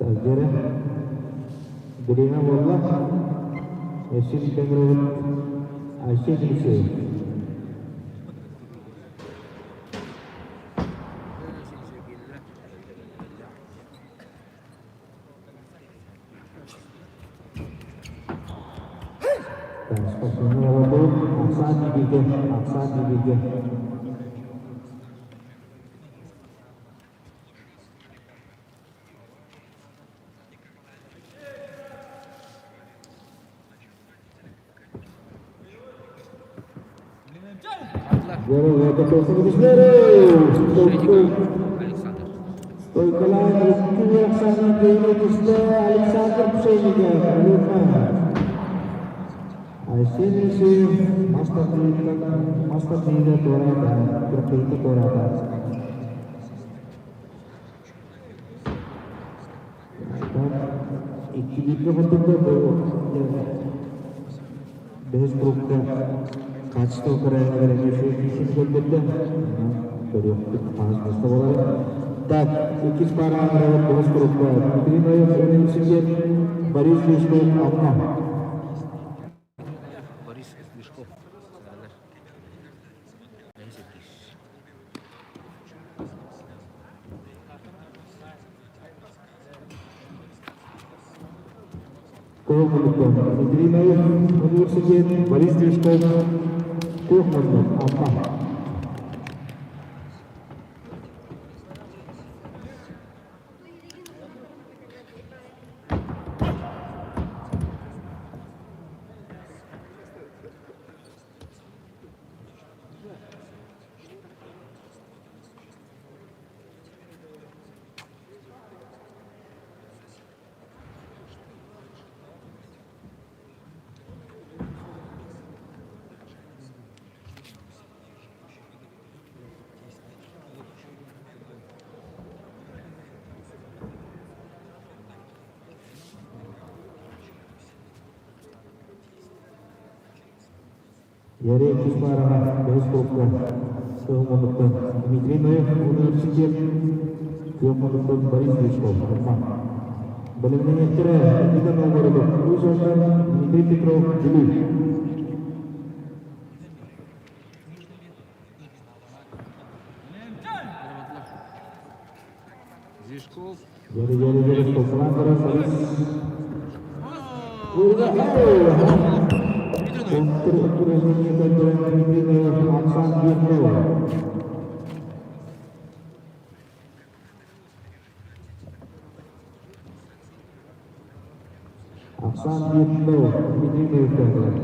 Дьэрэ, бириэмэ буолла. Өссө биирдэ ыҥырабыт Айсен Елисеев. Спортсменнар олордубут. Ахсаан бииргэ, ахсаан бииргэ. Александр. Александр Пшенников, Айсен Елисеев мас тардыыта туораата, күрэхтэһиитэ туораата. Икки бииргэ хоттордо бэһис кругка качество көрөөһүнүгэр эмиэ үчүгэй киирсиини көрдөрдө. Көрүөхпүт хаһыс миэстэ буоларын. Так, иккис паараҕа ыҥырабыт бэһис кругка Дмитрий Ноев университет, Борис Лешков Амма. Борис Лешков сыналар. Бэһис иккис. Кыһыл муннуктан Дмитрий Ноев университет, Борис Лешков Күөх муннук Амма. Ярей Кисмарова, бэһис курукка, кыһыл муннуктан Дмитрий Ноев университет, күөх муннуктан Борис Лешков, Амма. Бэлэмнэниэхтэрэ Никита Новгородов, Уус Алдан, Дмитрий Петров, Бүлүү. Зишков. Дьэрэ-дьэрэ толкулаан баран Борис Контр-упражнение көрдөрөн Дмитрий Ноев Оксан Бирнова. Оксан Бирнова, Дмитрий Ноев көрдөрөр.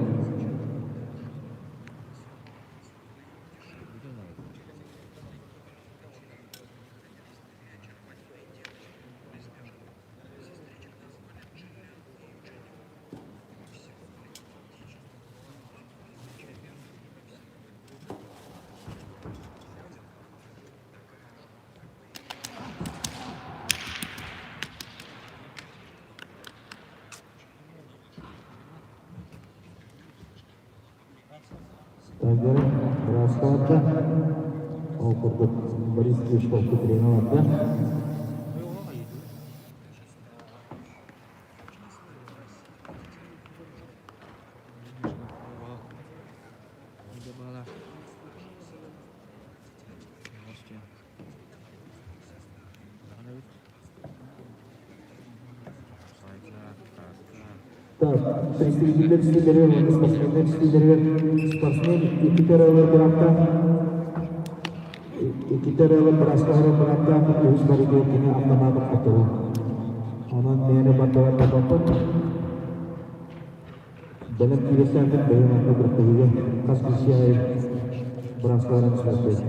Тайгера бырааска Ол курдук Борис Кличков тренер барда. Так, представителлэр стилдэригэр уонна спортсменнар стилдэригэр спортсмен иккитэ эрэ ылар бырааптаах, иккитэ эрэ ылар бырааска оҥорор бырааптаах, үһүс барыга кини автоматом хотторуу. Онон мээнэ бардалар буолбаппыт. Бэлэм киириэхтээхпит бэйэм онно күрэхтэһиигэ хас билсии аайы бырааска баран испэппит.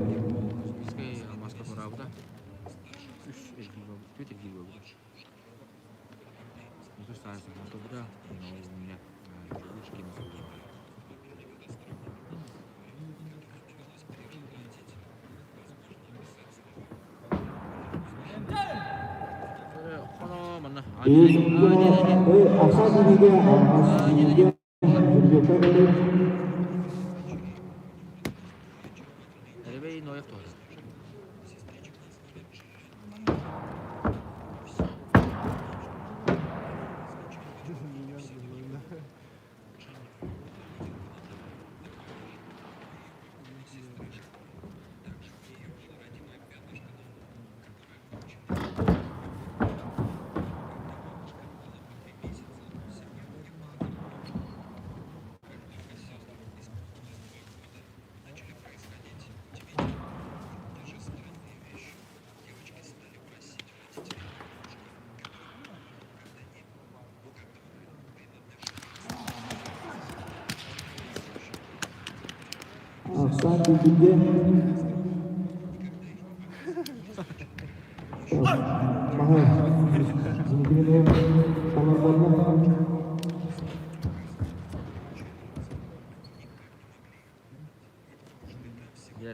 Алмазка туораабыта. Үс эргиир буолбут, түөрт эргиир буолбута. Аса биригэ ас биригэ Ахсаан күүтүүгэ Маһы Дмитрий Талар буолла. Дьэ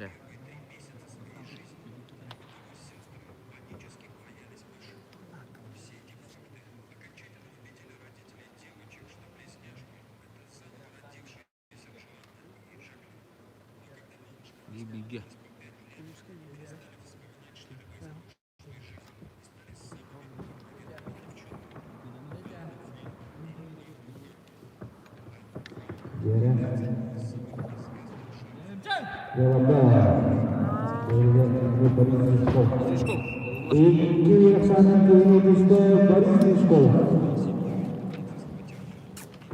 Биир-бииргэ. Дьэрэ. Дьэ Борис Стручков. Стручков. Икки Оксана кыһыны түстэ Борис Стручков.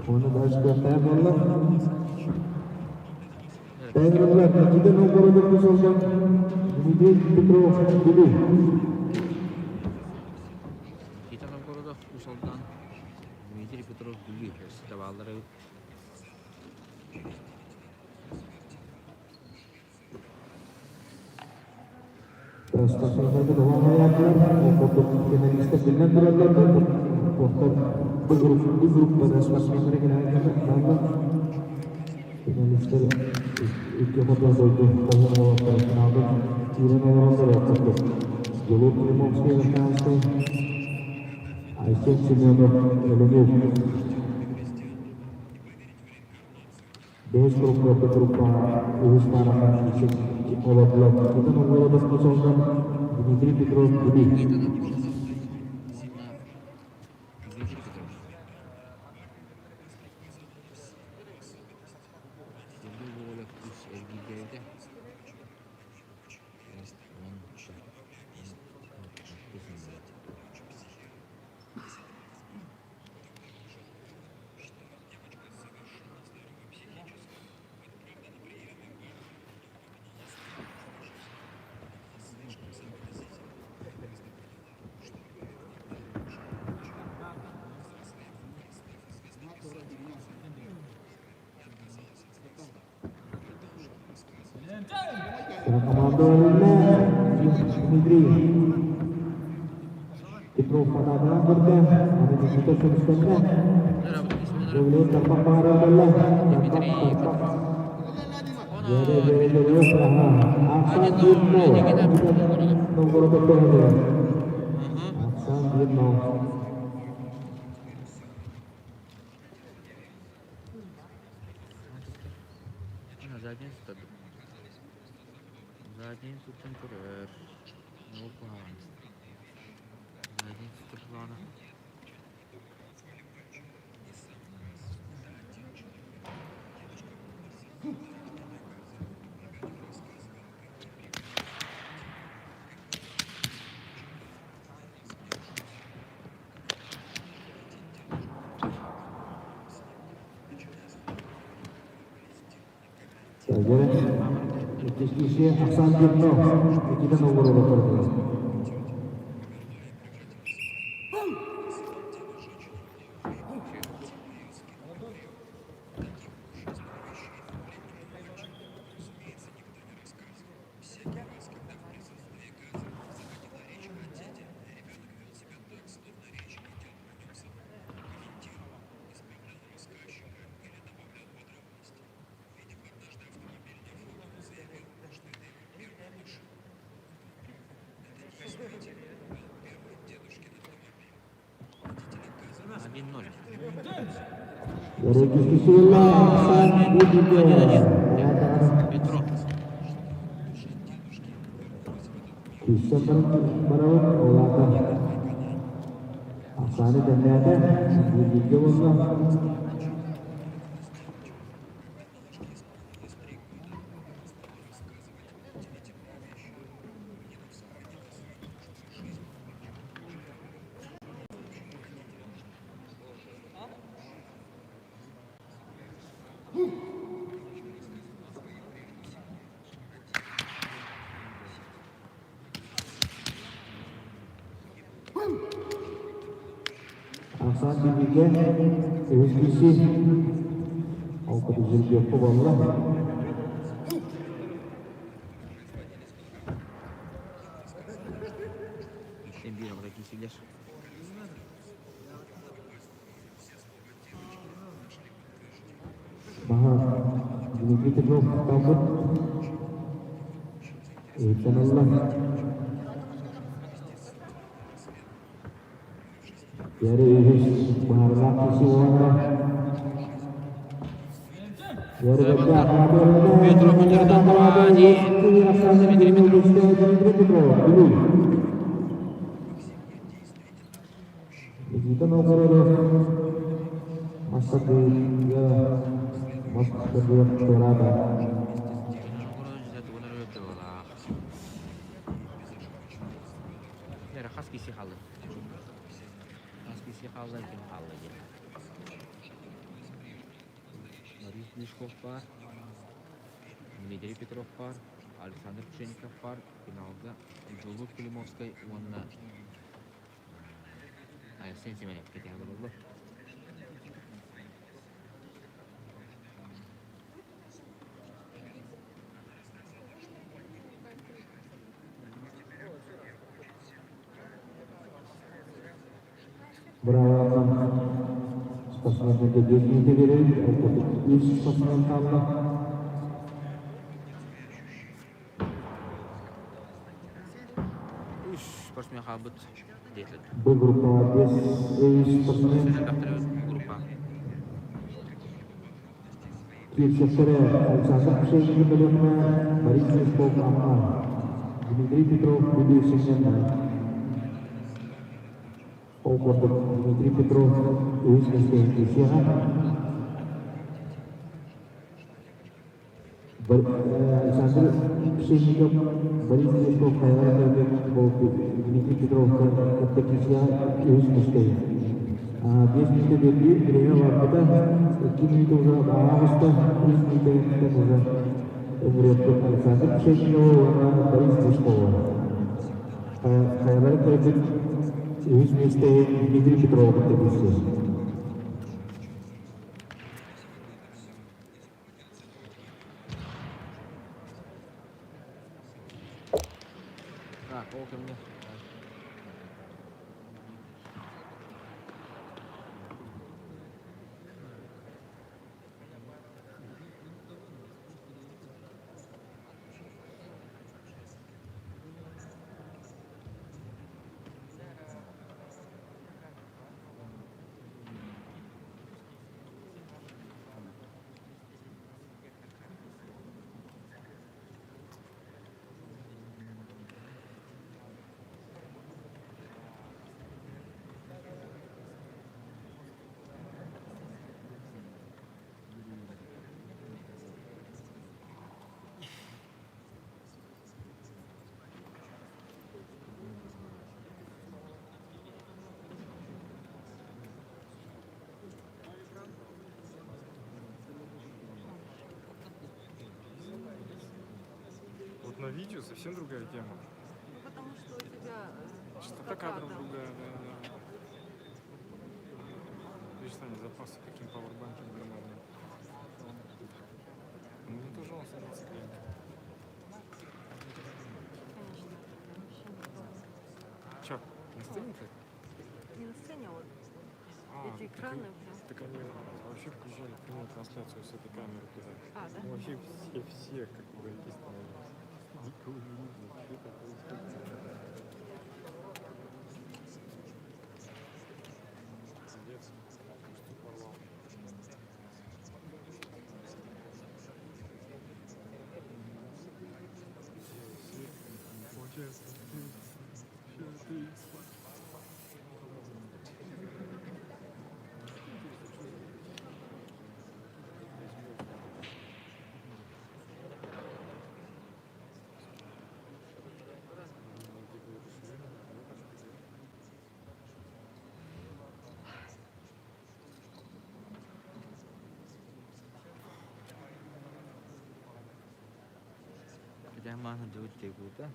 Оны дальше кыахтаах буолла. Тайнырылар Никита Новгородов Кусолдан Дмитрий Петров Бүлүү. Никита Новгородов Усолдан Дмитрий Петров Бүлүү табааллар эбит. Спортсменнарга доҕоҥҥойоотулар, ол курдук финалистар биллэн тураллар, туохтар бу групп бу группада спортсменнары кэлэн Финалистар икки хотон дойду хоһуун уолаттара финалга киирэн олороллор, ол курдук Дьулуур Климовский Верхоянскай, Айсен Семенов Өлөнүк Бэһис группа группаҕа үһүс паараҕа олордулар. Никита Новгородов Кусолдан, Дмитрий Петров Бүлүү. Никита Новгородов уонна Дмитрий Петров. Сергей Гоголев үс эргиирдээбитэ. Команда Дмитрий Петров атаатынан көрдө, аны Никита көмүскэннэ. Дьулуур тарбах баара буолла. Тарбах, тарбах. Дьэрэ, дьэрэ, дьэрэ, аха. Ахсаан 1-0. Новгородов көһүнүгэр. Ахсаан 1-0. Задний туттардым. Задний туттан көрөр. Ол куһаҕан. Задний туттар куһаҕана. Дьэ, иккис киирсии Оксан Дернов Никита Новгородов көрдөрөр. 1-0. Өрөкүскүсүлла Оксан 1-1. Дернов. Петров. Күүссэн барабыт, ол аата Оксана тэннээтэ, бииргэ буолла. Оксан бииргэ үһүс киирсии. Ол курдук Жеребьевка буолла. Иккитэн биир оҕото киирсилэр. Маһа Дмитрий Петров талбыт. Ыйтан ылла. Дьэ үһүс быһаарылаах киирсии буолла. Петров өтөрдөн 2-1. Дмитрий Петров. Дмитрий Петров, Бүлүү. Никита Новгородов Мастакыга Мастакыга туораата. Новгородов дьэ тугун эрэ өлөрдө Эрэ хас киһи хаалла? Хас киһи хаалла, ким хаалла диэн. Борис Глушков баар, Дмитрий Петров баар, Александр Пшенников баар, финалга Дьулуур Климовскай уонна Айсен Семенов кэтэһэ олороллор. Быраабыланан спортсменнарга биэс мүнүүтэ биэрэбит, ол курдук үс спортсмен хаалла. Үс спортсмен хаалбыт диэтилэр. Бу группаҕа биэс үс спортсмен Өссө элбэхтэр группа. Киирсэхтэрэ Александр Пшенников бөлөххө, Борис Лесков Амма, Дмитрий Петров Бүлүү Синньэннэ. Ол курдук Дмитрий Петров үһүс миэстэни киирсиэҕэ. Александр Пшенников, Борис Лесков хайалара көрбүт буолбут Дмитрий Петровка кытта киирсиэҕэ үһүс миэстэни. Биэс мүнүүтэ биэрдибит, бириэмэ барбыта, икки мүнүүтэ уже ааҕыста, үс мүнүүтэттэн уже ыҥырыахпыт Александр Пшенниковы уонна Борис Лескову. Хайалара көрбүт үһүс миэстэни Дмитрий Петрову кытта киирсиэ. Так, ол кэмҥэ видео совсем другая тема. Ну, потому что у тебя Частота кадров другая, да, да. Видишь, Саня, запасы каким пауэрбанком громадным. Ну, тоже он садится клиент. Конечно, вообще неудобно. Че, на сцене-то? Не на сцене, а вот А, эти так экраны и- прям. Так они вообще включали прямую трансляцию с этой камеры туда. А, да? Ну, Вообще все, все как угольки становились. Никого не видно, что это происходит. Пиздец, что порвал. Получается, ты, ты спать. Кэтээн сылдьыбыт дьэ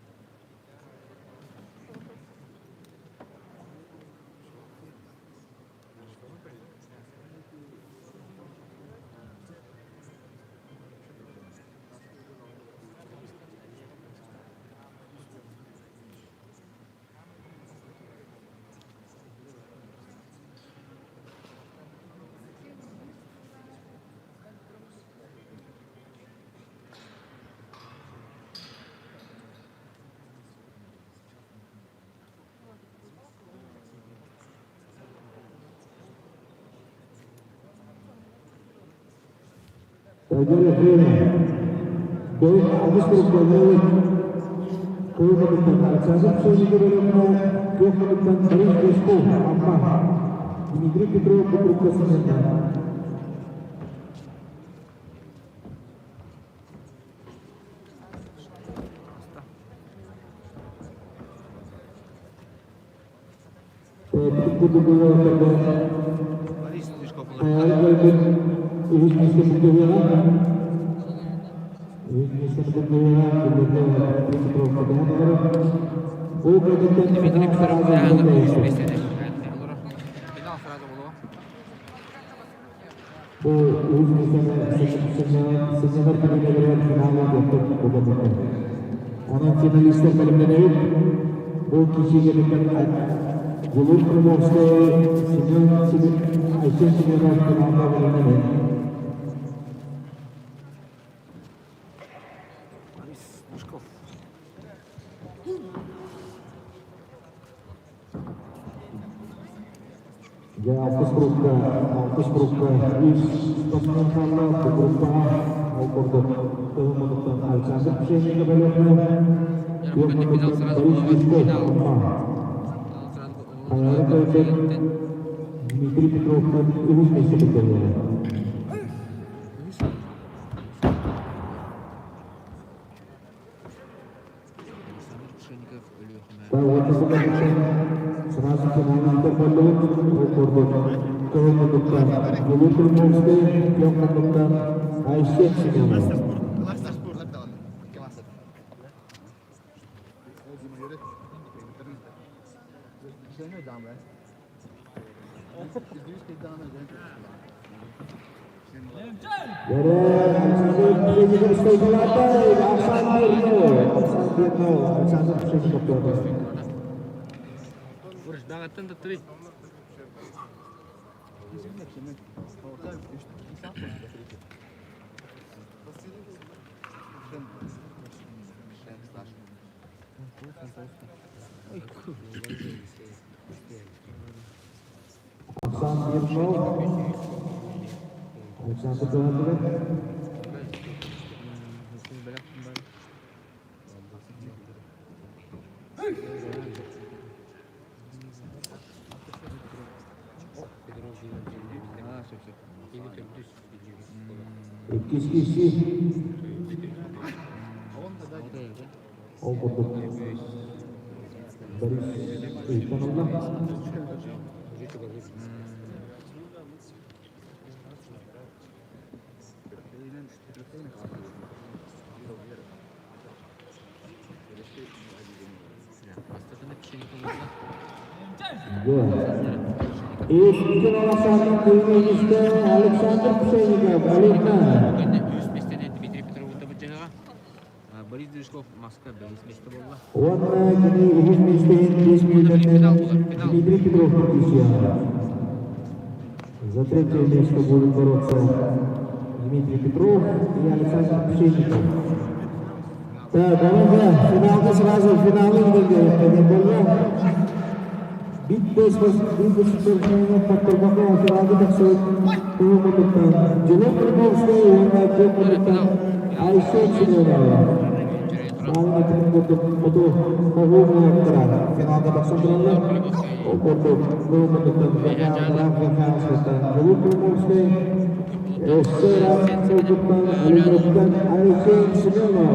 Пройдет время. Бой Август Головин. Куймадыктан Александр Пшенников, Көхмадыктан Борис Глушков, Амма. Дмитрий Петров, Букрукка Семенна. Борис Глушков Дмитрий Петров үс миэстэни олорор. Финал сразу буолуо. Онон финалистар бэлэмнэнэбит. Бу кишиге Гулур Крымовская, Семен Айсен Семенов финалга бэлэмнэнэ. Борис Глушков. Я алтыс группа, үс спортсмен хаалла, бу группаҕа ол курдук Тыһыммытыттан Александр Пшенников Өлүөхүмэ, Дьэ бу финал Күөх сразу Борис буолуо. Глушков, Финал. Амма. Финал сразу Хайары Көлбек, Дмитрий Петров үһүс миэстэ буолла. Үһүс. Александр Пшенников Өлүөхүмэ. Сразу финалга боллубут, ол курдук Кыһыммытыттан Гулур Крымовскай, Күөх Айсен Семенов. Мастер спорта даҕаны. Икки мастер. Yere Alexander Pшенников стойкалаата, Оксан Бирнов, Оксан Бирнов, Александр Пшенников туота. Борис даҕаттан да три. Оксан Бирнов, Александр Туатыгар. Иккис киши ол курдук Борис Ивановна. Икки Александр Кузьминичка Александр Пшенников, Алина. Кэннэ үс миэстэни Дмитрий Петров быдьаһыга. Борис Движков маска бэһис миэстэ буолла. Уонна кини үһүс миэстэһин 5 мүнүүтэннэн Дмитрий Петров күүсүөҕэ. За третье место будут бороться Дмитрий Петров и Александр Пшенников. Так, давай, финалга сразу финалы не было. Биир спортсмена хотторбокко финалга тахсыбыт Тулу муннуктан Дьулур Крымовскай уонна Күөх муннуктан Айсен Семенова. Маалын этин курдук хоту хоһуун уолаттара финалга тахсан тураллар. Ол курдук Тулу муннуктан Верхоянскайтан Дьулур Крымовскай, өссө ыраах Тулгуттан Александр Айсен Семенов.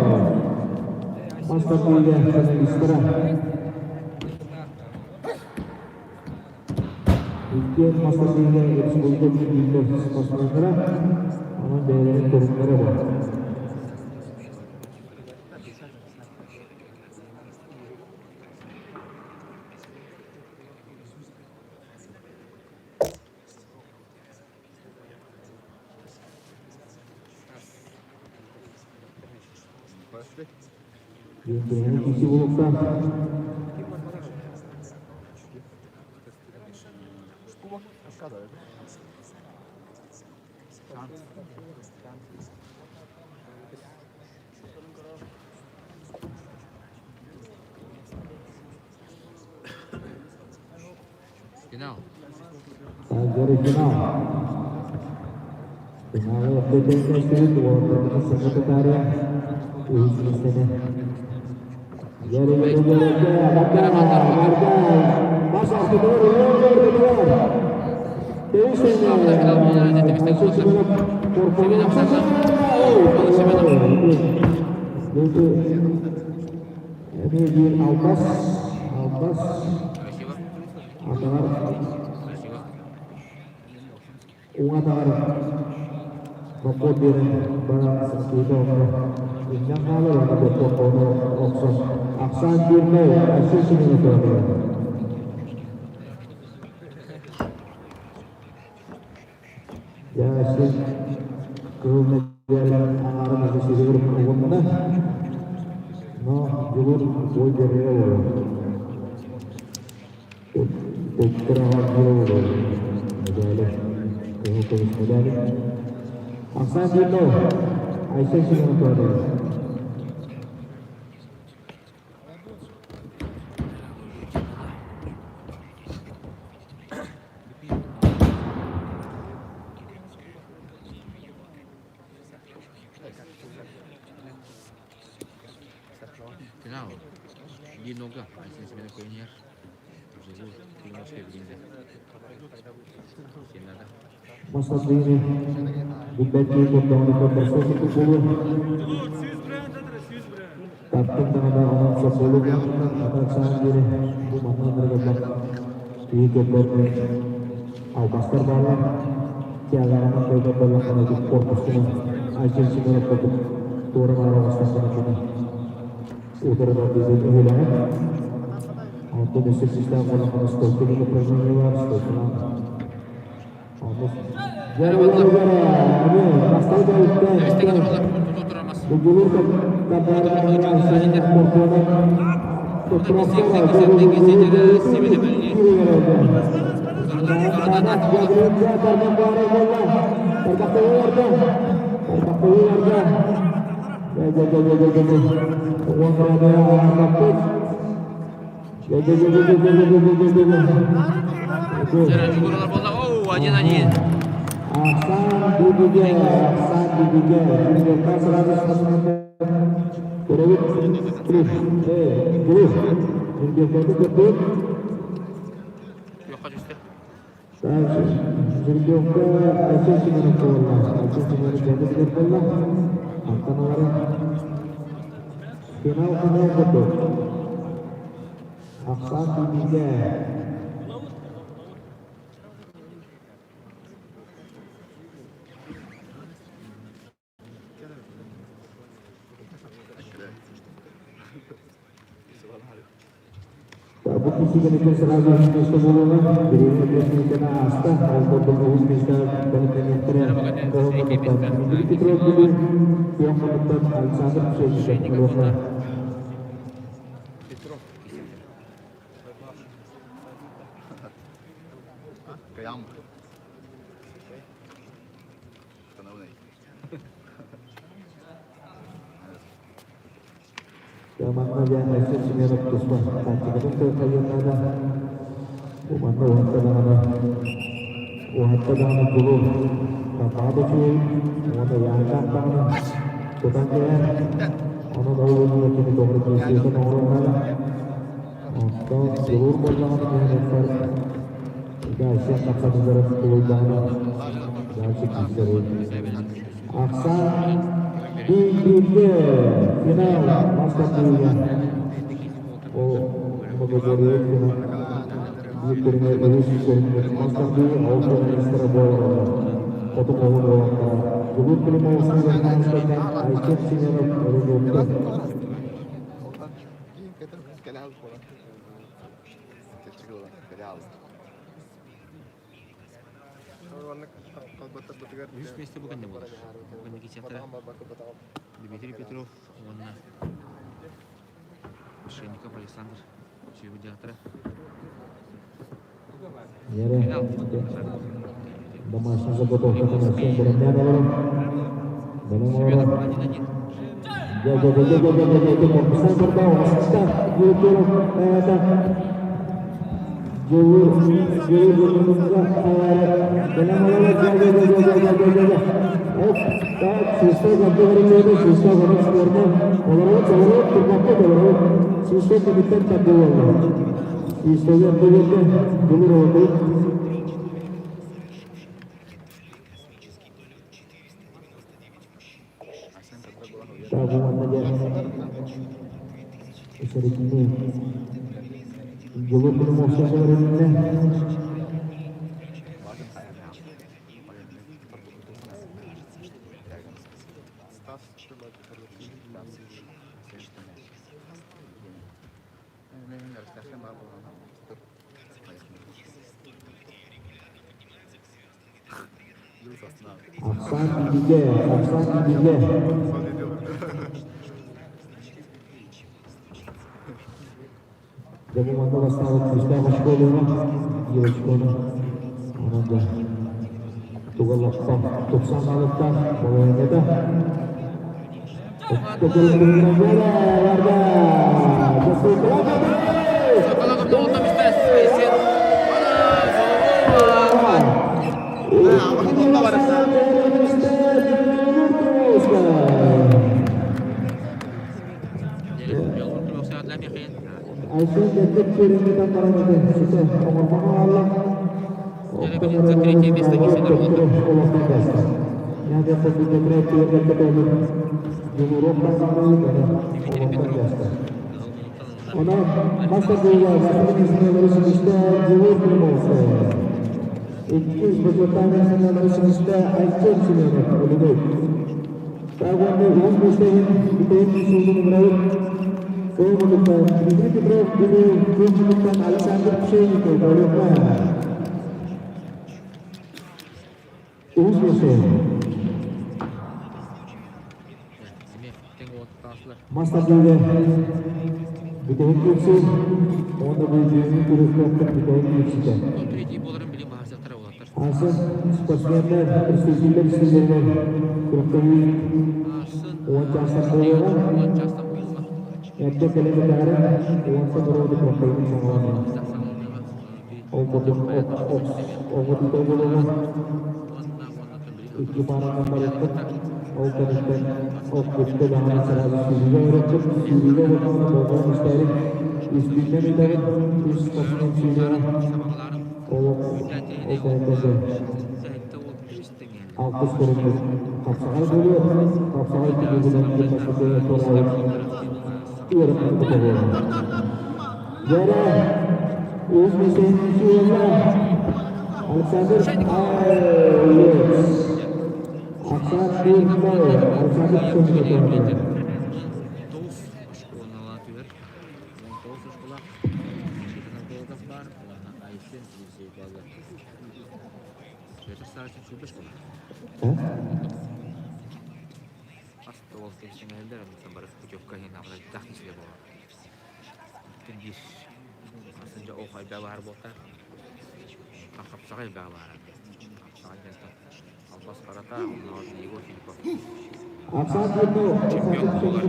Мастер-лига финалистара. Иккиэн мастер-лига республика биллэр спортсменнара, онон бэйэлэрин көрүҥнэрэ бар. Бэйэни киси булуктаах. Финал. Таһырдьа финал. Финалы эрдэ уолаттарбытын саҥа таарыйа үһүс миэстэни. Яры Эмиэ албас, албас, Спасибо. атаҕар Спасибо. уҥа атаҕар бокуот биэрэн баран киһитэ онно иҥнэн хаалар уонна бокуот охсон ахсаан биирнэй Айсен Семенов туһатыгар. Дьэ Айсен кыһыл мэдээлин аҥаарын уже сиһигэр угунна, но Дьулуур бой биэрэрэ буолуо. Төттөрү олорор мэдээлэ, кыһыл көмүс мэдээли. Ахсаан Дьулуур, Айсен Семенов туһатыгар. Финал. Биир нолга. Айсен Семенов көрүнэр. Дьулуур Климовскай билинде. Сен надо. Мастардыыны билбэт киһи курдаҕына көрдөрсө сытык буолуо. Таптыҥ даҕаны онон сөп буолуо. Ата Оксана диэри бу манна ынырыгырбат киһи көрдөрбүт албастар бааллар. Тиагаҕынан кыайбат буоллаххына ити корпускунан Айсен Семенов курдук туора-маары оҥостоххуна кини утарынан диэбит өһүлэҕин. Онтон өссө систээх буоллаххына стойка диэн упражнение баар, стойканан Дьулурлар буолла. Оу, 1-1. Ахсан Дубиге, Ахсан Дубиге, сразу Көрөбүт, Жүргөккө Yo'qqa түстэ. Жүргөккө Айсен Семенов буолла. Айсен Семенов бэйэтэ буолла. Антон алара финал финал курдук. Ахсан Дубиге. Бу Киисигэнитин сразу миэстэ буолуоҕа. Бириэмэ биэс мүнүүтэни ааста. Ол курдук үһүс миэстэ бэлэмнэниэхтэрэ. Кыһыл муннуктан Дмитрий Петров Бүлүү, күөх муннуктан Александр Пшенников ылыахтара. Петров. Кыйам. Манна диэн Айсен Семенов туспа тактикатын кыайыаннаада. Бу манна уһатта даҕаны уһатта даҕаны дьулу хапаҕа да үчүгэй уонна ыйааһыннаах даҕаны тутан кэһэр. Онон ол иннигэр кини доҕору киирсиитин оҥоруон наада. Онтон дьулуур буоллаҕына киһи ити Айсен тахсатыгар тулуйдаҕына дальше киирсэр. Ахсаан бииргэ финал мастардыыга ол многоборье финал биир көрүҥэ үһүс көрүҥмүт мастардыы ол финалистара буолаллар. Хоту хоһун уолаттара Дьулуур Климовскай Верхоянскайтан Айсен Семенов Орегонтан Үһүс миэстэ бу кэннэ буолар. Бу кэнники театра Дмитрий Петров уонна Шенников Александр сүөһү театра. Финал. Домашняя заготовка всем бэлэмнээн олорон. Бэлэм олорон. Дьэ-дьэ-дьэ-дьэ-дьэ-дьэ-дьэ корпустан көрдө, Дьулуур Дьулуур бэлэм олорор дьэ-дьэ-дьэ-дьэ-дьэ-дьэ Оп, так, свисток отговорили, свисток онон спорно. Олорор, олорор, турбаппыт олорор. Свисток кэмиттэн тардыллаллар. Свистогу отговорили, Дьулуур олордубут. Так, уонна дьэ Сэрэтини Дьулуур Климовскай сэлэриннэ. Ахсаан бигэ, ахсаан бигэ. Дьэ бу манна бастаабыт күүстээх очколууна, биир очкону. Онон да туга лаппа тупсан хаалыктаах балаһыанньата. За третье место Дмитрий Петров. Онон мастер Дьулуур Климовскай. Иккис бочуоттаах миэстэ Айсен Семенов Өлөгөй. Тагонны үһүс миэстэһин бүтэһик суутун ыҥырабыт. Кыыл Дмитрий Петров Бүлүү, Кыыл Александр Пшенников Өлүөхүмэ. Үһүс миэстэ. Мас тардыыга бүтэһик киирсии уонна бүлүүнү күрүөхтээхтэр бүтэһик киирсиитэ. Аасын спортсменнар, представителлэр истиилэринэн күрэхтэһии уон чаастан буолуоҕа. Эрдэ кэлэн итэҕэрин уонтан оруоду күрэхтэһиини саҕаланыаҕа. Ол курдук оҕотута буолуоҕа. Икки пааранан барыахпыт. Ол кэнниттэн от бүттэ даҕаны сразу сүүрүүгэ барыахпыт. Сүүрүүгэ буоллаҕына болҕойон истээрин, үстүүннэн үтэбит, үс спортсмен сүүрүөҕэ. Олох ол кэнниттэн алтыс көрүҥмүт хапсаҕай буолуо. Хапсаҕай түмүгүнэн ким туораабыт ыарахан буолуоҕа. Дьэрэ, үс миэстэни уолла Александр Айлец. Ахсаан биир Александр Пшенников. Тоҕус оскуоланы түһэр. Тоҕус оскуола. Петр Савичтан сүүрбэс буолар. Хас да уол кэпсэҥэллэр, онтон бары путевка иһин аҕалайдах киһилэр буолар. Биир сылдьа ол хайда баар буолта. Хапсаҕай баа баара. Хапсаҕай диэн Албас Харата, оннооҕор Егор Филиппов. Чемпион буолар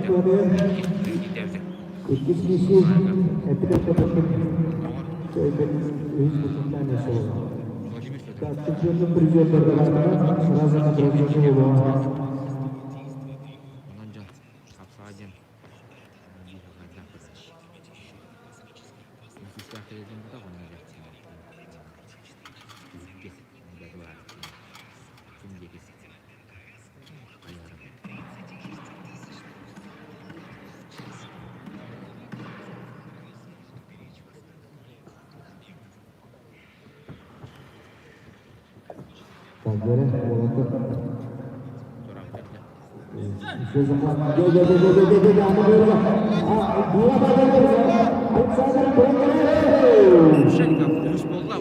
диэн. Иккис киси Владимир Федоров. Так, чемпионның призерлары сразу награждены Онон дьон хапсаҕай диэн биир хайдах күүстээх кэлэрдин бутах онно түһүлгэ күн диэки хайаарым. Так, бері оларды Туран кэллэ. Еще захват. Де, де, де, де, де, де, де, аны бері. А, була да, де, де, Александр Пшенников. Пшенников үс буолла.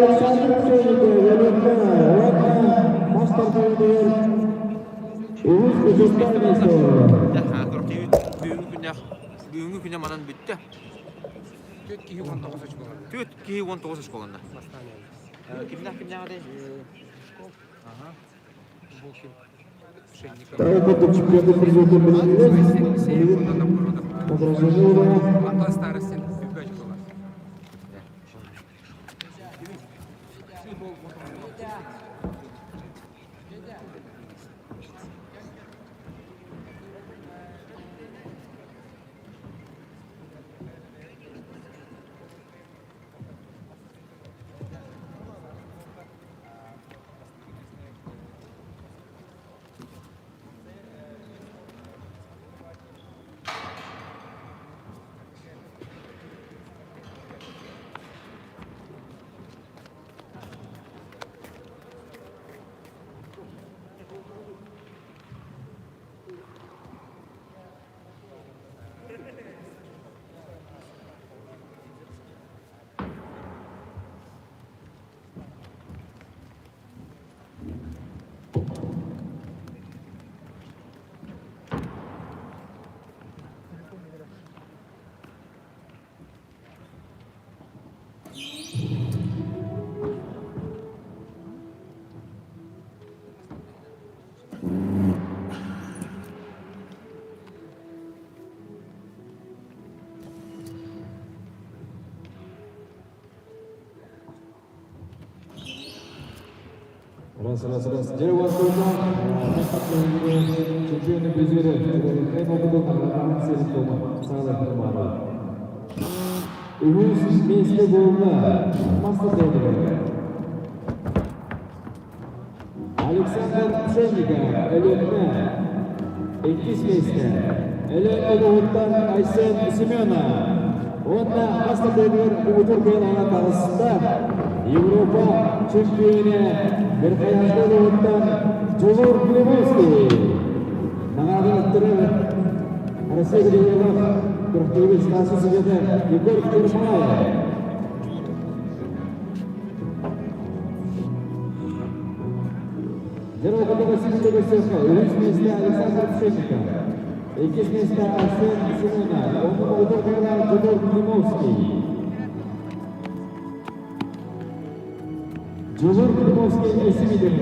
Александр Пшенников, мастер Үһүс Бүгүҥҥү күннээх бүгүҥҥү күнэ манан бүттэ. 4 киһи 19 очколанна. 4 киһи 19 очколанна. Кимнээх кимнээх этэй? Ага. Букин. Пшенников. Чемпионы призеры Алексеев уонна Новгородов. Награждены Антон Старостин 3 очколаах. Раз, раз, раз. Дьэ, уонна чемпионы призеры саалар Үһүс миэстэ буолла мастер тренер Александр Пшенников, Өлүөхүмэ. Иккис миэстэ Өлөөн улууһуттан Айсен Семенов. Уонна мастер тренер муҥутуур кыайыылааҕа таҕыста Европа чемпионэ Верхоянскай улууһуттан Дьулуур Климовский. Наҕараадалаттарар Россия Григорьев күрэхтэһиибит старший судьята Егор Ермолаев. Дорога Василий Логосенко, үһүс миэстэ Александр Пшенников, иккис миэстэ Арсен Семенов, оннун Удор Дьулуур Климовский. Дьулуур Климовский Есимидин.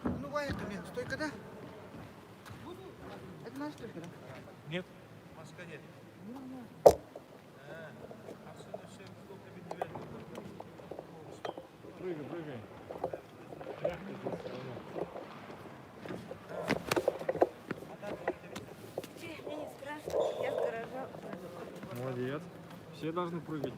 Ну, Ваня, стойка, да? Это наша стойка, да? Нет. Маска нет. Прыгай, прыгай. Мягко здесь всё равно. Мне не страшно, я с гаража прыгала. Молодец. Все должны прыгать.